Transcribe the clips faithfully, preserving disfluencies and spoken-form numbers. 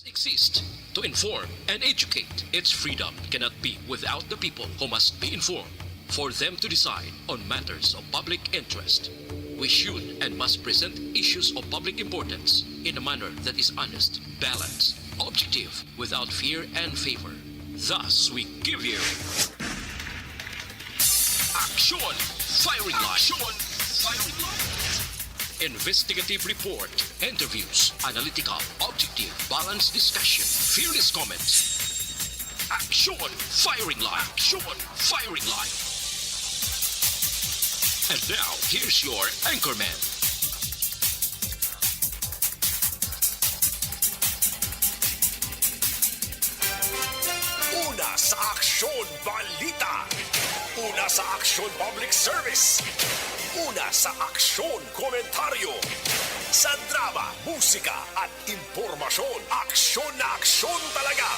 Exist to inform and educate. Its freedom cannot be without the people who must be informed for them to decide on matters of public interest. We should and must present issues of public importance in a manner that is honest, balanced, objective, without fear and favor. Thus, we give you Action Firing Line. Action Firing Line. Investigative report, interviews, analytical, objective, balanced discussion, fearless comments. Action Firing Line. Action Firing Line. And now, here's your anchorman. Una sa Aksyon Balita. Una sa Aksyon Public Service. Una sa Aksyon Komentaryo. Sa drama, musika, at impormasyon, aksyon na aksyon talaga.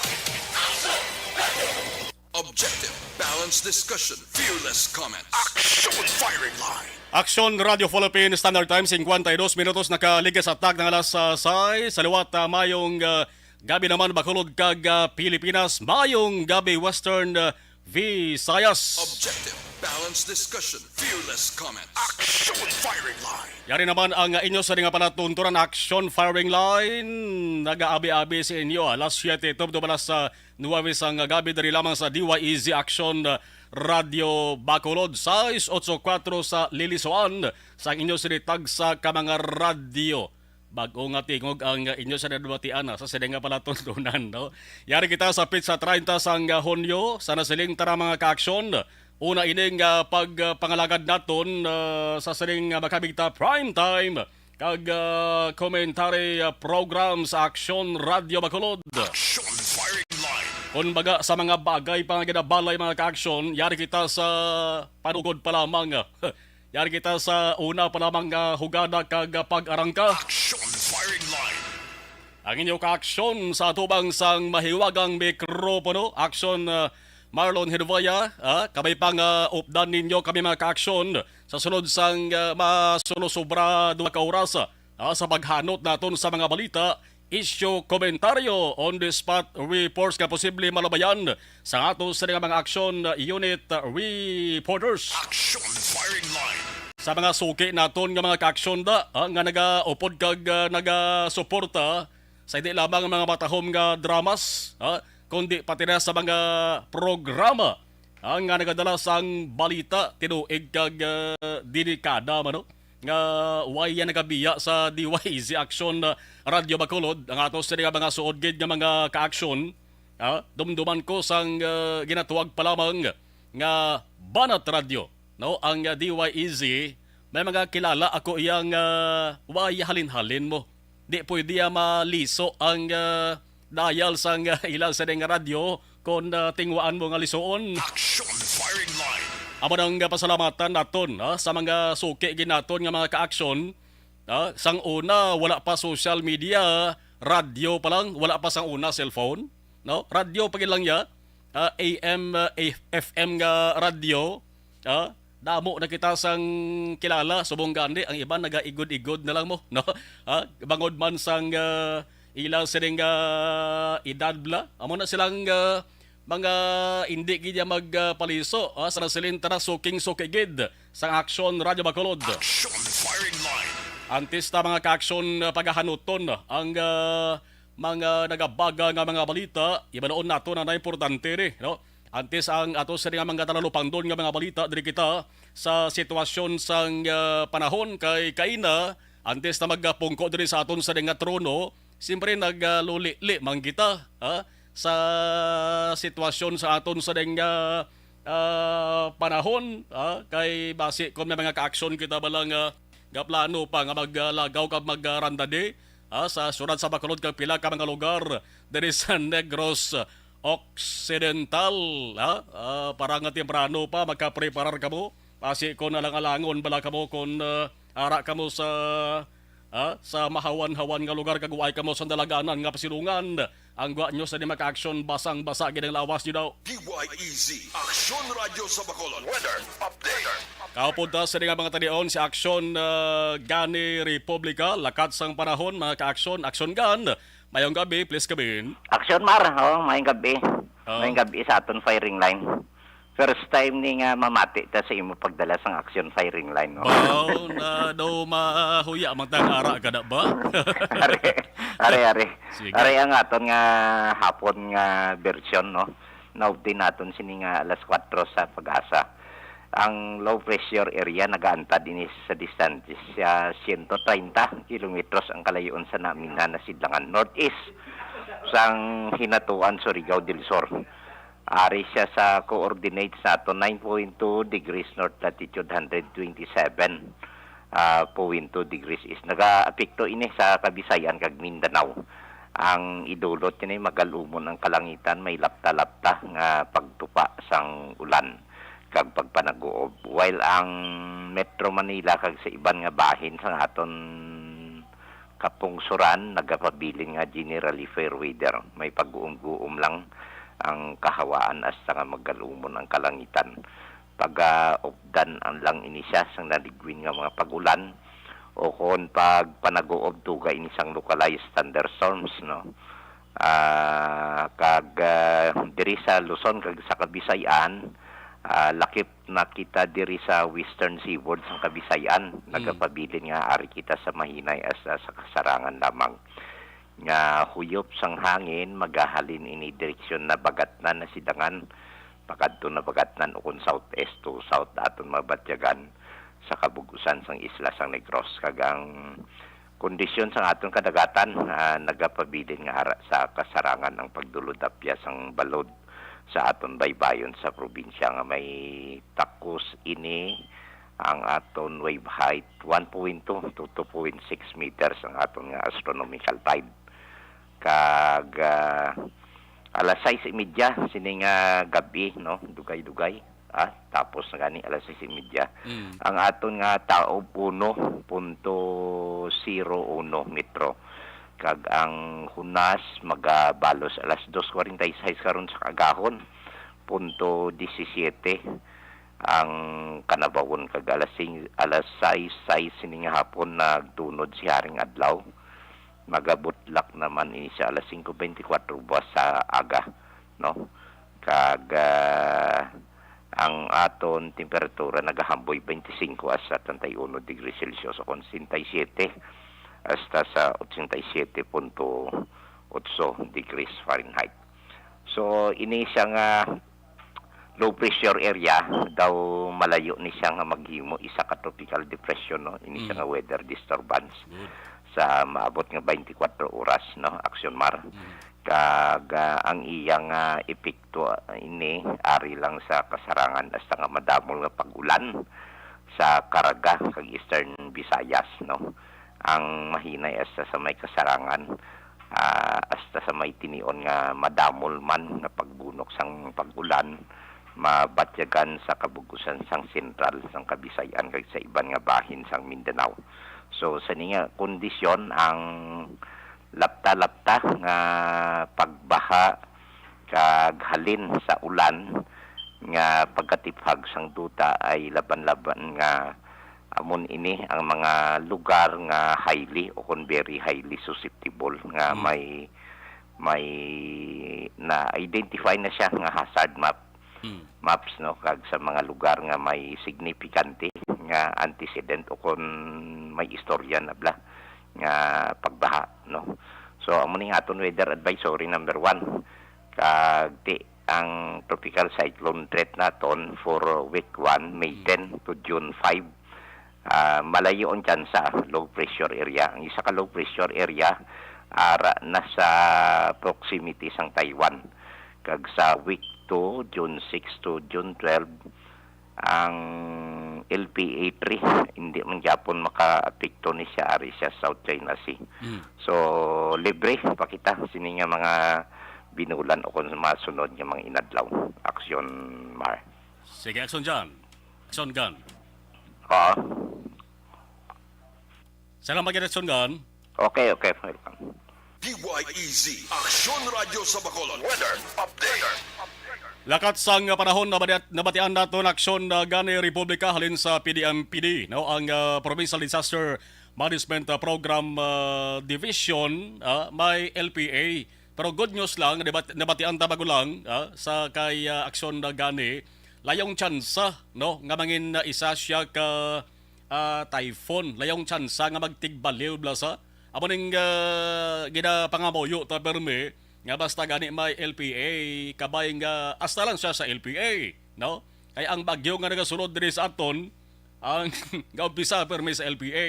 Objective, balanced discussion, fearless comments. Action Firing Line. Aksyon Radio Philippines Standard Time, singkwenta y dos minutos nakaligas sa tag ng alas, ah, sais. Sa liwat, ah, mayong, ah, gabi naman, Bacolod kag, ah, Pilipinas. Mayong gabi, Western, ah, Visayas. Objective, balanced discussion, fearless comments. Action Firing Line. Yari naman ang, ah, inyo sa nga palatuntunan, Action Firing Line. Nag-aabi-abi sa inyo, alas siyete tubtob alas, ah, nuwebe sang gabi, diri lamang sa D Y E Z Action, ah, Radio Bacolod, sais otso kuwatro sa Lilisoan, sang inyo sini tagsa ka mga radyo. Bag-o nga tingog ang inyo sa nadumatian, ah, sa sini nga palatuntunan, no? Yari kita sa pitsa treinta sang, ah, Hunyo, sa nasiling tara mga kaaksyon. Una ining, ah, pagpangalagad naton, ah, sa sining, ah, makabigta prime time kag, ah, commentary, ah, program sa Aksyon Radio Bacolod. Action Firing Line. Kun baga sa mga bagay pa nga ginabalay, mga kaaksyon, yari kita sa panugod pa lamang. Yari kita sa una pa lamang nga hugada kag, ah, pag-arangka. Action Firing Line. Ang inyo kaaksyon sa atubang sang mahiwagang mikropono, Aksyon, ah, Marlon Hedvaya, ah, kabay pa nga updan ninyo kami, mga kaaksyon, sa sulod sang, ah, masulosobra duha ka oras, ah, sa paghanot naton sa mga balita, isyu, komentaryo, on the spot reports nga posible malubayan sa ato sa mga aksyon, ah, unit, ah, reporters. Action Firing Line. Sa mga suki naton nga mga kaaksyon da, ah, nga nagaupod kag, ah, nagasuporta sa hindi lamang mga matahom nga dramas, ah, kundi pati na sa mga programa, ah, nga nagadala sang balita, tinuig kag, ah, delikada man, no? Nga way yan nagabiya sa D Y E Z Action, ah, Radio Bacolod, ang ato sa mga suod gid nga mga kaaksyon, ah, dumduman ko sang, ah, ginatuwag pa lamang nga Banat Radio, no? Ang, ah, D Y E Z, may mga kilala ako iyang, ah, way halin-halin mo. Di pwede, ah, maliso ang, ah, dial sang, ah, ila sa ding radyo kon, ah, tingwaan mo nga lisuon. Action Firing Line. Amo nang, ah, pasalamatan naton, ah, sa mga suki gid naton nga mga kaaksyon. Ah, sang una, wala pa social media, radyo pa lang, wala pa sang una cellphone, no? Radyo pa gid lang ya, ah, A M, ah, F M nga radyo, ah, damo na kita sang kilala, subong gani, ang iban nagaigod-igod na lang mo, no? Ah, bangod man sang, ah, ila sining, ah, edad bla, amo na silang, ah, mga indi gid ya magpaliso, ah, sa nasiling tara suking-suki gid sang Aksyon Radio Bacolod. Action Firing Line. Antes ta, mga kaaksyon, ah, pagahanuton ang, ah, mga nagabaga nga mga balita, ibanon nato na na importante ni, no? Antes ang ato sa nga mga talupangdon nga mga balita, diri kita sa sitwasyon sang, ah, panahon kay kaina, antes na magpungko diri sa aton sa nga trono, siyempre nag, ah, luli-li man kita, ha? Sa sitwasyon sa aton sa ding, ah, ah, panahon, ha? Kay basi kung may mga kaaksyon kita bala nga, nga plano pa nga maglagaw ka magrandade, ha? Sa syudad sa Bacolod kag pila ka mga lugar diri sa Negros Occidental, ha? Ah, para nga temprano pa magkapreparar kamo. Basi kung alang-alangon bala kamo kung, ah, ara kamo sa, ah, sa mahawan-hawan nga lugar kag way kamo sa dalaganan nga pasilungan. Ang gwa nyo sa di makaaksyon, basang-basa gid ang lawas nyo daw. D Y E Z, Aksyon Radyo sa Bacolod. Weather update. Kaupod ta sa di nga mga talion si Aksyon, ah, Gani Republika, lakat sang panahon, mga kaaksyon, Aksyon Gan. Mayong gabi, please come in. Action Mar, oh, mayong gabi. Oh. Mayong gabi sa aton firing line. First time ni nga mamati ta sa imo pagdala sang action firing line, no? Wow, na daw mahuya man tang ara ka na ba? Are, are, are. Sige. Are ang aton nga hapon nga version, no? Naupdi naton sini nga alas kuwatro sa pag-asa. Ang low pressure area nagaantad ini sa distansya siyento treinta kilometros ang kalayoon sa naminhan na sidlangan northeast sang Hinatuan, Surigao del Sur. Ari siya sa coordinates nato, nine point two degrees north latitude, hundred twenty-seven, ah, point two degrees east. Nagaapekto ini sa Kabisayan kag Mindanao. Ang idulot ini, magalumon ang kalangitan, may lapta-lapta nga pagtupa sang ulan kag pagpanaguob. While ang Metro Manila kag sa iban nga bahin sang aton kapungsoran nagapabilin nga generally fair weather. May pag-uum-guom lang ang kahawaan hasta nga magalumon ang kalangitan. Pagaupdan ang lang ini siya sang naligwin nga mga pag-ulan o kon pagpanaguob, tuga ini sang localized thunderstorms, no? Ah, kag, ah, diri sa Luzon kag sa Kabisayan, ah, lakip na kita diri sa western seaboard sang Kabisayan. Nagapabilin nga ari kita sa mahinay hasta sa kasarangan lamang nga huyop sang hangin. Magahalin ini direksyon na Bagatnan, na sidangan pakadto na Bagatnan, ukon southeast to south aton mabatyagan sa kabug-usan sang isla sang Negros. Kag ang kondisyon sang aton kadagatan, ah, nagapabilin nga ara sa kasarangan ang pagdulod apya sang balod sa aton baybayon sa probinsya nga may takos ini ang aton wave height, one point two to two point six meters ang aton nga astronomical tide. Kag, ah, alas sais y media sini nga gabi, no, dugay-dugay, ah, tapos na gani alas sais y media. Mm. Ang aton nga taob, uno punto zero uno metro. Kag ang hunas magabalos alas dos forty-six karon sa kaagahon, punto disisiete ang kanabawon. Kag alas sing-, alas sais sais sini nga hapon nagtunod si Haring Adlaw. Magabudlak naman ini sa alas singko beintikwatro buwas sa aga, no? Kag, ah, ang aton temperatura nagahamboy beintisinko hasta treinta y uno degrees Celsius o kon sesenta y siete hasta sa ochenta y siete punto otso degrees Fahrenheit. So, ini siya nga low pressure area, daw malayo ni siya nga maghimo isa ka tropical depression, no? Ini siya Mm. nga weather disturbance Good. sa maabot nga beintikwatro oras, no, Action Mar. Mm. Kag, ah, ang iya nga epekto, ah, ini ari lang sa kasarangan hasta nga madamol nga pag-ulan sa Caraga kag Eastern Visayas, no. Ang mahinay hasta sa may kasarangan, ah, hasta sa may tinion nga madamol man nga pagbunok sang pag-ulan, mabatyagan sa kabug-usan sang sentral sang Kabisayan kag sa iban nga bahin sang Mindanao. So, sa ni nga kondisyon, ang lapta-lapta nga pagbaha kag halin sa ulan nga pagkatiphag sang duta ay laban-laban nga amon ini ang mga lugar nga highly o kon very highly susceptible nga Mm. may, may na-identify na siya nga hazard map Mm. maps, no, kag sa mga lugar nga may signifikante nga antecedent o kon may istorya na bala nga pagbaha, no. So, amo ni nga aton weather advisory number one. Kag ti ang tropical cyclone threat naton for week one, May Mm. ten to June five, ah, malayo ang tsansa, low pressure area. Ang isa ka low pressure area ara na sa proximity sang Taiwan. Kag sa week two, June six to June twelve, ang L P A three, hindi man gyapon makaapekto ni siya, ari siya South China Sea. Mm. So, libre pa kita sini nga mga binulan o kon masunod nga mga inadlaw. Action, Mar. Sige, Action John. Action Gun. Oo. Salamat gid, Action Gun. Okay, okay. Welcome. D Y E Z, Aksyon Radyo sa Bacolod. Weather update. Lakat sang panahon, nabati-, nabatian naton Aksyon, ah, gani Republika halin sa P D M P D, no, ang, ah, Provincial Disaster Management, ah, Program, ah, Division, ah, may L P A. Pero good news lang, nabat-, nabatian ta bago lang, ah, sa kay, ah, aksyon na gani, layong tsansa, no, nga mangin, ah, isa siya ka, ah, typhoon, layong tsansa nga magtigbaliw, blasa. Amo ning, ah, ginapangamuyo ta permi nga basta gani may L P A, kabay nga hasta lang siya sa L P A, no? Kay ang bagyo nga nagasulod diri sa aton, ang gaumpisa permi sa L P A,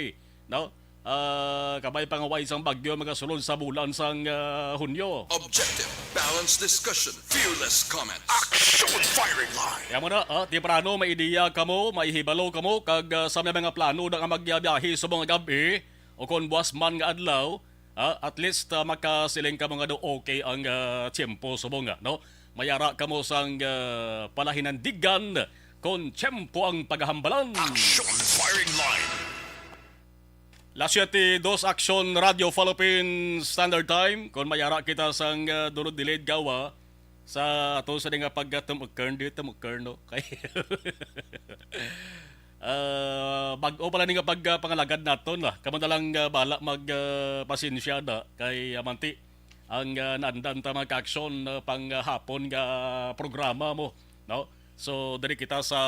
no? Ah, kabay pa nga way sang bagyo magasulod sa bulan sang, ah, Hunyo. Objective, balanced discussion, fearless comment. Action firing line. Kaya mo na, ah, temprano may ideya kamo, may hibalo kamo, kag, ah, sa may mga plano na nga magbiyahe subong nga gab-i, o kon buwas man nga adlaw, ah, at least, ah, makasiling kamo nga daw okay ang, ah, tiyempo subong nga, no? Mayara kamo sang, ah, palahinandigan kon tiyempo ang pagahambalan. Action firing line. Las siete dos, Action Radio Philippines Standard Time. Kon mayara kita sang, ah, dunod delayed gawa sa ato sa nga pagkatumukern, di tumukern, no? Kay, ah, bag-o pala ni nga pag, ah, pangalagad naton, ah. Kamo na lang, ah, bala mag, ah, pasensya na kay amanti ang, ah, naandan ta mga ka-aksyon, ah, pang, ah, hapon nga programa mo, no? So, diri kita sa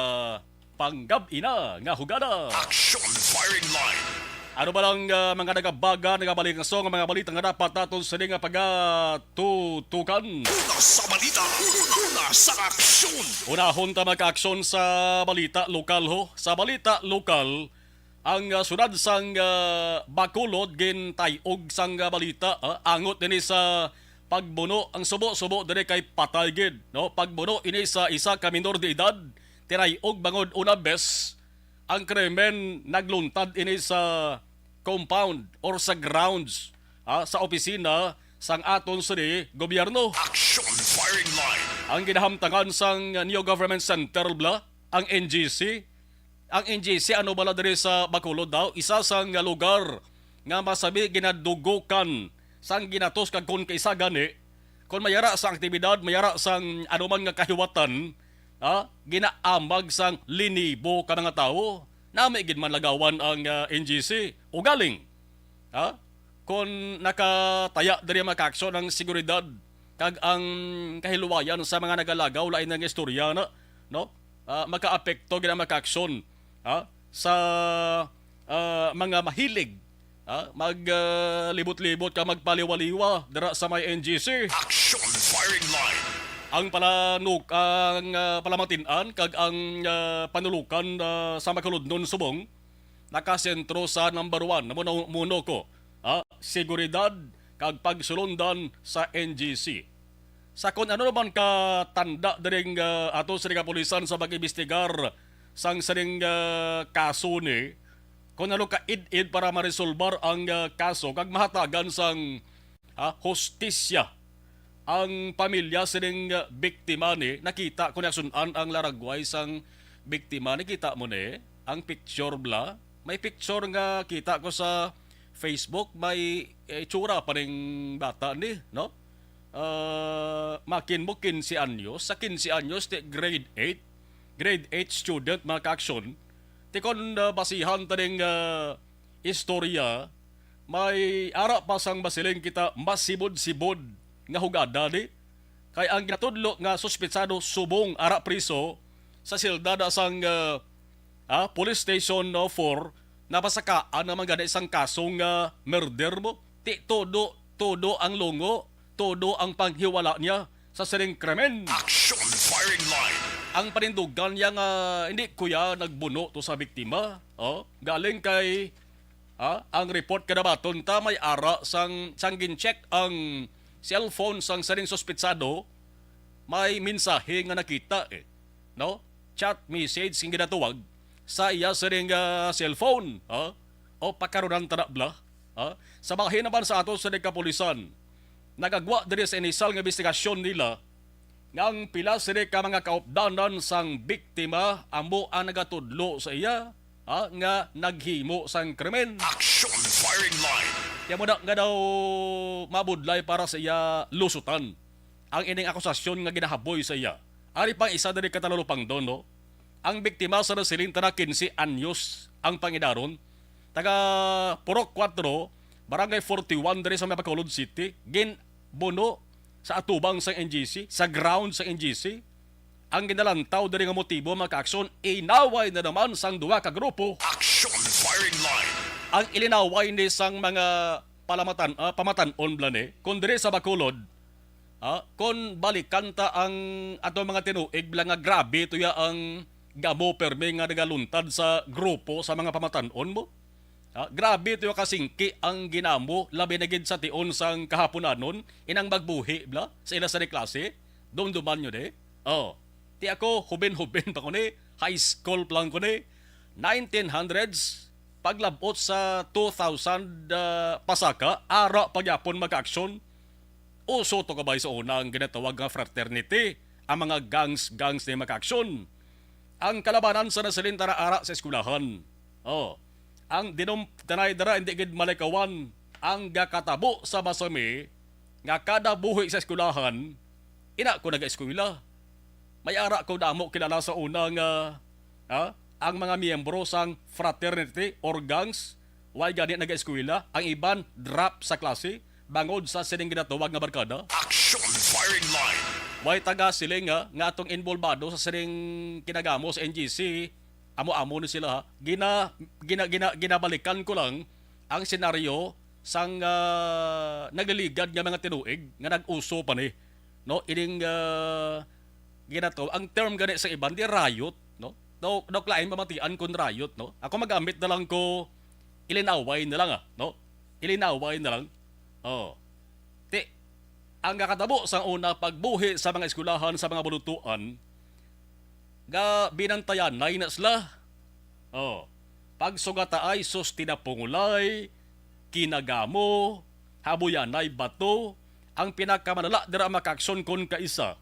panggab-i na nga hugada. Action firing line. Ano ba lang, ah, mga nagabaga, nagabalingaso nga mga balita nga dapat naton sini nga pagatutukan? Una sa balita, una sa aksyon. Unahon ta magka-aksyon sa balita lokal, ho. Sa balita lokal, ang, ah, sudad sang, ah, Bacolod gintay-og sang, ah, balita, ah, angot ini sa pagbuno, ang subo-subo diri kay patay gid, no? Pagbuno ini sa isa ka minor de edad, tinay-og bangod una bes ang krimen, nagluntad ini sa compound or sa grounds, ah, sa opisina sang aton sini gobyerno. Action firing line. Ang ginahamtangan sang Neo Government Center, bla, ang N G C, ang N G C, ano bala diri sa Bacolod daw, isa sang lugar nga masabi ginadugukan sang ginatos, kag kon kaisa gani, kon mayara sang aktibidad, mayara sang anuman nga kahiwatan, ha, ginaamag sang linibo ka mga tawo. Nami gid man lagawan ang, ah, N G C. Ugaling, ha, kon nakataya diri mga ka-aksyon ang seguridad kag ang kahiluwayan sa mga nagalagaw, lain nga istorya na, no? Ah, makaapekto gid ang mga ka-aksyon, ha, sa, ah, mga mahilig, ha, mag, ah, libot-libot ka, magpaliwa-liwa dira sa may N G C. Action firing line. Ang palanuk-, ang, ah, palamatin-an kag ang, ah, panulukan, ah, sa Macolodnon subong nakasentro sa number one, muno, muno ko, ah, seguridad kag pagsulundan sa N G C. Sa kon ano naman ka tanda diring, ah, ato sa kapulisan sa pag-imbestigar sang sining, ah, kaso ni, kon ano ka id-id para maresolbar ang, ah, kaso kag mahatagan sang, ah, hustisya ang pamilya sining, ah, biktima ni. Nakita ko na sun-an ang laragway sang biktima. Nakita mo ni ang picture, bla? May picture nga kita ko sa Facebook, may, eh, itsura pa ning bata ni, no? Ah, makin mo quince anyos, sa quince anyos, ti grade eight, grade eight student, mga ka-aksyon. Ti kon, ah, basihan ta ning, ah, istorya, may ara pa sang masiling kita masibod-sibod nga hugada ni. Kay ang ginatudlo nga suspetsado subong ara priso sa selda na sang, ah, ah, Police Station, no, four, napasakaan naman gani sang kasong, ah, murder mo. Ti todo, todo ang lungo, todo ang panghiwala niya sa sining krimen. Action firing line. Ang panindugan niya nga hindi kuya nagbuno to sa biktima. Oh, galing kay, ah, ang report kadabaton ta may ara sang, sang gin-check ang cellphone sang sining suspetsado, may mensahe nga nakita, eh, no? Chat message nga ginatuwag sa iya sining, ah, cellphone, ha? O pakarunan ta na, bla, ha? Sa bahin naman sa ato sa kapulisan, nagagwa diri sa inisal nga investigasyon nila nga ang pila sini ka mga kaupdanan sang biktima amo ang nagatudlo sa iya, ha, nga naghimo sang krimen. Action firing line. Kaya mo na nga daw mabudlay para sa iya lusutan ang ining akusasyon nga ginahaboy sa iya. Ari pang isa diri ka talulupangdon, no? Ang biktima sa nasiling tana quince anyos ang pangidaron. taga Purok Cuatro, Barangay forty-one diri sa may Bacolod City, ginbuno sa atubang sang N G C, sa ground sang N G C. Ang ginalantaw diri nga motibo, mga kaaksyon, inaway na naman sang duha ka grupo. Action firing line. Ang ilinaway ni sang mga palamatan, ah, pamatan-on bala ni, kung diri sa Bacolod, ah, kung balikan ta ang ato mga tinuig bala nga grabe tuya ang gamo permi nga nagaluntad sa grupo sa mga pamatan-on mo. Ah, grabe tuya kasingki ang ginamo, labi na gid sa tion sang kahaponanon, inang magbuhi bala sa ila sa klase. Dumduman nyo di? Oh, ti ako, hubin-hubin pa ko ni, high school pa lang ko ni, nineteen hundreds, paglabot sa two thousand, ah, pasaka, ara pa gyapon, mga kaaksyon, uso to kabay sa una ang ginatawag nga fraternity, ang mga gangs-gangs ni, mga kaaksyon. Ang kalabanan sa nasilin tara ara sa eskwelahan. Oh, ang dinom-, tanay dara hindi gid malikawan ang gakatabo sa masami nga kada buhi sa eskwelahan, ina ko nag-eskwela. May ara ko damo kilala sa una nga, ha, ang mga miyembro sang fraternity or gangs, way gani nag-eskwela, ang iban drop sa klase bangod sa sining ginatawag nga barkada. Action firing line. Way taga siling nga, nga atong involbado sa sining kinagamo sa N G C, amo-amo ni sila, ha. Gina, gina, gina, ginabalikan ko lang ang senaryo sang, ah, nagliligad nga mga tinuig nga nag-uso pa ni, no? Ining, ah, ginato, ang term gani sa iban di riot, no? No, no, lain pamatian kon riot, no? Ako magamit na lang ko, ilinaway na lang, ah, no? Ilinaway na lang. Oh. Ti, ang nakatabo sa una, pagbuhi sa mga eskwelahan sa mga bulutuan, nga binantayanay na sila. Oh. Pagsugataay, sus, tinapungulay, kinagamo, habuyanay, bato, ang pinakamalala dira, mga kaaksyon, kon kaisa,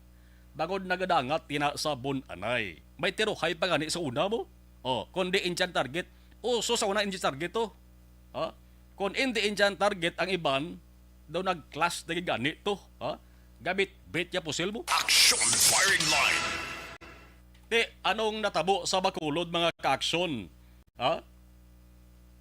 bangod nagadangat tina sa bun-anay. May tiruhay pa gani sa una mo? Oh, kon di Indian target, uso sa una Indian target to. Ha? Kon hindi Indian target ang iban, daw nag-clash na gid gani to. Ha? Gabit-bit ya pusil mo. Action firing line. Ti, anong natabo sa Bacolod, mga kaaksyon? Ha?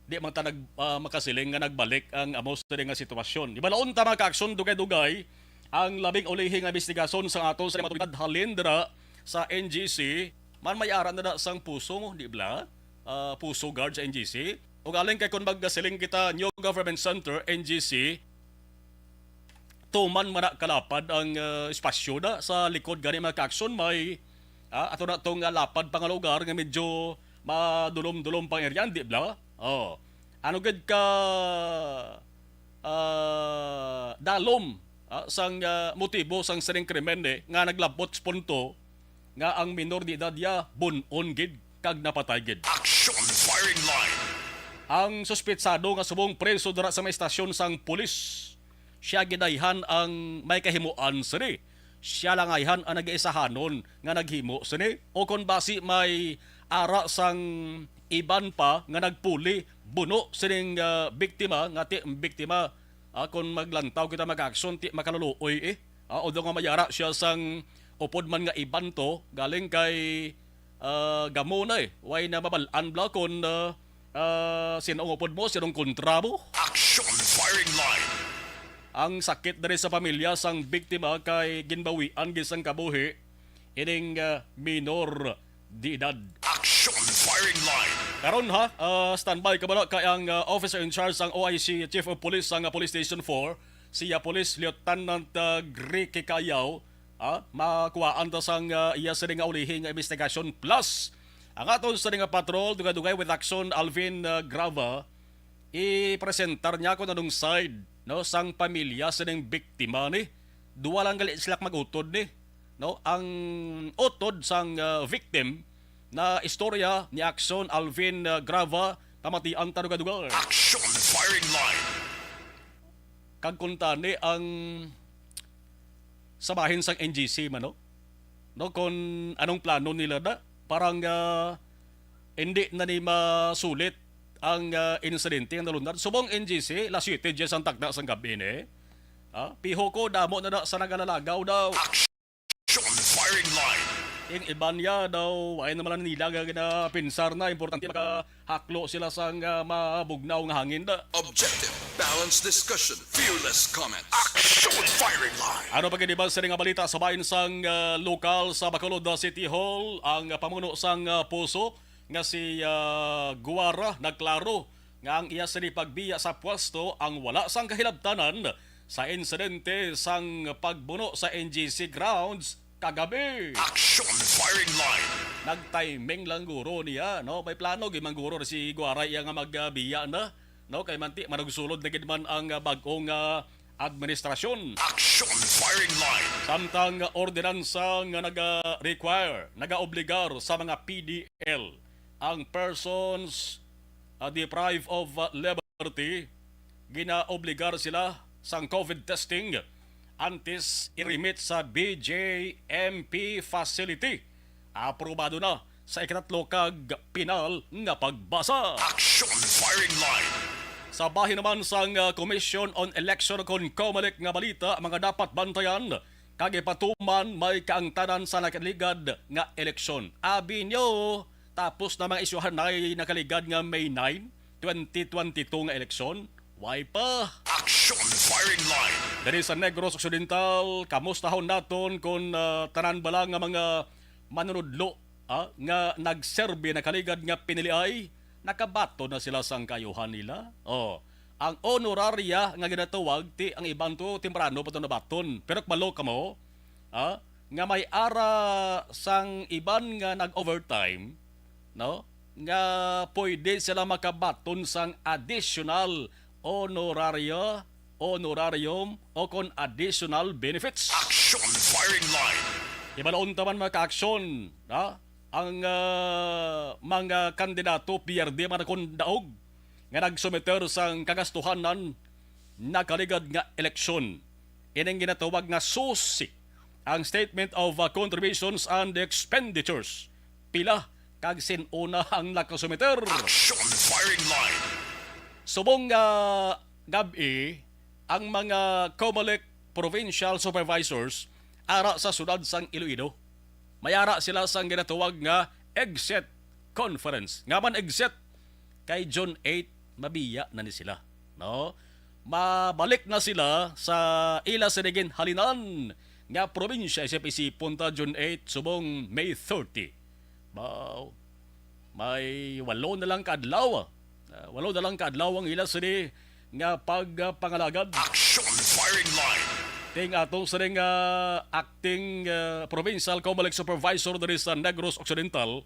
Di man ta nag-, ah, makasiling nga nagbalik ang amo sa nga sitwasyon. Ibalaon ta, mga kaaksyon, dugay-dugay ang labing ulihi nga investigasyon sa aton sa mga otoridad halin dira sa N G C. Man may ara na na sang puso, di bala? Ah, puso guard sa N G C. Ug alin kay kung magasiling kita, New Government Center, N G C, tuman man na kalapad ang, ah, espasyo na sa likod gani, mga kaaksyon, may, ah, ato na tong, ah, lapad pa nga lugar nga medyo madulom-dulom pang area, di bala? Oh. Ano gid ka, ah, dalom, ah, sang, ah, motibo sang sining krimen, eh, nga naglabot sa punto nga ang minor de edad ya bun-on gid kag napatay gid. Action firing line. Ang suspetsado nga subong preso dira sa may estasyon sang pulis, siya ginayhan ang may kahimuan sini. Siya lang ayhan ang nagaisahanon nga naghimo sini, o kon basi may ara sang iban pa nga nagpuli buno sining, ah, biktima, nga ti biktima, ah, kon maglantaw kita, mga kaaksyon, ti makaluluoy, eh. Ah, although nga may ara siya sang upod man nga iban to, galing kay, ah, gamo na, eh. Way na mabal-an bala kon, ah, ah, sinong upod mo, sinong kontra mo. Action firing line. Ang sakit diri sa pamilya sang biktima kay ginbawian gid sang kabuhi ining, ah, minor de edad. Action firing line. Karon ha, ah, standby ka bala kay ang, ah, officer in charge sang O I C, Chief of Police sang, ah, Police Station four, siya Police Lieutenant, ah, Ricky Cayao, ah, makuhaan ta sang, ah, iya sini nga ulihi nga investigasyon. Plus, ang aton sini nga patrol, dugay-dugay with Action Alvin, ah, Grava, ipresentar niya kung anong side, no, sang pamilya sining biktima ni. Duwa lang gali sila mag-utod ni, no? Ang utod sang, ah, victim na istorya ni Action Alvin, ah, Grava, pamatian ta duga-duga. Action firing line. Kag kuntani ang sa bahin sang N G C man, no? No, kung anong plano nila na, parang, ah, hindi na ni masulit ang, ah, insidente nga nalunad. Subong N G C, alas siyete diyes ang takna sang gabi ni. Ah, piho ko, damo na na sa nagalalagaw daw. Action firing line. Ing iban niya daw, ay naman nila nga ginapinsar na importante makahaklo sila sang, ah, mabugnaw nga hangin da. Objective, balanced discussion, fearless comments. Action firing line. Ano pa gid iban sa nga balita sa bahin sang, ah, lokal sa Bacolod City Hall, ang pamuno sang, ah, puso nga si, ah, Guara nagklaro nga ang iya sini pagbiya sa pwesto ang wala sang kahilabtanan sa insidente sang pagbuno sa N G C grounds kagabi. Action firing line. Nag-timing lang guro niya, no? May plano gid man guro si Guara iya nga magbiya na, no? Kay manti manugsulod na gid man ang, ah, bag-ong, ah, administrasyon. Action firing line. Samtang ordinansa nga naga-require, nagaobligar sa mga P D L ang persons, ah, deprived of, ah, liberty, ginaobligar sila sang COVID testing antes i-remit sa B J M P facility. Aprobado na sa ikatatlo kag pinal nga pagbasa. Action firing line. Sa bahin naman sang, ah, Commission on Election kon COMELEC nga balita, mga dapat bantayan kag ipatuman may kaangtanan sa nakaligad nga eleksyon. Abi nyo, tapos na mga isyuhan na nakaligad nga May nine, twenty twenty-two nga eleksyon? Way pa. Action firing line. Diri sa Negros Occidental, kamustahon naton kon, ah, tanan bala nga mga manunudlo, ah, nga nagserbi nakaligad nga piniliay, nakabaton na sila sang kaayuhan nila. Oh, ang honoraria nga ginatawag, ti ang iban to temprano pa to nabaton. Pero kabalo kamo, ah, nga may ara sang iban nga nag-overtime, no? Nga pwede sila makabaton sang additional honoraria, honorarium, o kon additional benefits. Action firing line. Hibaloon ta man, mga kaaksyon, ha? Ang, ah, mga kandidato, pierde man kon daog, nga nagsumiter sang kagastuhanan nakaligad nga eleksyon. Ining ginatawag nga susi, ang Statement of, ah, Contributions and Expenditures. Pila kag sin-o na ang nakasumiter? Action firing line. Subong nga gab-i, ang mga COMELEC provincial supervisors ara sa siyudad sang Iloilo, may ara sila sang ginatawag nga exit conference. Nga man exit, kay June eight, mabiya na ni sila, no? Mabalik na sila sa ila sini ginhalinan nga probinsya, isip-isipon ta, June eight subong May thirty. Wow. May walo na lang ka adlaw. Ah, walo na lang ka adlaw ang ila sini nga pagpangalagad. Action firing line. Ting atong sining, ah, acting, ah, provincial COMELEC supervisor diri sa Negros Occidental,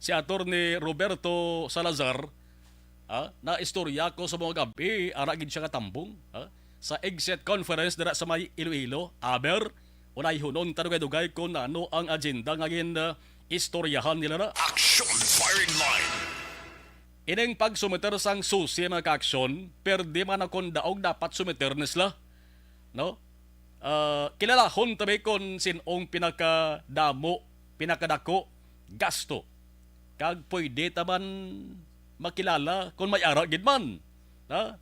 si Attorney Roberto Salazar, ah, naistorya ko sa mga gab-i, ara gid siya katambong, ah, sa exit conference dira sa may Iloilo. Aber, unay hunon ta dugay-dugay kung ano ang agenda nga gin, ah, istoryahan nila na. Action firing line. Ining pagsumiter sang susi, mga kaaksyon, perde man akong daog dapat sumiter ni sila, no? Ah, kilalahon ta ba kon sin-ong pinakadamo, pinakadako gasto? Kag pwede ta man makilala kon may ara gid man, ha?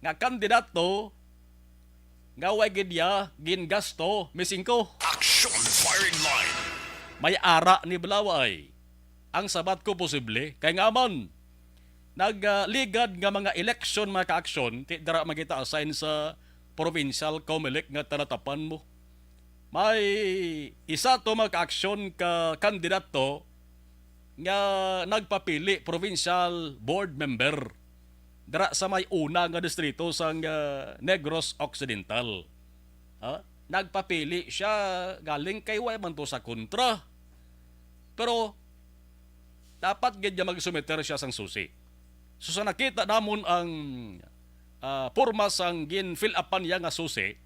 Nga kandidato nga way gid niya gingasto, Miss Inko. Action firing line. May ara ni bala, way? Ang sabat ko, posible, kay nga man nagligad nga mga eleksyon, mga kaaksyon, ti dara man kita assign sa provincial COMELEC nga talatapan mo. May isa to, mga kaaksyon, ka kandidato nga nagpapili provincial board member dira sa may una nga distrito sang, ah, Negros Occidental. Ha? Nagpapili siya galing kay way man to sa kontra. Pero dapat gid nga magsumiter siya sang susi. So, sa nakita namon ang, ah, porma sang gin-fill upan niya nga susi,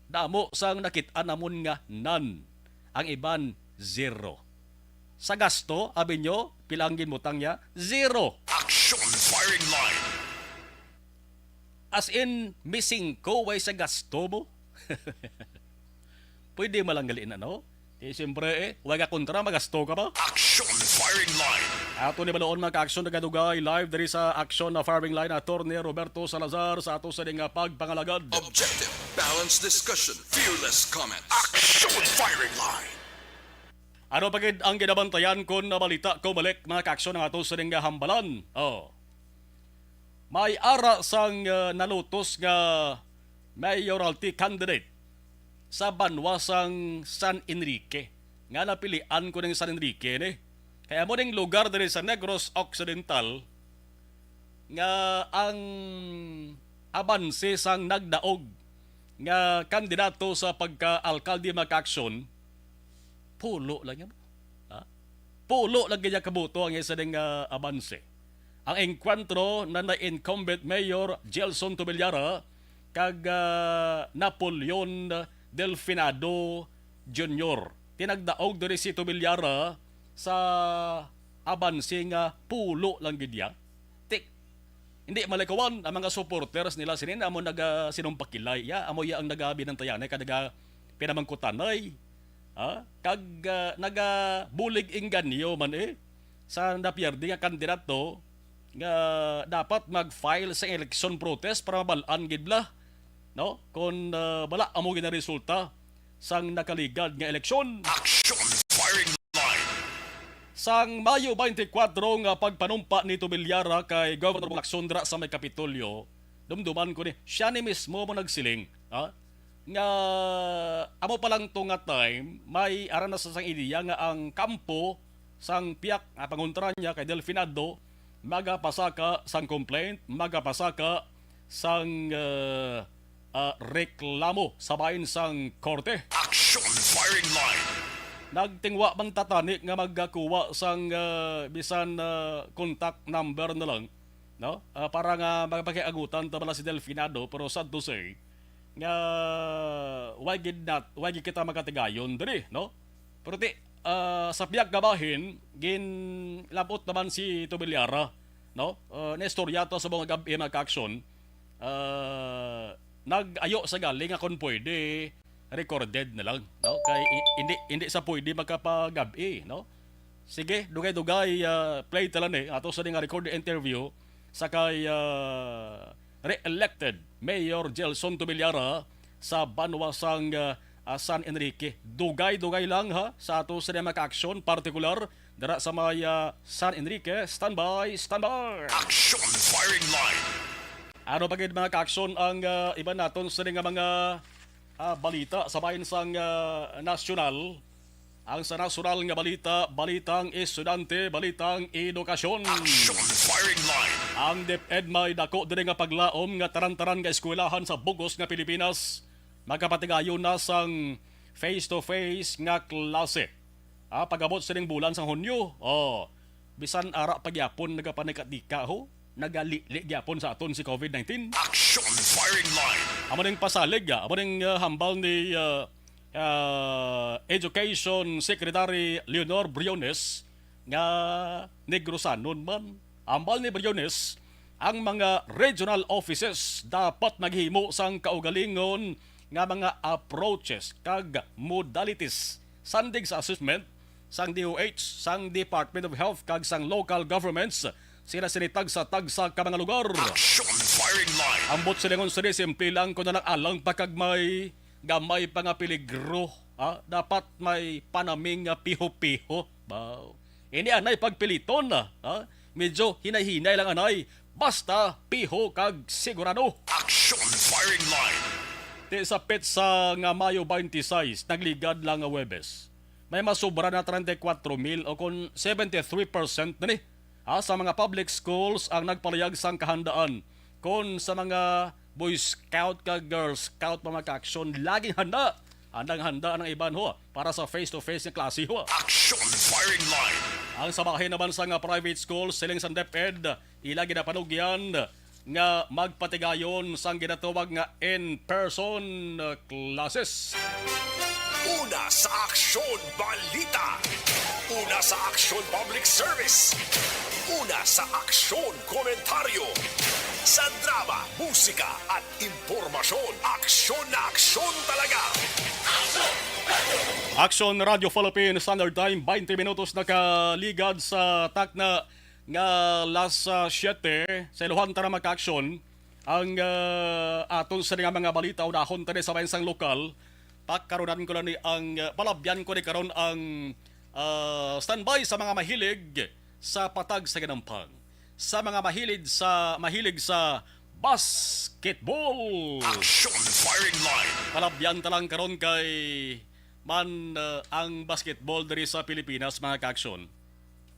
damo sang nakit-an namon nga none, ang iban zero. Sa gasto, abi nyo, pila ang ginbutang niya? Zero. Action firing line. As in, Miss Inko, way sa gasto mo? Pwede man lang gali na, no? Di siyempre, eh, way ka kontra, magasto ka ba? Action firing line. Ato ni baloon, mga kaaksyon, nagadugay live diri sa Action na Firing Line, Attorney Roberto Salazar, sa ato sa nga pagpangalagad. Objective, balanced discussion, fearless comments. Action firing line. Ano pa gid ang ginabantayan kon balita, Comelec, mga kaaksyon, ang ato sining nga hambalan? Oh. May ara sang, ah, nalutos nga mayoralty candidate sa banwa sang San Enrique. Nga napilian ko ning San Enrique ni. Kay amo ning lugar diri sa Negros Occidental nga ang abanse sang nagdaog nga kandidato sa pagka-alkalde, mga kaaksyon, pulo lang yan. Ha? Pulo lang gid ka boto ang isa ding, ah, abanse. Ang engkwentro na na incumbent Mayor Gelson Tobillaga kag, ah, Napoleon Delfinado Junior. Tinagdaog diri si Tobillaga sa abanse nga pulo lang gid ya. Tik, hindi malikawan ang mga supporters nila sinin, amo naga sinumpakilay ya, amo ya ang nagabinantayanay kag naga pinamangkutanay. Ha? Kag, ah, nagabulig engganyo man, eh, sa napierde nga kandidato nga dapat mag-file sa election protest para mabal-an gid bala, no? Kon, ah, bala amo gid ang resulta sang nakaligad nga eleksyon. Action Firing Line. Sang Mayo twenty-four nga pagpanumpa ni Tobillaga kay Governor Bong Lacson dira sa may Kapitolyo, dumduman ko ni, siya ni mismo mo nagsiling, ha? Nga amo pa lang to nga time, may ara na sa sang ideya nga ang kampo sang piyak nga pangontra niya kay Delfinado magapasaka sang complaint, magapasaka sang, ah, ah, reklamo sa bahin sang korte. Action Firing Line. Nagtingwa man ta tani nga magkakuha sang, ah, bisan, ah, contact number na lang, no? Ah, para nga magpakiagutan ta bala si Delfinado, pero sad to say nga why gid not, why gid kita magkatigayon diri, no? Pero ti, ah, sa pihak nga bahin, ginlabot naman si Tobillaga, no? Ah, naistorya to sa mga gab-i, mga kaaksyon. Ah, nag-ayo sa gali nga kung pwede, recorded na lang, no? Kay i-, hindi, hindi sa pwede makapagab-i, no? Sige, dugay-dugay, ah, play ta lang ni. Ato sa nga recorded interview sa kay, ah, re-elected Mayor Gelson Tobillaga sa banwa sang, ah, ah, San Enrique. Dugay-dugay lang, ha, sa ato sa mga kaaksyon, partikular dira sa may, ah, San Enrique. Standby, standby. Action Firing Line. Ano pa gid, mga kaaksyon, ang, ah, iban naton sa nga mga, ah, balita sa bahin sang, ah, nasyonal? Ang sa nasyonal nga balita, balitang estudyante, balitang edukasyon. Action Firing Line. Ang DepEd may dako diri nga paglaom nga tanan-tanan nga eskwelahan sa bug-os nga Pilipinas magapatigayon na sang face-to-face nga klase. Ah, pag-abot sining bulan sang Hunyo, oh, bisan ara pa gyapon nagapanika-tika, ho, nagalili gyapon sa aton si COVID nineteen. Action Firing Line. Amo ning pasalig, ah, amo ning, ah, hambal ni, ah, ah, Education Secretary Leonor Briones nga Negrosanon man. Hambal ni Briones, ang mga regional offices dapat maghimo sang kaugalingon nga mga approaches kag modalities sandig sa assessment sang D O H, sang Department of Health, kag sang local governments sila sini tagsa-tagsa ka mga lugar. Action Firing Line. Ambot silingon sini, simple lang, kuno lang alang pa kag may gamay pa nga peligro, ha? Dapat may panaming nga piho-piho. Baw. Ini anay pagpiliton, ha? Medyo hinay-hinay lang anay. Basta piho kag sigurado. Action Firing Line. Ti sa petsa nga Mayo twenty-six, nagligad lang nga Huwebes, may masobra na treinta y cuatro mil o kon seventy-three percent na ni, ha, sa mga public schools ang nagpalayag sang kahandaan. Kon sa mga Boy Scout kag Girl Scout, mga kaaksyon, laging handa. Handang-handa ang iban, ho, para sa face-to-face nga klase, ho. Action Firing Line. Ang sa bahin naman sa nga private school, siling sang DepEd, ila ginapanugyan nga magpatigayon sang ginatawag nga in-person classes. Una sa Aksyon Balita. Una sa Aksyon Public Service. Una sa Aksyon Komentaryo. Sa drama, musika, at impormasyon, aksyon na aksyon talaga. Aksyon Radio Philippines Standard Time, twenty minutos nakaligad sa takna nga alas, ah, siyete. Sa iluhan ta na, mga kaaksyon, ang, ah, aton sa nga mga balita, unahon ta ni sa bahin sang lokal. Pakarunan ko lang ni ang, ah, palabyan ko ni karon ang Ah, standby sa mga mahilig sa patag sa ginampang. Sa mga mahilig sa, mahilig sa basketball. Action firing line. Palabyan ta lang karon kay man, ah, ang basketball diri sa Pilipinas, mga ka-aksyon.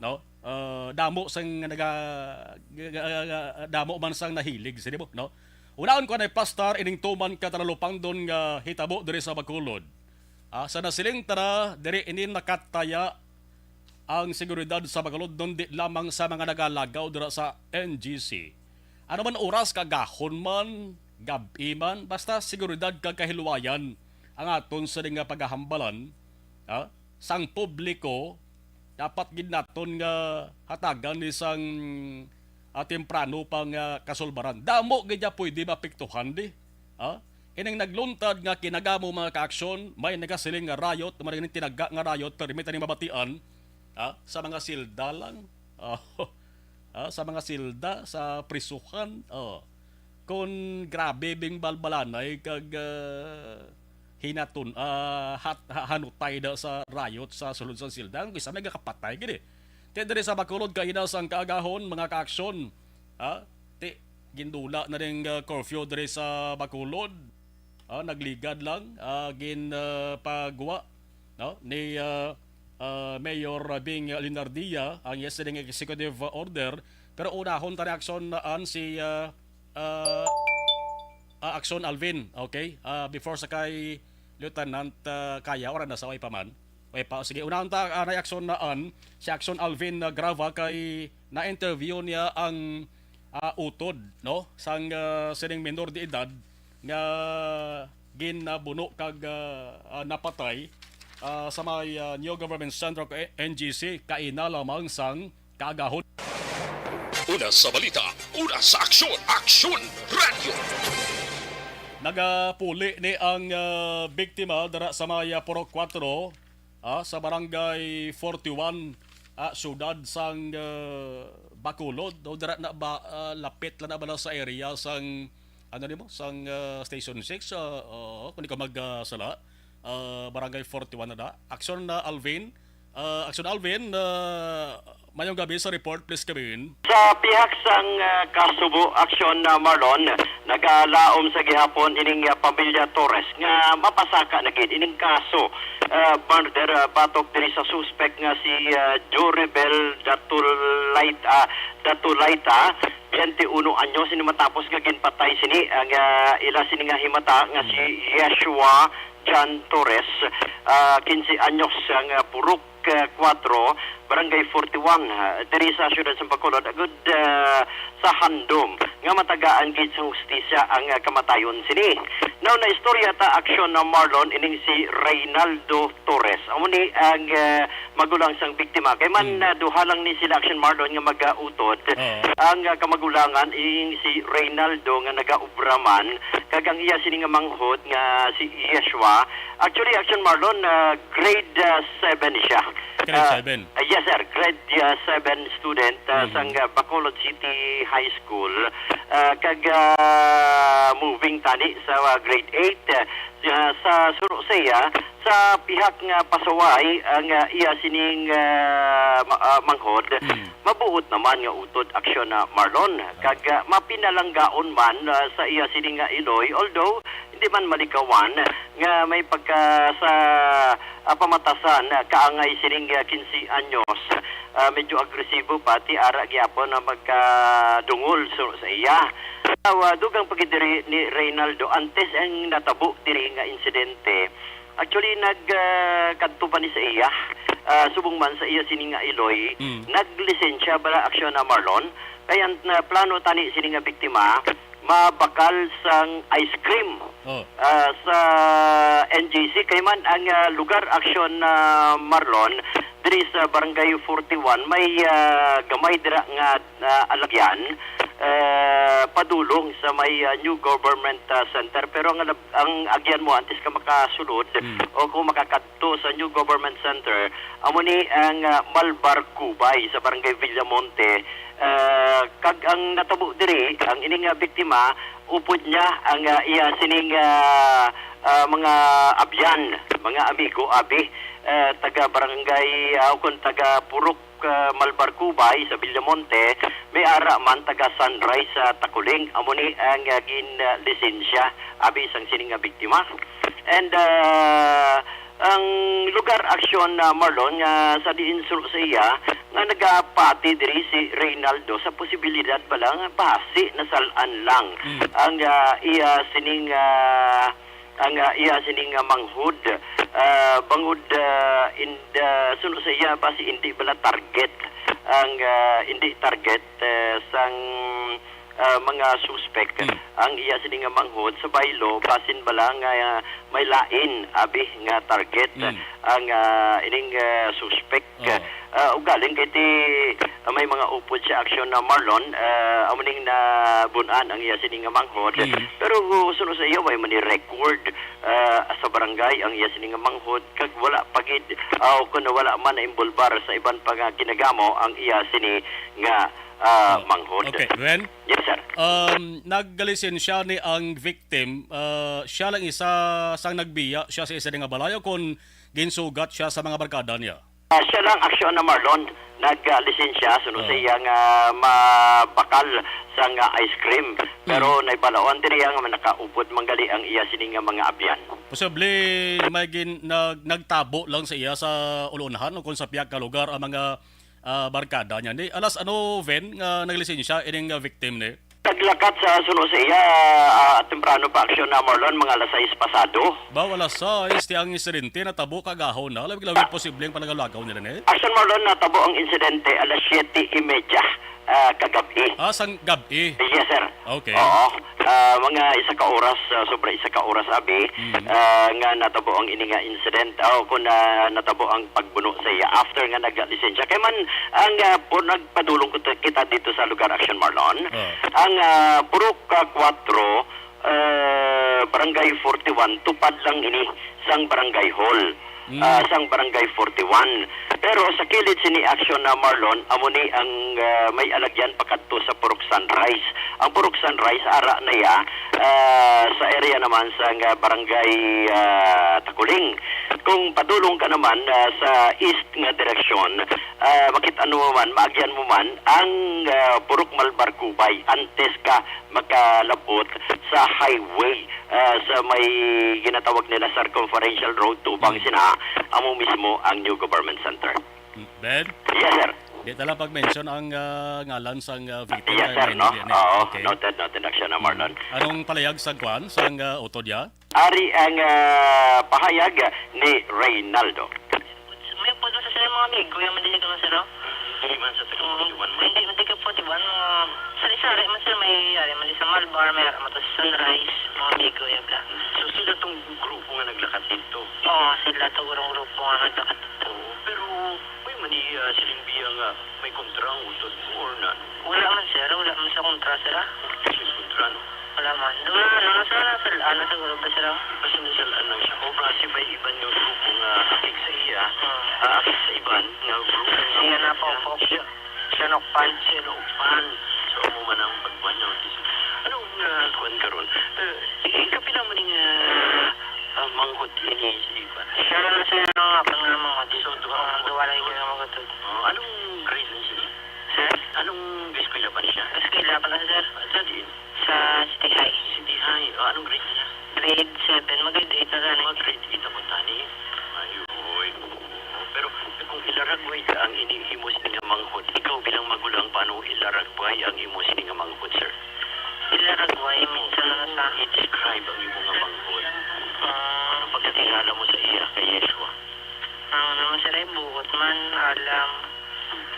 No? Ah, damo sang naga-, ga-, ga-, ga-, damo man sang nahilig, sini mo, no? Unaon ko na iplastar ining tuman ka talalupangdon nga hitabo diri sa Bacolod. Ah, sa nasiling tara, diri ini nakataya ang seguridad sa Bacolod, non di lamang sa mga nagalagaw dira sa N G C. Ano man oras, kagahon man, gab-i man, basta seguridad kag kahilwayan ang aton sa nga pagahambalan, ah, sang publiko, dapat gid naton nga hatagan ni sang, ah, temprano pa nga kasulbaran. Damo gid ya pwede maapektuhan di. Ah, ining nagluntad nga kinagamo, mga ka-aksyon, may nagasiling nga riot, may tinaga nga riot, pero may tani mabatian, ah, sa mga silda lang. Ah, ah, sa mga silda, sa prisuhan. Oh. Kon grabe bing balbalanay kag, ah, hinatun-, ah, hat-, ha-, hanutay da sa riot sa sulod sa silda, ang isa may gakapatay gid eh. Ti diri sa Bacolod, kaina sang kaagahon, mga ka-aksyon, ah, ti gindula na ning, ah, curfew diri sa Bacolod. Ah, nagligad lang, ah, gin, ah, pagwa, no, ni, ah, ah, Mayor Bing Leonardia ang yesterday nga executive order. Pero unahon ta ni aksyon na an si, ah, ah, ah, Aksyon Alvin, okay? Ah, before sa kay Lieutenant, ah, Kaya, wala na sa way pa man. Way pa, sige, unahon ta, ah, na aksyon na an si Aksyon Alvin, ah, Grava kay na-interview niya ang, ah, utod, no? Sang, ah, sining minor de edad nga ginabuno kag, ah, ah, napatay, ah, sa may, ah, New Government Center o N G C, kaina lamang sang kaagahon. Una sa balita, una sa aksyon, Aksyon Radyo. Nagapuli ni ang, ah, biktima dira sa may, ah, Purok Kuwatro, ah, sa Barangay forty-one, ah, siyudad sang, ah, Bacolod. O dira na ba, ah, lapit lang na ba na sa area sang, ano nimo, sang, ah, Station six, ah, oo, kung di ko mag, ah, sala, ah, Barangay forty-one na da. Aksyon na Alvin. Ah, Aksyon Alvin, ah, mayong gabi sa report, please come in. Sa pihak sang, ah, kasubo, Aksyon, ah, Marlon, nagalaom sa gihapon ining, ah, pamilya Torres nga mapasaka na gid ining kaso, ah, murder, ah, batok diri sa suspek nga si, ah, Joribel Datulait-, ah, Datulaita, twenty-uno anyos, ini matapos nga ginpatay sini ang, ah, ila sini nga himata nga si Yeshua John Torres, ah, quince anyos, ang, ah, Purok, ah, Cuatro, Barangay forty-one, ah, diri sa siyudad sa Bacolod, agud, ah, sa handom nga matagaan gid sa hustisya ang, ah, kamatayon sini. Now, naistorya ta, Aksyon, na Marlon, ining si Reynaldo Torres. Amo ni ang, ah, magulang sang biktima. Kay man, Hmm. ah, duha lang ni sila, Aksyon, Marlon, nga mag-utod. Oo. Ang, ah, kamagulangan, ining si Reynaldo nga nagaubra man, kag ang iya sini nga manghod nga si Yeshua. Actually, Aksyon, Marlon, ah, grade, ah, seven siya. Grade Ah, seven? ah, yes, sir. Grade, ah, seven student, ah, Mhm. sang, ah, Bacolod City High School. Ah, kag, ah, moving tani sa, ah, grade eight. Ah, sa suno sa iya, sa pihak nga pasaway, ang, ah, iya sining, ah, ma-, ah, manghod, Mm. mabuot naman nga utod, Aksyon, na Marlon. Kag, ah, mapinalanggaon man, ah, sa iya sini nga iloy, although hindi man malikawan nga may pagka sa, ah, pamatasan, ah, kaangay sining, ah, quince anyos. Ah, medyo agresibo pa, ti ara gyapon na magkadungol sa, sa iya. Now, ah, dugang pa gid diri ni Reynaldo, antes ang natabo diri nga insidente, actually, nag, ah, kadto pa ni sa iya, ah, subong man sa iya sini nga iloy, Mm. naglisensya bala, Aksyon, na Marlon. Kaya ang, ah, plano tani sini nga biktima, mabakal sang ice cream, Oh. ah, sa N G C. Kay man ang, ah, lugar, Aksyon, na Marlon, diri sa Barangay forty-one, may, ah, gamay dira nga, ah, alagyan, ah, padulong sa may, ah, New Government, ah, Center. Pero ang alab-, ang agyan mo, antes ka makasulod Hmm. o kung makakadto sa New Government Center, amo ni ang, ah, Malbar Cubay sa Barangay Villamonte, Ah, kag ang natabo diri, ang ini nga biktima, upod niya ang, ah, iya sining, ah, ah, mga abyan, mga amigo, abi, ah, taga barangay, ah, ukon taga Purok, ah, Malbar Cubay sa Villamonte, may ara man taga Sunrise sa Taculing. Amo ni ang, ah, gin, ah, lisensya, abi sang sining nga biktima. And, ah, ang lugar aksyon na, Marlon, nga sa diin suno sa iya, nga nagapati diri si Reynaldo sa posibilidad pa lang, basi nasal-an lang Mm. ang, ah, iya sining, ah, ang, ah, iya sining, ah, manghod. Ah, bangod, ah, in, ah, suno sa iya, basi hindi bala target ang, ah, hindi target, eh, sang, ah, mga suspek Mm. ang iya sini nga manghod sa baylo, basin bala nga, ah, may lain abi nga target Mm. ang, ah, ining, ah, suspek. Oo. Ah, ugaling kay ti, ah, may mga upod sa aksyon na, Marlon, ah, amo ning nabun-an ang iya sini nga manghod. Mm. Pero suno sa iya, way man ni record, ah, sa barangay ang iya sini nga manghod, kag wala pa gid, ah, o kun wala man na imbolbar sa iban pa nga ginagamo ang iya sini nga, ah, Oh, manghod. Okay, Ren? Yes, sir. Um, naglisensya ni ang victim, ah, siya lang isa sang nagbiya siya sa isa nga balay o kon ginsugat siya sa mga barkada niya? Ah, siya lang aksyon na, Marlon, naglisensya suno sa Oh. iyang, ah, mabakal sang, ah, ice cream. Pero Mm. naibalawan diri nga nakaupod man gali ang iya sini nga mga abyan. Posible may gin-, nag-, nagtabo lang sa iya sa ulunhan o kon sa pihak nga lugar ang mga, ah, barkada niya. Ni alas ano, Ven, nga naglisensya ining, ah, victim ni? Naglakat sa suno sa iya, ah, temprano pa aksyon na, Marlon, mga alas sais pasado. Ba, alas sais, ti ang insidente natabo kagahon na. Lawig-lawig posible ang panagalagaw nila ni? Aksyon, Marlon, natabo ang insidente alas siyete y media, ah, kagabi. Ah, sang gab-i? Yes, sir. Okay. Oo. Ah, mga isa ka oras, ah, sobra isa ka oras, abi, Mm. ah, nga natabo ang ini nga incident. O, kung na, natabo ang pagbuno sa iya after nga naglisensya. Kay man, ang, ah, po, nagpadulong ko to, kita dito sa lugar action, Marlon. Oh. Ang, ah, Purok, ah, Cuatro, ah, Barangay forty-one, tupad lang ini sang Barangay Hall, Mm. ah, sang Barangay forty-one. Pero sa kilid sini action na, Marlon, amo ni ang, ah, may alagyan pakadto sa Purok Sunrise. Ang Purok Sunrise, ara na ya, ah, sa area naman sa nga Barangay, ah, Taculing. Kung padulong ka naman, ah, sa east nga direksyon, ah, makit-an mo man, maagyan mo man ang, ah, Purok Malbar Cubay antes ka makalabot sa highway, ah, sa may ginatawag nila Circumferential Road, tubang Mm. sina, amo mismo ang New Government Center. Ben? Yes, sir. Di ta lang pag-mention ang, ah, ngalan sang, ah, victim Yes, kay sir, may no? nagyan eh. Oo, Okay. noted, noted, action na, Marlon. Anong palayag sa kwan, sang, ah, utod ya? Ari ang, ah, pahayag ni Reynaldo. May upod man sa sila mga amigo, yung madilig naman sila. Hindi man sa taga Mm, forty-one man. Hindi, hindi ka forty-one, mga sari-sari man sila, may ari man sa Malbar, may ari man sa Sunrise, mga amigo, yung bla. So, sila tong grupo nga naglakat dito? Oo, sila to, urang grupo nga naglakat dito. Oo, pero may mani, ah, siling biya nga may kontra ang utod mo or na? Wala man, sir. Wala man sa kontra, sir, ah. Wala siya kontra, no? Wala man. Doon na, ano, sa, sa, ano, sa grupo, sir, ah. Basta may salaan lang siya. O basi may iban nga grupo nga akig sa iya, Hmm. ah, akig sa iban nga grupo nga Siya na, siya, Popo. siya, Siya, Nokpan. siya, Nokpan. So, amo man ang pagkuhan niya. Ano nga kuhan karon? Eh, i-, kapila man nga, ah, manghod ini si kuhan? Siya lang, sir, ang akon nga manghod. So, duha Ah, manghod. duha lang yung manghod. Oh, anong grade na siya? Sir? Anong eskwela pa niya? Eskwela pa na, sir. Ah, sa diin? Sa City High. City High. Ah, anong grade na niya? Grade seven. Mag-grade eight na gani. Mag-grade eight na punta ni. Ay, uy. Pero kung ilaragway ka ang ini imo sini nga manghod, ikaw bilang magulang, paano ilaragway ang imo sini nga manghod, sir? Ilaragway, minsan na sa I-describe ang imo nga manghod. Ah. Ano pagkakilala mo sa iya kay Yeshua? Ang naman, sir, ay buot man, alam.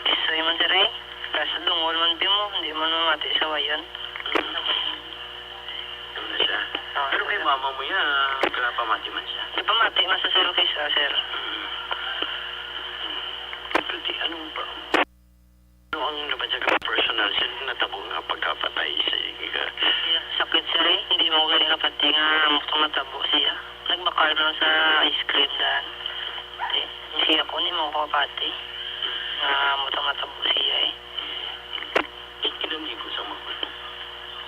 Isoy man, sir, eh. Kaso dungol man, di mo, hindi man mamati sa wayon. Ano na siya? Ah. Pero kay mama mo yan, nagpamati man siya. Nagpamati man sa sir, kay sa sir. Mm. Pero di, anong pa-, ano ang nabatian ka personal sa natabo nga pagkapatay sa iya? Sakit, sir, eh. Hindi mo gani kapati nga amo to matabo siya. Nagbakal lang sa ice cream daan. Eh, siya ko ni mo kapati. Nga amo to matabo siya, eh.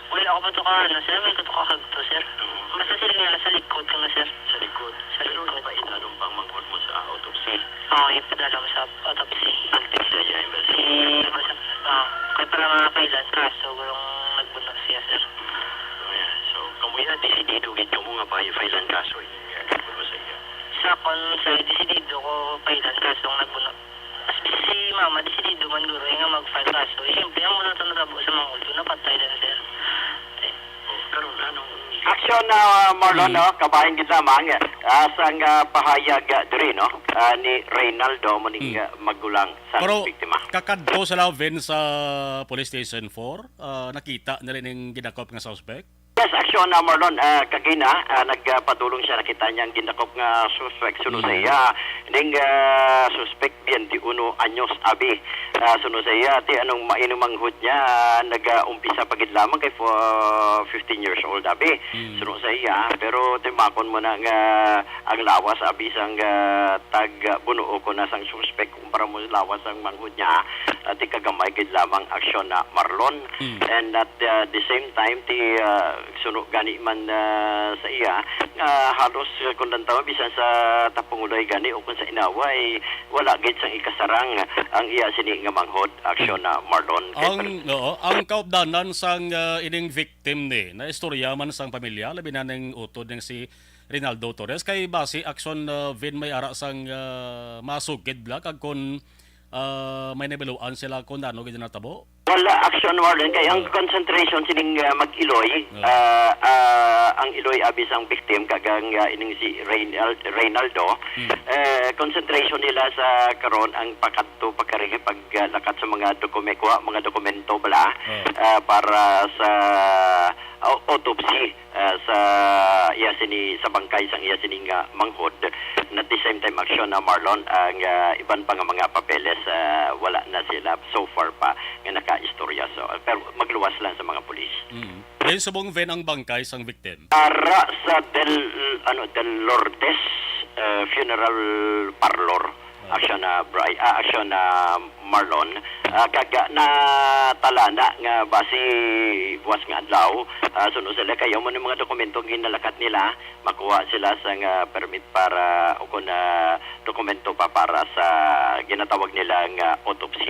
Wala ako pa to ka, ano, sir. May kuto ka hagto, sir. Oo. Basta sila nga sa likod ka na, sir. Sa likod. Sa Pero likod. Ipadalom pa ang manghod mo sa autopsy? Oo, ipadalom sa autopsy. Ang text na niya, yung Si, basta, ah, kay para mga file-an kaso, gurong nagbuno siya, sir. Oh, yeah. So, kamuya, desidido gid kamo nga pa-, file-an kaso, yung, uh, nagbuno sa iya? Sa akon, sir, desidido ko file-an kaso ang nagbuno. Mas si mama, desidido man guro nga mag-file kaso. Eh, siyempre, ang muna ito natabo sa mga ulto, napatay lang, sir. Eh. Oh, karon, anong Aksyon na, Marlon, Hmm. no? Kabahin gid lamang, ah, sang, ah, pahayag, ah, diri, no? Ah, ni Reynaldo, mo ning, Hmm. ah, magulang sa Pero biktima. Kakadto sa Laven sa Police Station four, ah, nakita nila ning gidakop nga suspect? Yes, aksyon na, Marlon. Ah, kagina, ah, nagpadulong siya, nakita niya ang gindakop nga suspect. Suno sa Mm. iya, ning, ah, suspect, twenty-uno anyos, abi. Ah, suno sa iya, ti anong mainumanghod niya, ah, nag-umpisa pa gid lamang kay fo-, fifteen years old, abi. Mm. Suno sa iya, pero timbakon mo na nga ang lawas, abi, sang, ah, tag, ah, bunuo ko na sang suspect kumpara mo lawas sang manghod niya, ah, ti kagamay gid lamang aksyon na, Marlon. Mm. And at, ah, the same time, ti, ah, suno gani man, ah, sa iya, nga halos, ah, kung dantaw, bisan sa tapunguloy gani o kung sa inaway, wala gid sang ikasarang ang iya sini nga manghod, aksyon na, Marlon. Kay Ang, per- oo, ang kaupdanan sang, ah, ining victim ni, naistorya man sang pamilya, labi na ning utod ning si Rinaldo Torres, kay basi aksyon, ah, Vin, may ara sang, ah, masugid bala, kag kung, ah, may nabiluan sila kung ano gid natabo? Wala aksyon, Marlon, kay ang Ah. concentration sining, ah, mag-iloy, Ah. ah, ah, ang iloy abi sang victim kag ang, ah, ining si Reynald-, Reynaldo, Hmm. eh, concentration nila sa karon ang pakadto, pagkari, pag, ah, lakat sa mga dokume-, kuha, mga dokumento bala, Ah. ah, para sa, ah, autopsy, ah, sa iya sini, sa bangkay sang iya sini nga manghod. And at the same time, aksyon na, Marlon, ang, ah, iban pa nga mga papeles, ah, wala na sila so far pa nga nakaistorya. So, pero magluwas lang sa mga pulis. Mm. Diin subong, Vin, ang bangkay sang victim? Ara sa Del, ano, Del Lourdes, ah, Funeral Parlor. Ah. Aksyon na, Bri-, ah, aksyon na, Marlon. Ah, kag, ah, natala na nga basi buwas nga adlaw, ah, suno sila kay amo ni mga dokumento ginalakat nila, makuha sila sang, ah, permit para o kun, ah, dokumento pa para sa ginatawag nila nga autopsy.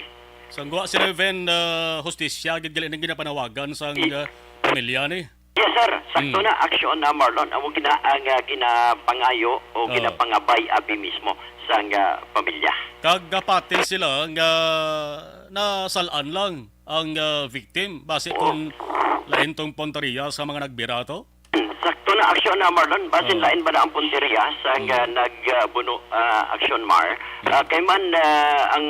Sang guwa sila, Vin, ah, hustisya gid gali ning ginapanawagan sang, I- ah, pamilya ni. Yes, sir. Sakto Mm. na, aksyon na, Marlon. Amo gina-, ang, ah, ginapangayo o Oh. ginapangabay abi mismo sang, ah, pamilya. Kag gapati sila nga nasalan lang ang, ah, victim. Basi Oh. kung lain tong punteriya sa mga nagbira to? Hmm, sakto na, aksyon na, Marlon. Basin Oh. lain ba na ang punteriya sang, Mm. ah, nag, ah, buno, ah, aksyon, Mar? Mm. Ah, kay man, ah, ang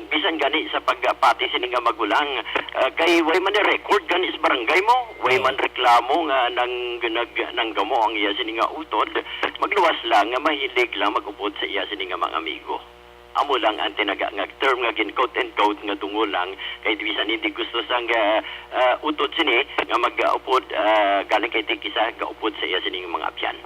bisan gani sa pagpati sini nga magulang, ah, kay way man ni record gani sa barangay mo, way Oh. man reklamo nga nang, nag, nanggamo ang iya sini nga utod, magluwas lang nga mahilig lang mag-upod sa iya sini nga mga amigo. Amo lang ang tinaga nga term nga gin-, quote and quote, nga dungol lang, kay di bisan hindi gusto sang, ah, ah, utod sini nga mag-upod, ah, galing kay ti kisa gaupod sa iya sini nga mga abyan.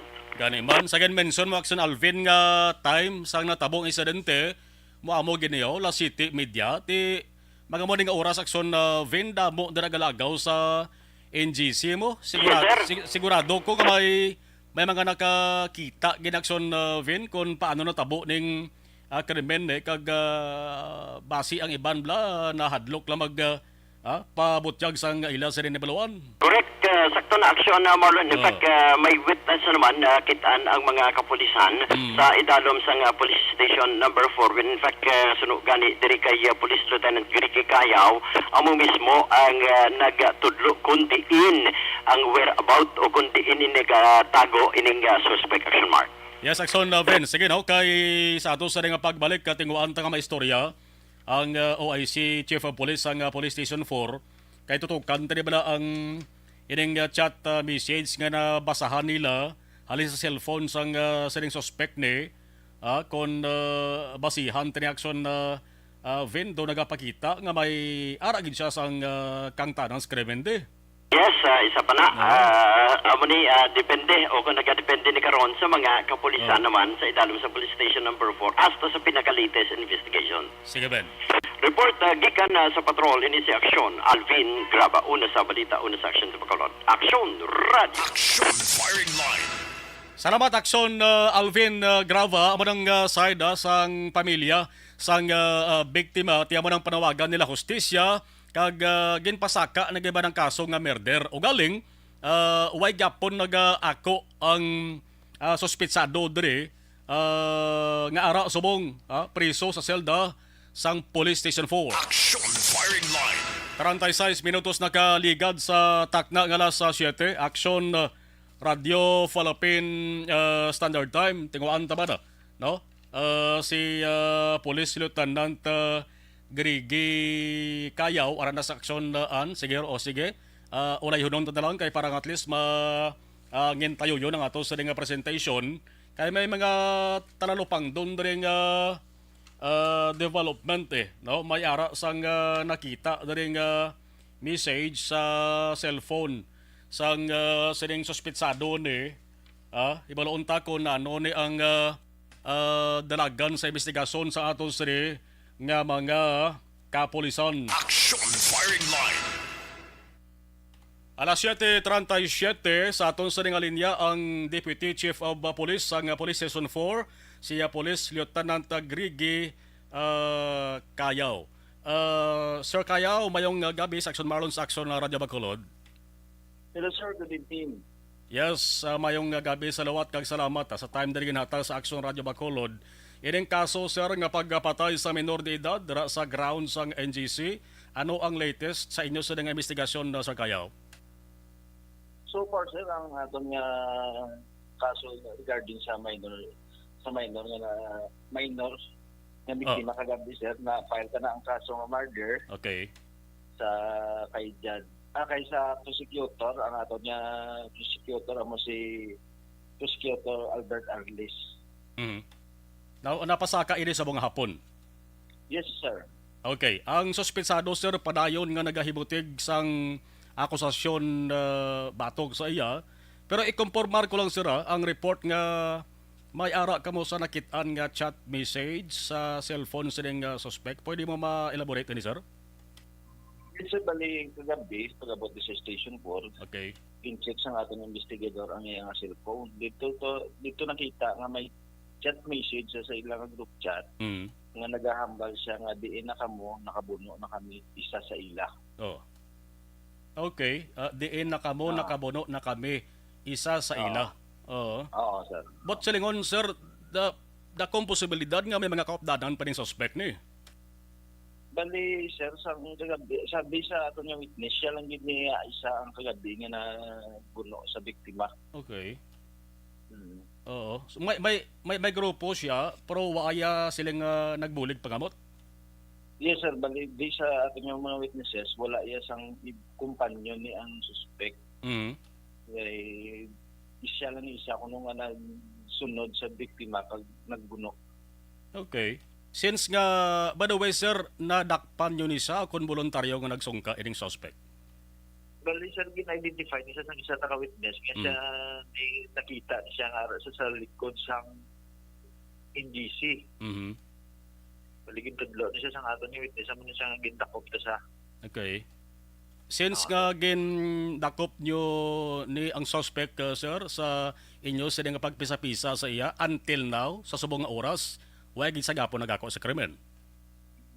Gani man, sa gin-mention mo, Aksyon Alvin, nga time sang natabo ang insidente, mo amo gini, oh, alas siyete y media, ti mga mo ning oras, Aksyon, ah, Vin, damo dira galagaw sa N G C mo. Sigurado, Yes, sir. sig-, sigurado ko nga may, may mga nakakita gid, Aksyon, ah, Vin, kung paano natabo ning, ah, krimen, eh, kag, ah, basi ang iban bala nahadlok lang mag, ah, ah, pabutyag sang ila sa rin nabaluan. Correct, ah, sakto na aksyon na, Marlon. In Oo. fact, ah, may witness naman, ah, kit-an ang mga kapulisan Mm. sa idalom sang, ah, police station number four. When in fact, ah, suno gani diri kay, ah, Police Lieutenant Ricky Cayaw, amo mismo ang, ah, nagtudlo kung diin ang whereabout o kung diin ini nagatago ining, ah, suspect, Action Mark. Yes, Action, uh, Vince. Sige, no, kay sa ato sa nga pagbalik, katinguan ta nga maistorya ang, uh, O I C, Chief of Police sang, uh, Police Station four, kay tutukan ta di bala ang ining, uh, chat, uh, message nga nabasahan nila halin sa cellphone sang, uh, sining suspect ni, ah, kon, uh, basihan ta ni Action, uh, uh, Vin, do nagapakita nga may ara gid siya sang, uh, kangtanan sa krimen di. Yes, ah, isa pa na. Oo. Ah, amo ni, ah, depende o kung nagadepende ni karon sa mga kapulisan Oo. naman sa idalom sa Police Station Number four hasta sa pinaka-latest investigation. Sige, Ben. Report, ah, gikan na sa patrol, ini si Aksyon Alvin Graba. Una sa balita, una sa aksyon sa Bacolod. Aksyon Radio. Action Firing Line. Salamat, Aksyon, ah, Alvin, ah, Graba. Amo nang, ah, side, ah, sang pamilya sang, ah, ah, biktima, ti amo nang panawagan nila hustisya kag, ah, ginpasaka na giba ng kaso nga murder. Ugaling, ah, way gyapon nagaako ang, ah, suspitsado diri, ah, nga ara subong, ah, priso sa selda sang Police Station four. Action Firing Line. Treinta y seis minutos nakaligad sa takna nga alas siyete. Action, ah, Radio Philippine, ah, Standard Time. Tinguhaan ta ba na, no? Ah, si, ah, Police Lieutenant, ah, Grigi Kayaw, ara na sa aksyon, ah, an. Sige, o sige. Ah, ulayhunon ta na lang kay para at least ma, ah, ngintayuyon ang ato sa nga presentation. Kay may mga talalupangdon diri nga, ah, development, eh, no? May ara sang, ah, nakita diri nga message sa cellphone sang, ah, sining suspitsado ni, ah, hibaluon ta kung ano ni ang, ah, ah, dalagan sa investigasyon sa aton sini nga mga kapulisan. Action Firing Line. Alas siyete treinta y siete, sa aton sini nga linya ang Deputy Chief of, ah, Police sang, ah, Police Station four, si, ah, Police Lieutenant, ah, Grigi, ah, Kayaw. Ah, Sir Kayaw, mayong, ah, gabi sa Action Marlon sa Action, ah, Radio Bacolod. Hello, sir. Good evening. Yes, ah, mayong, ah, gabi sa liwat kag salamat, ah, sa time diri ginhatag sa Action Radio Bacolod. Ining kaso, sir, nga pagpatay sa minor de edad dira sa ground sang N G C, ano ang latest sa inyo sa nga investigasyon, ah, Sir Kayaw? So far, sir, ang aton nga kaso regarding sa minor, sa minor nga na, minor nga Ah. biktima kagabi, sir, na-file ka na ang kaso nga murder Okay. sa kay Judge, ah, kay sa prosecutor, ang aton nga prosecutor amo si Prosecutor Albert Arlis. Mhm. Na, napasaka ini sa mga hapon. Yes, sir. Okay. Ang suspetsado, sir, padayon nga nagahimutig sang akusasyon, ah, batok sa iya. Pero ikompormar ko lang, sir, ah, ang report nga may ara kamo sa nakit-an nga chat message sa cellphone sining, ah, suspect. Pwede mo ma-elaborate ini, sir? Yes, sir. Bali, kagabi, pag-abot di sa Station four, Okay. in-check sang aton investigador ang iya nga cellphone. Dito to, dito nakita nga may chat message sa, sa ilang group chat Mm. nga nagahambal siya nga, "Diin na kamo, nakabuno na kami, isa sa ila." Oh. Okay. Ah, diin na kamo, Oo. nakabuno na kami, isa sa Oo. ila. Oo. Oo, sir. But silingon, sir, da-, dakong posibilidad nga may mga kaupdanan pa ning suspect ni. Bali, sir, sa kagabi, sabi sa aton nga witness, siya lang gid niya isa ang kagabi nga nabuno sa biktima. Okay. Mm. Oo. So, may, may, may, may grupo siya, pero wa iya siling, ah, nagbulig pangamot? Yes, sir. Bali, di sa aton nga mga witnesses, wala iya sang ib-, kumpanyo ni ang suspect. Mm. Kay siya lang isa kuno nga nagsunod sa biktima kag nagbuno. Okay. Since nga, by the way, sir, nadakpan nyo ni sa kon voluntaryo nga nagsungka ining suspect? Bali, sir, gin-identify ni sa sang isa ta ka witness nga Mm. siya ni nakita ni siya nga ara sa, sa likod sang N G C. Mhm. Bali, gintudlo ni siya sa aton ni witness, amo ni siya nga gindakop ta sa Okay. Since Oo, nga sir. gindakop nyo ni ang suspect, uh, sir, sa inyo sini nga pagpisa-pisa sa iya, until now, sa subong nga oras, wala gid sa gapon nagako sa krimen?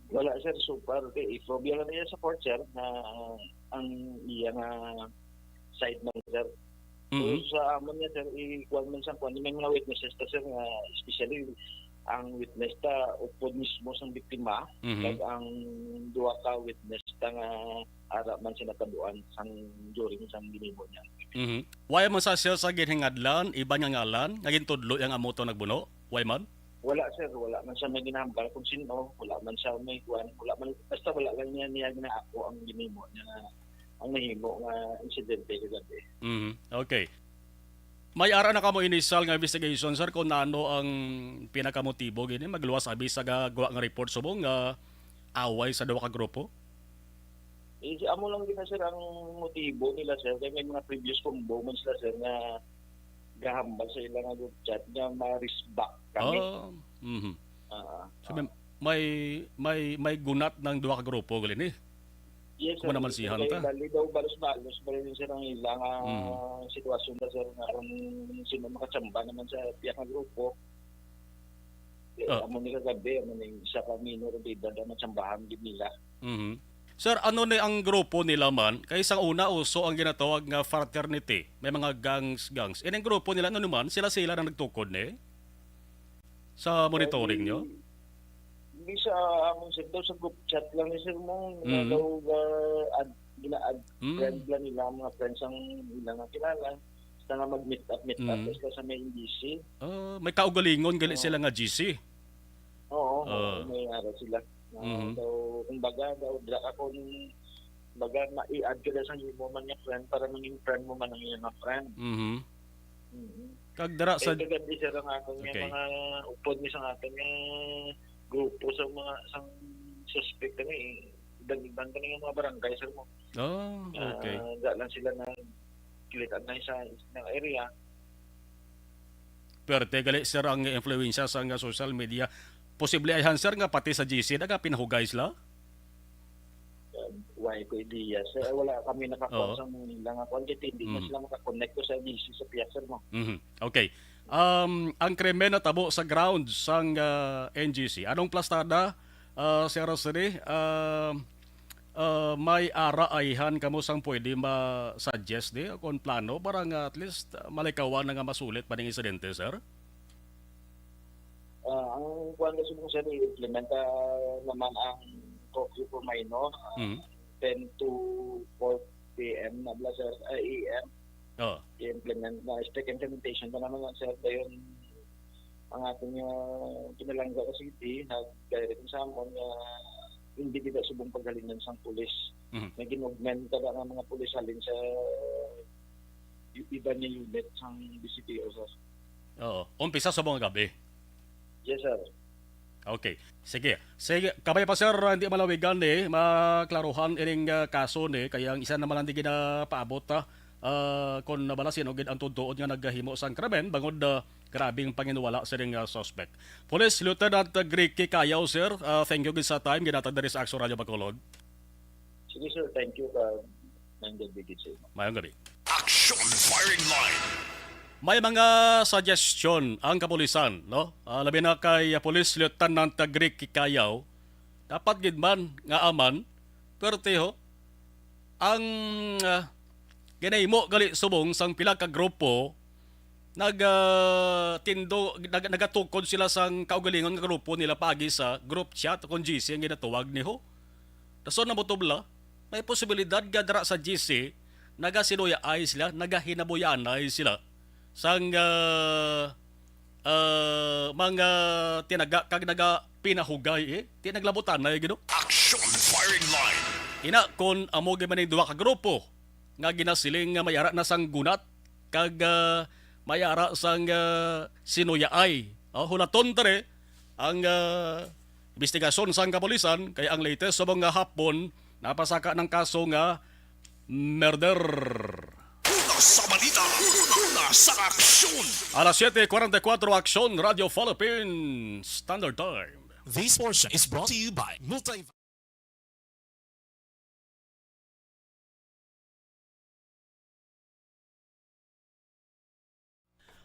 Wala, sir, so far. Okay, i-prove lang niya sa court, sir, na ang iya nga side man, sir. So, Mhm. sa amon nga, sir, i-kuwan man sa kuwan, may mga witnesses ta, sir, nga especially ang witness ta upod mismo sang biktima, Mhm. kag ang duha ka witness ta nga ara man sa natabuan sang during sang ginhimo niya. Mhm. Wala man sa siya sa ginhingadlan, iban nga ngalan, nga gintudlo yang amo to nagbuno? Wala man? Wala, sir. Wala man siya may ginahambal kung sino. Wala man siya may kuwan. Wala man, basta wala lang niya, niya ginaako ang ginhimo niya nga, ang nahimo nga insidente kagabi. Mhm. Okay. May ara na kamo initial nga investigation, sir, kung ano ang pinakamotibo gini? Magluwas abi sa gagwa nga report subong nga away sa duha ka grupo? Eh, si amo lang gina, sir, ang motibo nila, sir. Kay may mga previous combo man sila, sir, nga gahambal sa ilang group chat nga ma-respect kami. Oh, mhm. Ah, So, may, ah. may, may, may gunat ng duha ka grupo gali ni. Yes, sir. Kung namansihan ta. Kay bali daw, balos-balos pa rin, sir, ang ilang, ah, Mm. sitwasyon na, sir, nga kung sino makachamba naman sa piyak nga grupo. Eh, Ah. amo ni kagabi, amo ni isa ka minor de edad ang natsambahan gid nila. Mhm. Sir, ano ni ang grupo nila man? Kay sa una, uso ang ginatawag nga fraternity. May mga gangs, gangs. Ining grupo nila, ano naman? Sila-sila na nagtukod ni? Sa monitoring nyo? Hindi sa amon, sir. Daw sa group chat lang ni, sir, mo. Nga Mm. daw, ah, ad-, gina-add Mm. friend lang nila, mga friends ang ilang nga kilala. Basta nga mag-meet up, meet up Mm. sila sa may N G C. Ah, may kaugalingon gali Oo. sila nga G C. Oo, oo, Ah. may ara sila. Ah, Mhm. so, kumbaga, daw, dira ka kung, kumbaga, ma-i-add ka na sa imo man nga friend para maging friend mo man ang iyang nga friend. Mhm. Mhm. Kag dira sa Kay kagabi, sir, ang aton nga Okay. mga upod ni sa aton nga grupo sa mga, sa suspect kami, eh, iban-iban kami nga mga barangay, sir, mo. Oh, okay. Ah, da lang sila na kilitan na sa, sa area. Perte gali, sir, ang influensya sa nga social media. Posible ayhan, sir, nga pati sa G C nagapinahugay sila? Why ko idea, sir? Wala kami nakakuha Oo. sa nila nga kuwan, kaya hindi na Mm. sila makakonect ko sa G C sa piyak, sir, mo. Mhm. Okay. Um, ang krimen natabo sa grounds sang, ah, N G C. Anong plastada, ah, Sir Rosary? Ah, ah, may ara ayhan kamo sang pwede ma-suggest di kon plano para nga at least, ah, malikawan na nga masulit pa ning insidente, sir? Ah, ang kuwan kasi mo, sir, i-implement, ah, naman ang curfew for minor, ah, Mhm. ten to four P M na bala, sir, ah, A M. Oh. I-implement na, strict implementation pa naman lang, sir. Dayon, ang ating, ah, pinalangga sa city, nag-direct sa amon nga hindi kita subong paghalinan sang pulis. Mhm. May gin-augment ka ba nga mga pulis halin sa i-, iba niya unit sang D C P O, sir. Oo. Umpisa sa mga gabi. Yes, sir. Okay. Sige. Sige, kabay pa, sir, hindi malawigan ni maklaruhan ining, ah, kaso ni, kay ang isa naman lang di ginapaabot, ah, ah, kung nabala sino gid ang tuod nga naghimo sang krimen, bangod, ah, grabing panginwala sining, ah, suspect. Police Lieutenant Gricky Cayaw, sir, ah, thank you gid sa time ginatag diri sa Action Radio Bacolod. Sige, sir. Thank you, ah, mayong gabi gid sa imo. Mayong gabi. Action Firing Line. May mga suggestion ang kapulisan, no? Ah, labi na kay, ah, Police Lieutenant Gricky Cayaw. Dapat gid man nga aman, pertiho, ang, ah, ginahimo gali subong sang pila ka grupo, nag, ah, tindo-, nag-, nagatukod sila sang kaugalingon nga grupo nila paagi sa group chat kon G C ang ginatawag ni ho. Rason na mo tubla, may posibilidad nga dira sa G C, nagasinuyaay sila, nagahinabuyanay sila sang, ah, ah, mga tinaga kag nagapinahugay, eh. Ti naglabutanay gid, no? Action Firing Line. Ina, kon amo gid man ning duha ka grupo nga ginasiling nga may ara na sang gunat kag, ah, may ara sang, ah, sinuyaay. Oh, hulaton ta rin ang, ah, investigasyon sang kapulisan, kay ang latest sa mga hapon, napasaka ng kaso nga murder. Una sa balita, una sa aksyon. Alas siete cuarenta y cuatro, Aksyon Radio Philippines Standard Time. This portion is brought to you by Multi-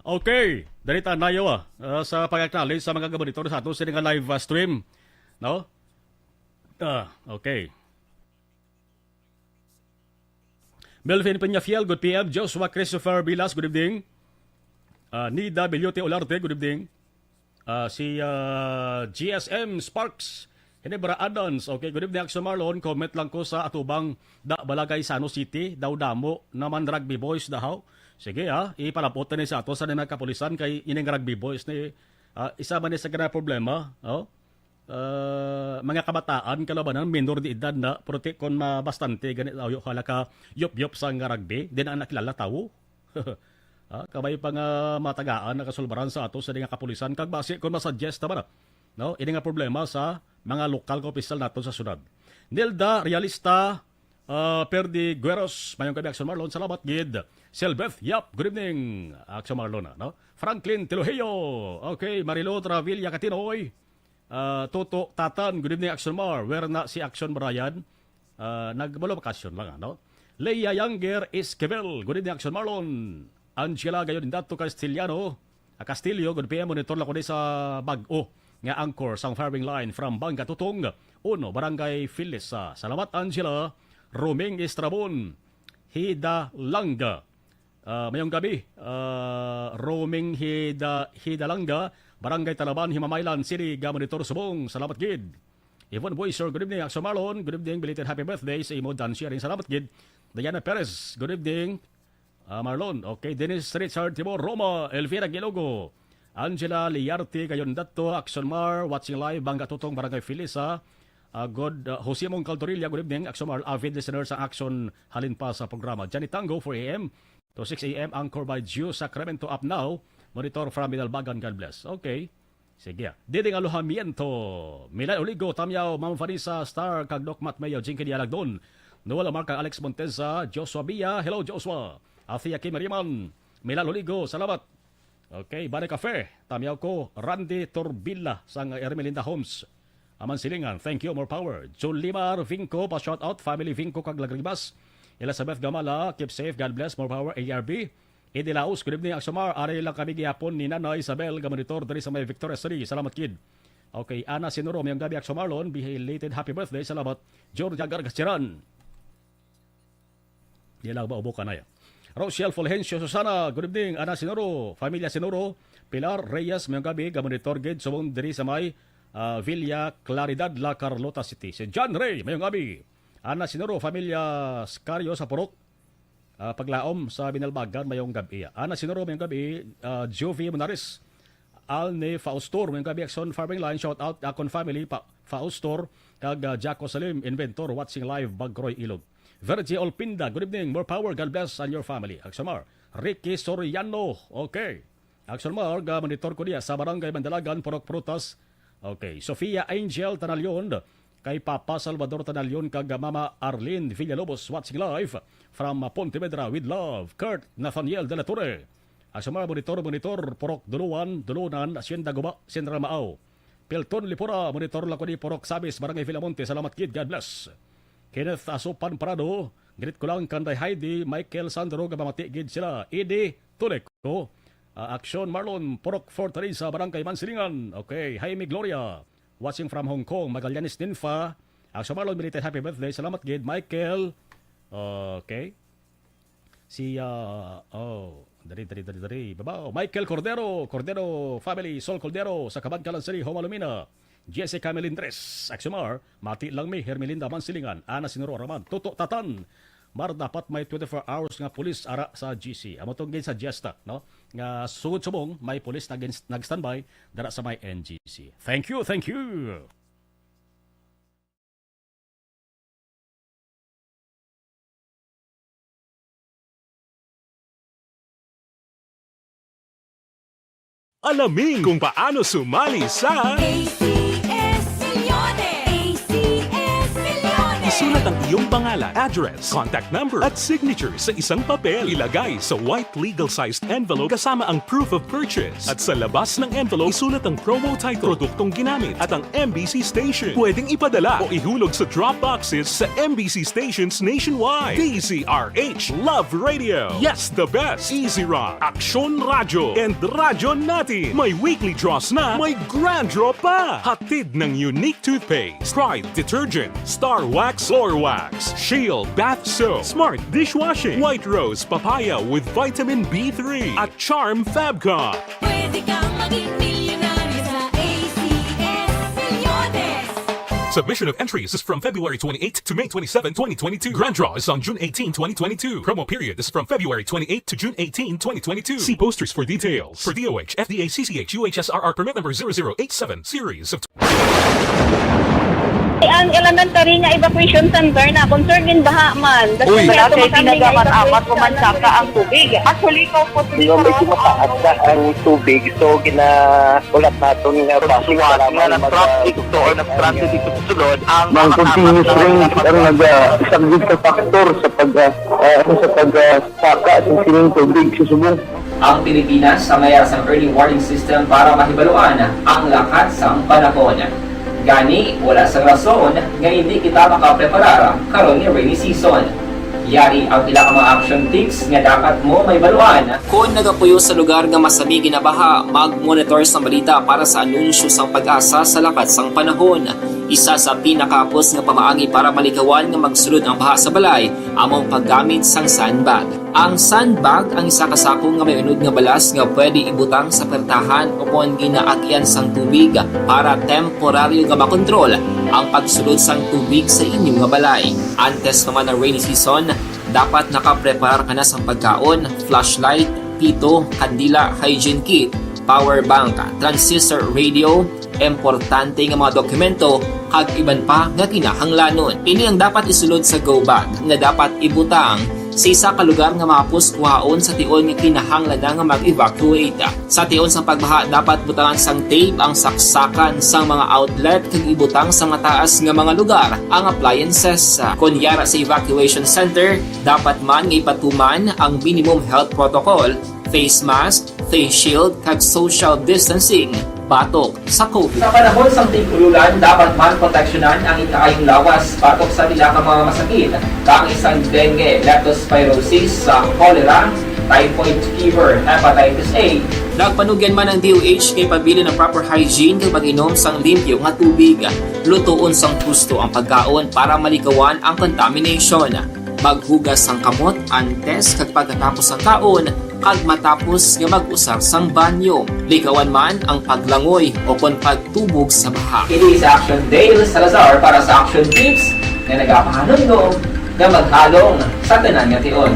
Okay, dali ta nayo, ah, ah, sa pag-acknowledge sa mga gabonitor sa ato sini nga live, ah, stream, no? Ah, okay. Melvin Peñafiel, good P M. Joshua Christopher Vilas, good evening. Ah, Nida Bellote Olarte, good evening. Ah, si, ah, G S M Sparks, Ginebra Adams. Okay, good evening, Action Marlon. Comment lang ko sa atubang da Balagay, Sano City. Daw damo naman rugby boys dahaw. Sige, ah, ipalapot na ni sa ato sa mga kapulisan kay ining rugby boys ni, ah, isa man ni sa gana problema, oh. Ah, mga kabataan, kalabanan, minor de edad na, pero ti kon mabastante, gani, ayo, hala ka, yop-yop sa nga rugby, di na nakilala tawo. Ah, kabay pa nga matagaan nakasulbaran sa ato sa nga kapulisan, kag basi kon masuggest ta ba na, no? Ini nga problema sa mga lokal nga opisyal nato sa syudad. Nilda Realista, ah, Perdi Gueros, mayong gabi, Action Marlon. Salamat gid. Selbeth Yap, good evening, Action Marlon, ah, no? Franklin Tilojillo, okay, Marilo Travilla Katinoy, Ah, Toto Tatan, good evening, Action Mar. Where na si Action Brian? Ah, nagmalo bakasyon lang, ano? Leia Younger Esquivel, good evening, Action Marlon. Angela Gayon Dato Castellano, ah, Castillo, good P M, monitor lang ko di sa bag-o nga anchor sang firing line from Banga Tutong, uno, Barangay Filesa. Salamat, Angela. Roming Estrabon, Hidalanga. Ah, mayong gabi, ah, Roming Hida-, Hidalanga, Barangay Talaban, Himamaylan City, ga monitor subong. Salamat gid. Yvonne Boyser, good evening. Action Marlon, good evening. Belated happy birthday sa imo, Dan Sharing. Salamat gid. Diana Perez, good evening. Ah, Marlon, okay. Dennis Richard Timor Roma, Elvira Gilogo, Angela Liarte, Gayon Dato, Action Mar, watching live, Banga Tutong, Barangay Filesa. Ah, good, ah, Jose Mong Caltorilla, good evening. Action Mar, avid listener sa Action, halin pa sa programa. Johnny Tango, four A M to six A M, anchor by Gio Sacramento, up now. Monitor from Binalbagan, God bless. Okay. Sige. Diding Alojamiento, Milan Oligo, Tamyaw, Ma'am Vanessa Star, kag Doc Matt Mayo, Jinky Dialagdon, Noel Amarca, Alex Monteza, Joshua Bia, hello, Joshua. Athea Kim Riman, Milan Oligo, salamat. Okay, Bane Cafe, Tamyaw ko, Randy Torbilla, sang Ermelinda Homes. Aman Silingan, thank you, more power. Jun Limar Vinco, pa shout out, family Vinco kag Lagribas. Elizabeth Gamala, keep safe, God bless, more power, A R B. Eddie Laos, good evening, Action Mar. Ari lang kami gihapon ni Nanay Isabel nga monitor diri sa may Victoria City. Salamat, kid. Okay, Ana Sinuro, mayong gabi, Action Marlon. Belated happy birthday. Salamat, Georgia Gargacheran. Di lang ba ubo ka na ya? Rochelle Fulgencio Susana, good evening. Ana Sinuro, Familia Sinuro, Pilar Reyes, mayong gabi, ga-monitor gid subong diri sa may, ah, Villa Claridad, La Carlota City. Si John Ray, mayong gabi. Ana Sinuro, Familia Scario sa Purok, ah, Paglaom sa Binalbagan, mayong gabi. Ana Sinuro, mayong gabi. Ah, Juvie Monares, Alne Faustor, mayong gabi, Action Farming Line, shout out, Akon family, pa, Faustor, kag, ah, Jaco Salim, Inventor, watching live, Bagroy, Ilog. Virgie Olpinda, good evening. More power. God bless and your family. Aksomar. Ricky Soriano. Okay. Aksomar, ga monitor ko diya sa Barangay Mandalagan, Purok Prutas. Okay. Sofia Angel Tanalion, kay Papa Salvador Tanalion, kag Mama Arlene Villalobos, watching live from Pontevedra with love. Kurt Nathaniel de la Torre. Aksomar, monitor, monitor, Purok Duluan, Dulunan, Hacienda Guba, Central Mao. Pilton Lipura, monitor lang ko ni Purok Sabis, Barangay Villamonte. Salamat gid, God bless. Kenneth Asupan Prado, greet ko lang kanday Heidi, Michael Sandro, gabamati gid sila. Idi Tuleko, ah, Action Marlon, Purok Fortaleza, Barangay Mansilingan. Okay, Jaime Gloria, watching from Hong Kong, Magallanes Ninfa. Action Marlon, belated happy birthday. Salamat gid, Michael. Okay. Si, ah, oh, dari, dari, dari, dari. Babaw. Michael Cordero, Cordero family, Sol Cordero, sa Kabankalan City, Homa Lumina. Jessica Melindres, Axomar, mati lang mi, Hermelinda Mansilingan, Ana Sinuro Araman, Toto Tatan. Mar, dapat may twenty-four hours nga pulis ara sa G C. Amo tong gid sa Jesta, no? Nga sugod subong, may pulis nag-, nag-standby dara sa may N G C. Thank you, thank you. Alamin kung paano sumali sa A C S Milyones! A C S Milyones! Isulat ang iyong pangalan, address, contact number, at signature sa isang papel. Ilagay sa white legal-sized envelope kasama ang proof of purchase. At sa labas ng envelope, isulat ang promo title, produktong ginamit, at ang M B C station. Pwedeng ipadala o ihulog sa drop boxes sa M B C stations nationwide. D Z R H Love Radio. Yes, the best. Easy Rock, Aksyon Radyo, and Radyo Natin. May weekly draws na, may grand draw pa. Hatid ng Unique Toothpaste, Pride Detergent, Star Wax Floor Wax, Shield Bath Soap, Smart Dishwashing, White Rose Papaya with Vitamin B three, at Charm Fabcon. Pwede kang maging milyonaryo sa A C S Milyones. Submission of entries is from February twenty-eight to May twenty-seven, twenty twenty-two. Grand draw is on June eighteen, twenty twenty-two. Promo period is from February twenty-eight to June eighteen, twenty twenty-two. See posters for details. For D O H, F D A, C C H, U H S R R permit number zero zero eight seven, series of Ang elementary nga evacuation center na concern gid baha man. Uy. Wala kay tinaga man amat ko man saka ang tubig. Actually, ko po. Di ba may kumakaat na ang tubig? So, ginahulat naton nga base nga nag-transit to or nag-transit dito sa sulod ang mga continuous rain ang nagasaglit sa factor sa pag, ah, ah, sa pag, ah, saka sa sining tubig sa subong. Ang Pilipinas ang may sang early warning system para mahibaluan ang lakat sang panahon. Gani, wala sang rason nga hindi kita makapreparar karon nga rainy season. Yari ang pila ka mga action tips nga dapat mo mahibaluan. Kon nagapuyo sa lugar nga masami ginabaha, mag-monitor sang balita para sa anunsyo sang PAGASA sa lakat sang panahon. Isa sa pinakahapos nga pamaagi para malikawan nga magsulod ang baha sa balay amo ang paggamit sang sandbag. Ang sandbag ang isa ka sako nga may unod nga balas nga pwede ibutang sa pertahan o kon ginaagian sang tubig para temporaryo nga makontrol ang pagsulod sang tubig sa inyo nga balay. Antes pa man ang rainy season, dapat nakapreparar ka na sang pagkaon, flashlight, pito, kandila, hygiene kit, power bank, transistor radio, importante nga mga dokumento, kag iban pa nga kinahanglanon. Ini ang dapat isulod sa go bag nga dapat ibutang sa isa ka lugar nga mahapos kuhaon sa tion nga kinahanglan na nga mag-evacuate. Sa tion sang pagbaha, dapat butangan sang tape ang saksakan sang mga outlet kag ibutang sa mataas nga mga lugar ang appliances. Kon yara sa evacuation center, dapat man nga ipatuman ang minimum health protocol, face mask, face shield, kag social distancing batok sa COVID. Sa panahon sang tig-ululan, dapat man proteksyonan ang ikaayong lawas batok sa pila ka mga masakit, kaangay sang dengue, leptospirosis, sa cholera, typhoid fever, hepatitis A. Nagpanugyan man ang D O H nga ipabilin ang proper hygiene kag pag-inom sang limpyo nga tubig. Lutoon sang husto ang pagkaon para malikawan ang contamination. Maghugas sang kamot antes kag pagkatapos sang kaon, kag matapos nga mag-usar sang banyo. Likawan man ang paglangoy o kon pagtubog sa baha. Ini si Action Dale Salazar para sa Action Tips nga nagapahanumdom nga maghalong sa tanan nga tion.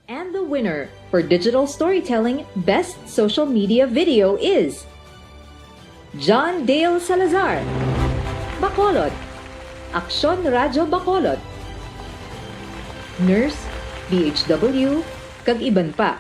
And the winner for digital storytelling best social media video is John Dale Salazar, Bacolod, Aksyon Radyo Bacolod, Nurse, D H W, kag iban pa.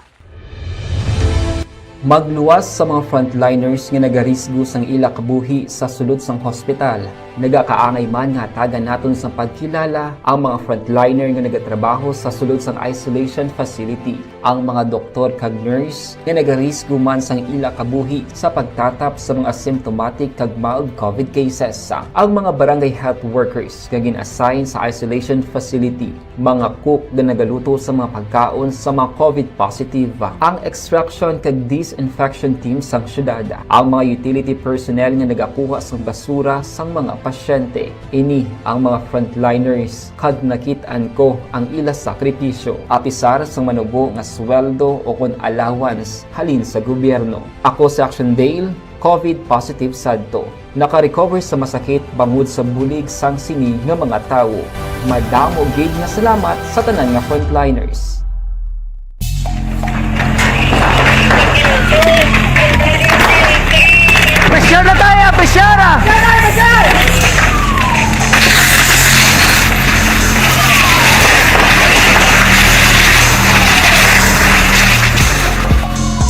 Magluwas sa mga frontliners nga nagarisgo sang ila kabuhi sa sulod sang hospital. Nagakaangay man nga hatagan naton sang pagkilala ang mga frontliner nga nagatrabaho sa sulod sang isolation facility, ang mga doktor kag nurse nga nagarisgo man sang ila kabuhi sa pagtatap sa mga asymptomatic kag mild COVID cases, ang mga barangay health workers nga gin-assign sa isolation facility, mga cook nga nagaluto sa mga pagkaon sa mga COVID positive, ang extraction kag disinfection team sang syudad, ang mga utility personnel nga nagakuha sang basura sang mga pasyente. Ini ang mga frontliners kag nakit-an ko ang ila sakripisyo. Apisar sang manubo nga sweldo o kon allowance halin sa gobyerno. Ako si Action Dale, COVID positive sadto. Naka-recover sa masakit bangod sa bulig sang sini nga mga tawo. Madamo gid nga salamat sa tanan nga frontliners. Pressure na tayo! Pressure!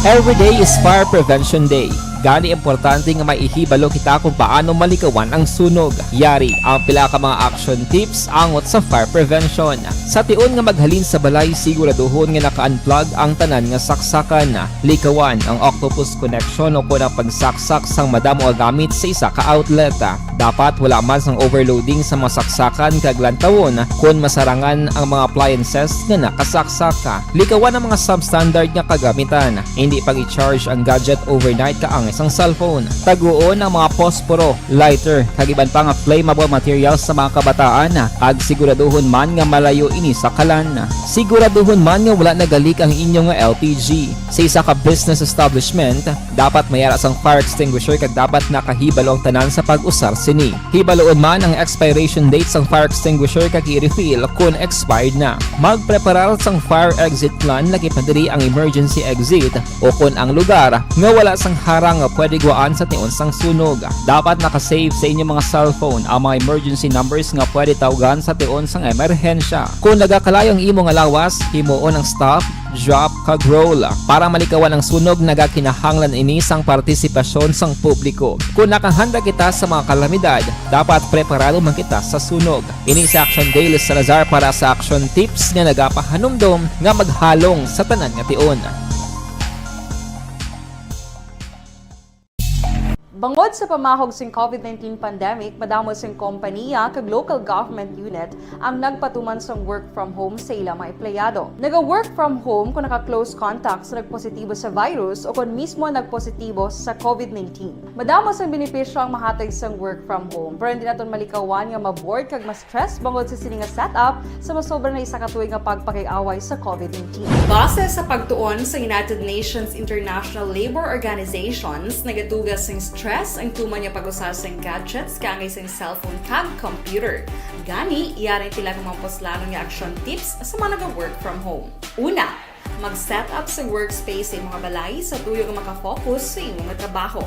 Every day is Fire Prevention Day. Gani importante nga maihibalo kita kung paano malikawan ang sunog. Yari ang pila ka mga action tips angot sa fire prevention. Sa tion nga maghalin sa balay, siguraduhon nga naka-unplug ang tanan nga saksakan. Likawan ang octopus connection o kon ang pagsaksak sang madamo nga gamit sa isa ka outlet. Dapat wala man sang overloading sa mga saksakan kag lantawon kon masarangan ang mga appliances nga nakasaksak. Likawan ang mga substandard nga kagamitan. Indi pag-i-charge ang gadget overnight kaangay sang cellphone. Taguon ang mga posporo, lighter, kag iban pa nga flammable materials sa mga kabataan, kag siguraduhon man nga malayo ini sa kalan. Siguraduhon man nga wala nagalik ang inyo nga L P G. Sa isa ka business establishment, dapat may ara sang fire extinguisher kag dapat nakahibalo ang tanan sa pag-usar sini. Hibaluon man ang expiration date sang fire extinguisher kag i-refill kon expired na. Magpreparar sang fire exit plan, lakip na diri ang emergency exit o kon ang lugar nga wala sang harang pwede gwaan sa tion sang sunog. Dapat naka-save sa inyo mga cellphone ang mga emergency numbers nga pwede tawgan sa tion sang emerhensya. Kung nagakalayo ang imo nga lawas, himuon ang stop, drop, kag roll. Para malikawan ang sunog, nagakinahanglan ini sang partisipasyon sang publiko. Kung nakahanda kita sa mga kalamidad, dapat preparado man kita sa sunog. Ini si Action Dale Salazar para sa Action Tips nga nagapahanumdom nga maghalong sa tanan nga tion. Bangod sa pamahog sing COVID nineteen pandemic, madamo sing kompaniya kag local government unit ang nagpatuman sang work from home sa ila mga empleyado. Naga-work from home kung naka-close contact sa nagpositibo sa virus o kon mismo nagpositibo sa COVID nineteen. Madamo sang benepisyo ang mahatag sang work from home, pero hindi naton malikawan nga ma-bored kag ma-stress bangod sa sini nga setup sa masobra na isa ka tuig nga pagpakig-away sa COVID nineteen. Base sa pagtuon sa United Nations International Labour Organizations, nagatuga sing stress ang tuman nga pag-usa sing gadgets kaangay sing cellphone kag computer. Gani, yari ang pila ka mga puslanon nga action tips sa mga naga-work from home. Una, mag-set up sa workspace sa imong balay sa tuyo nga makafocus sa imo nga trabaho.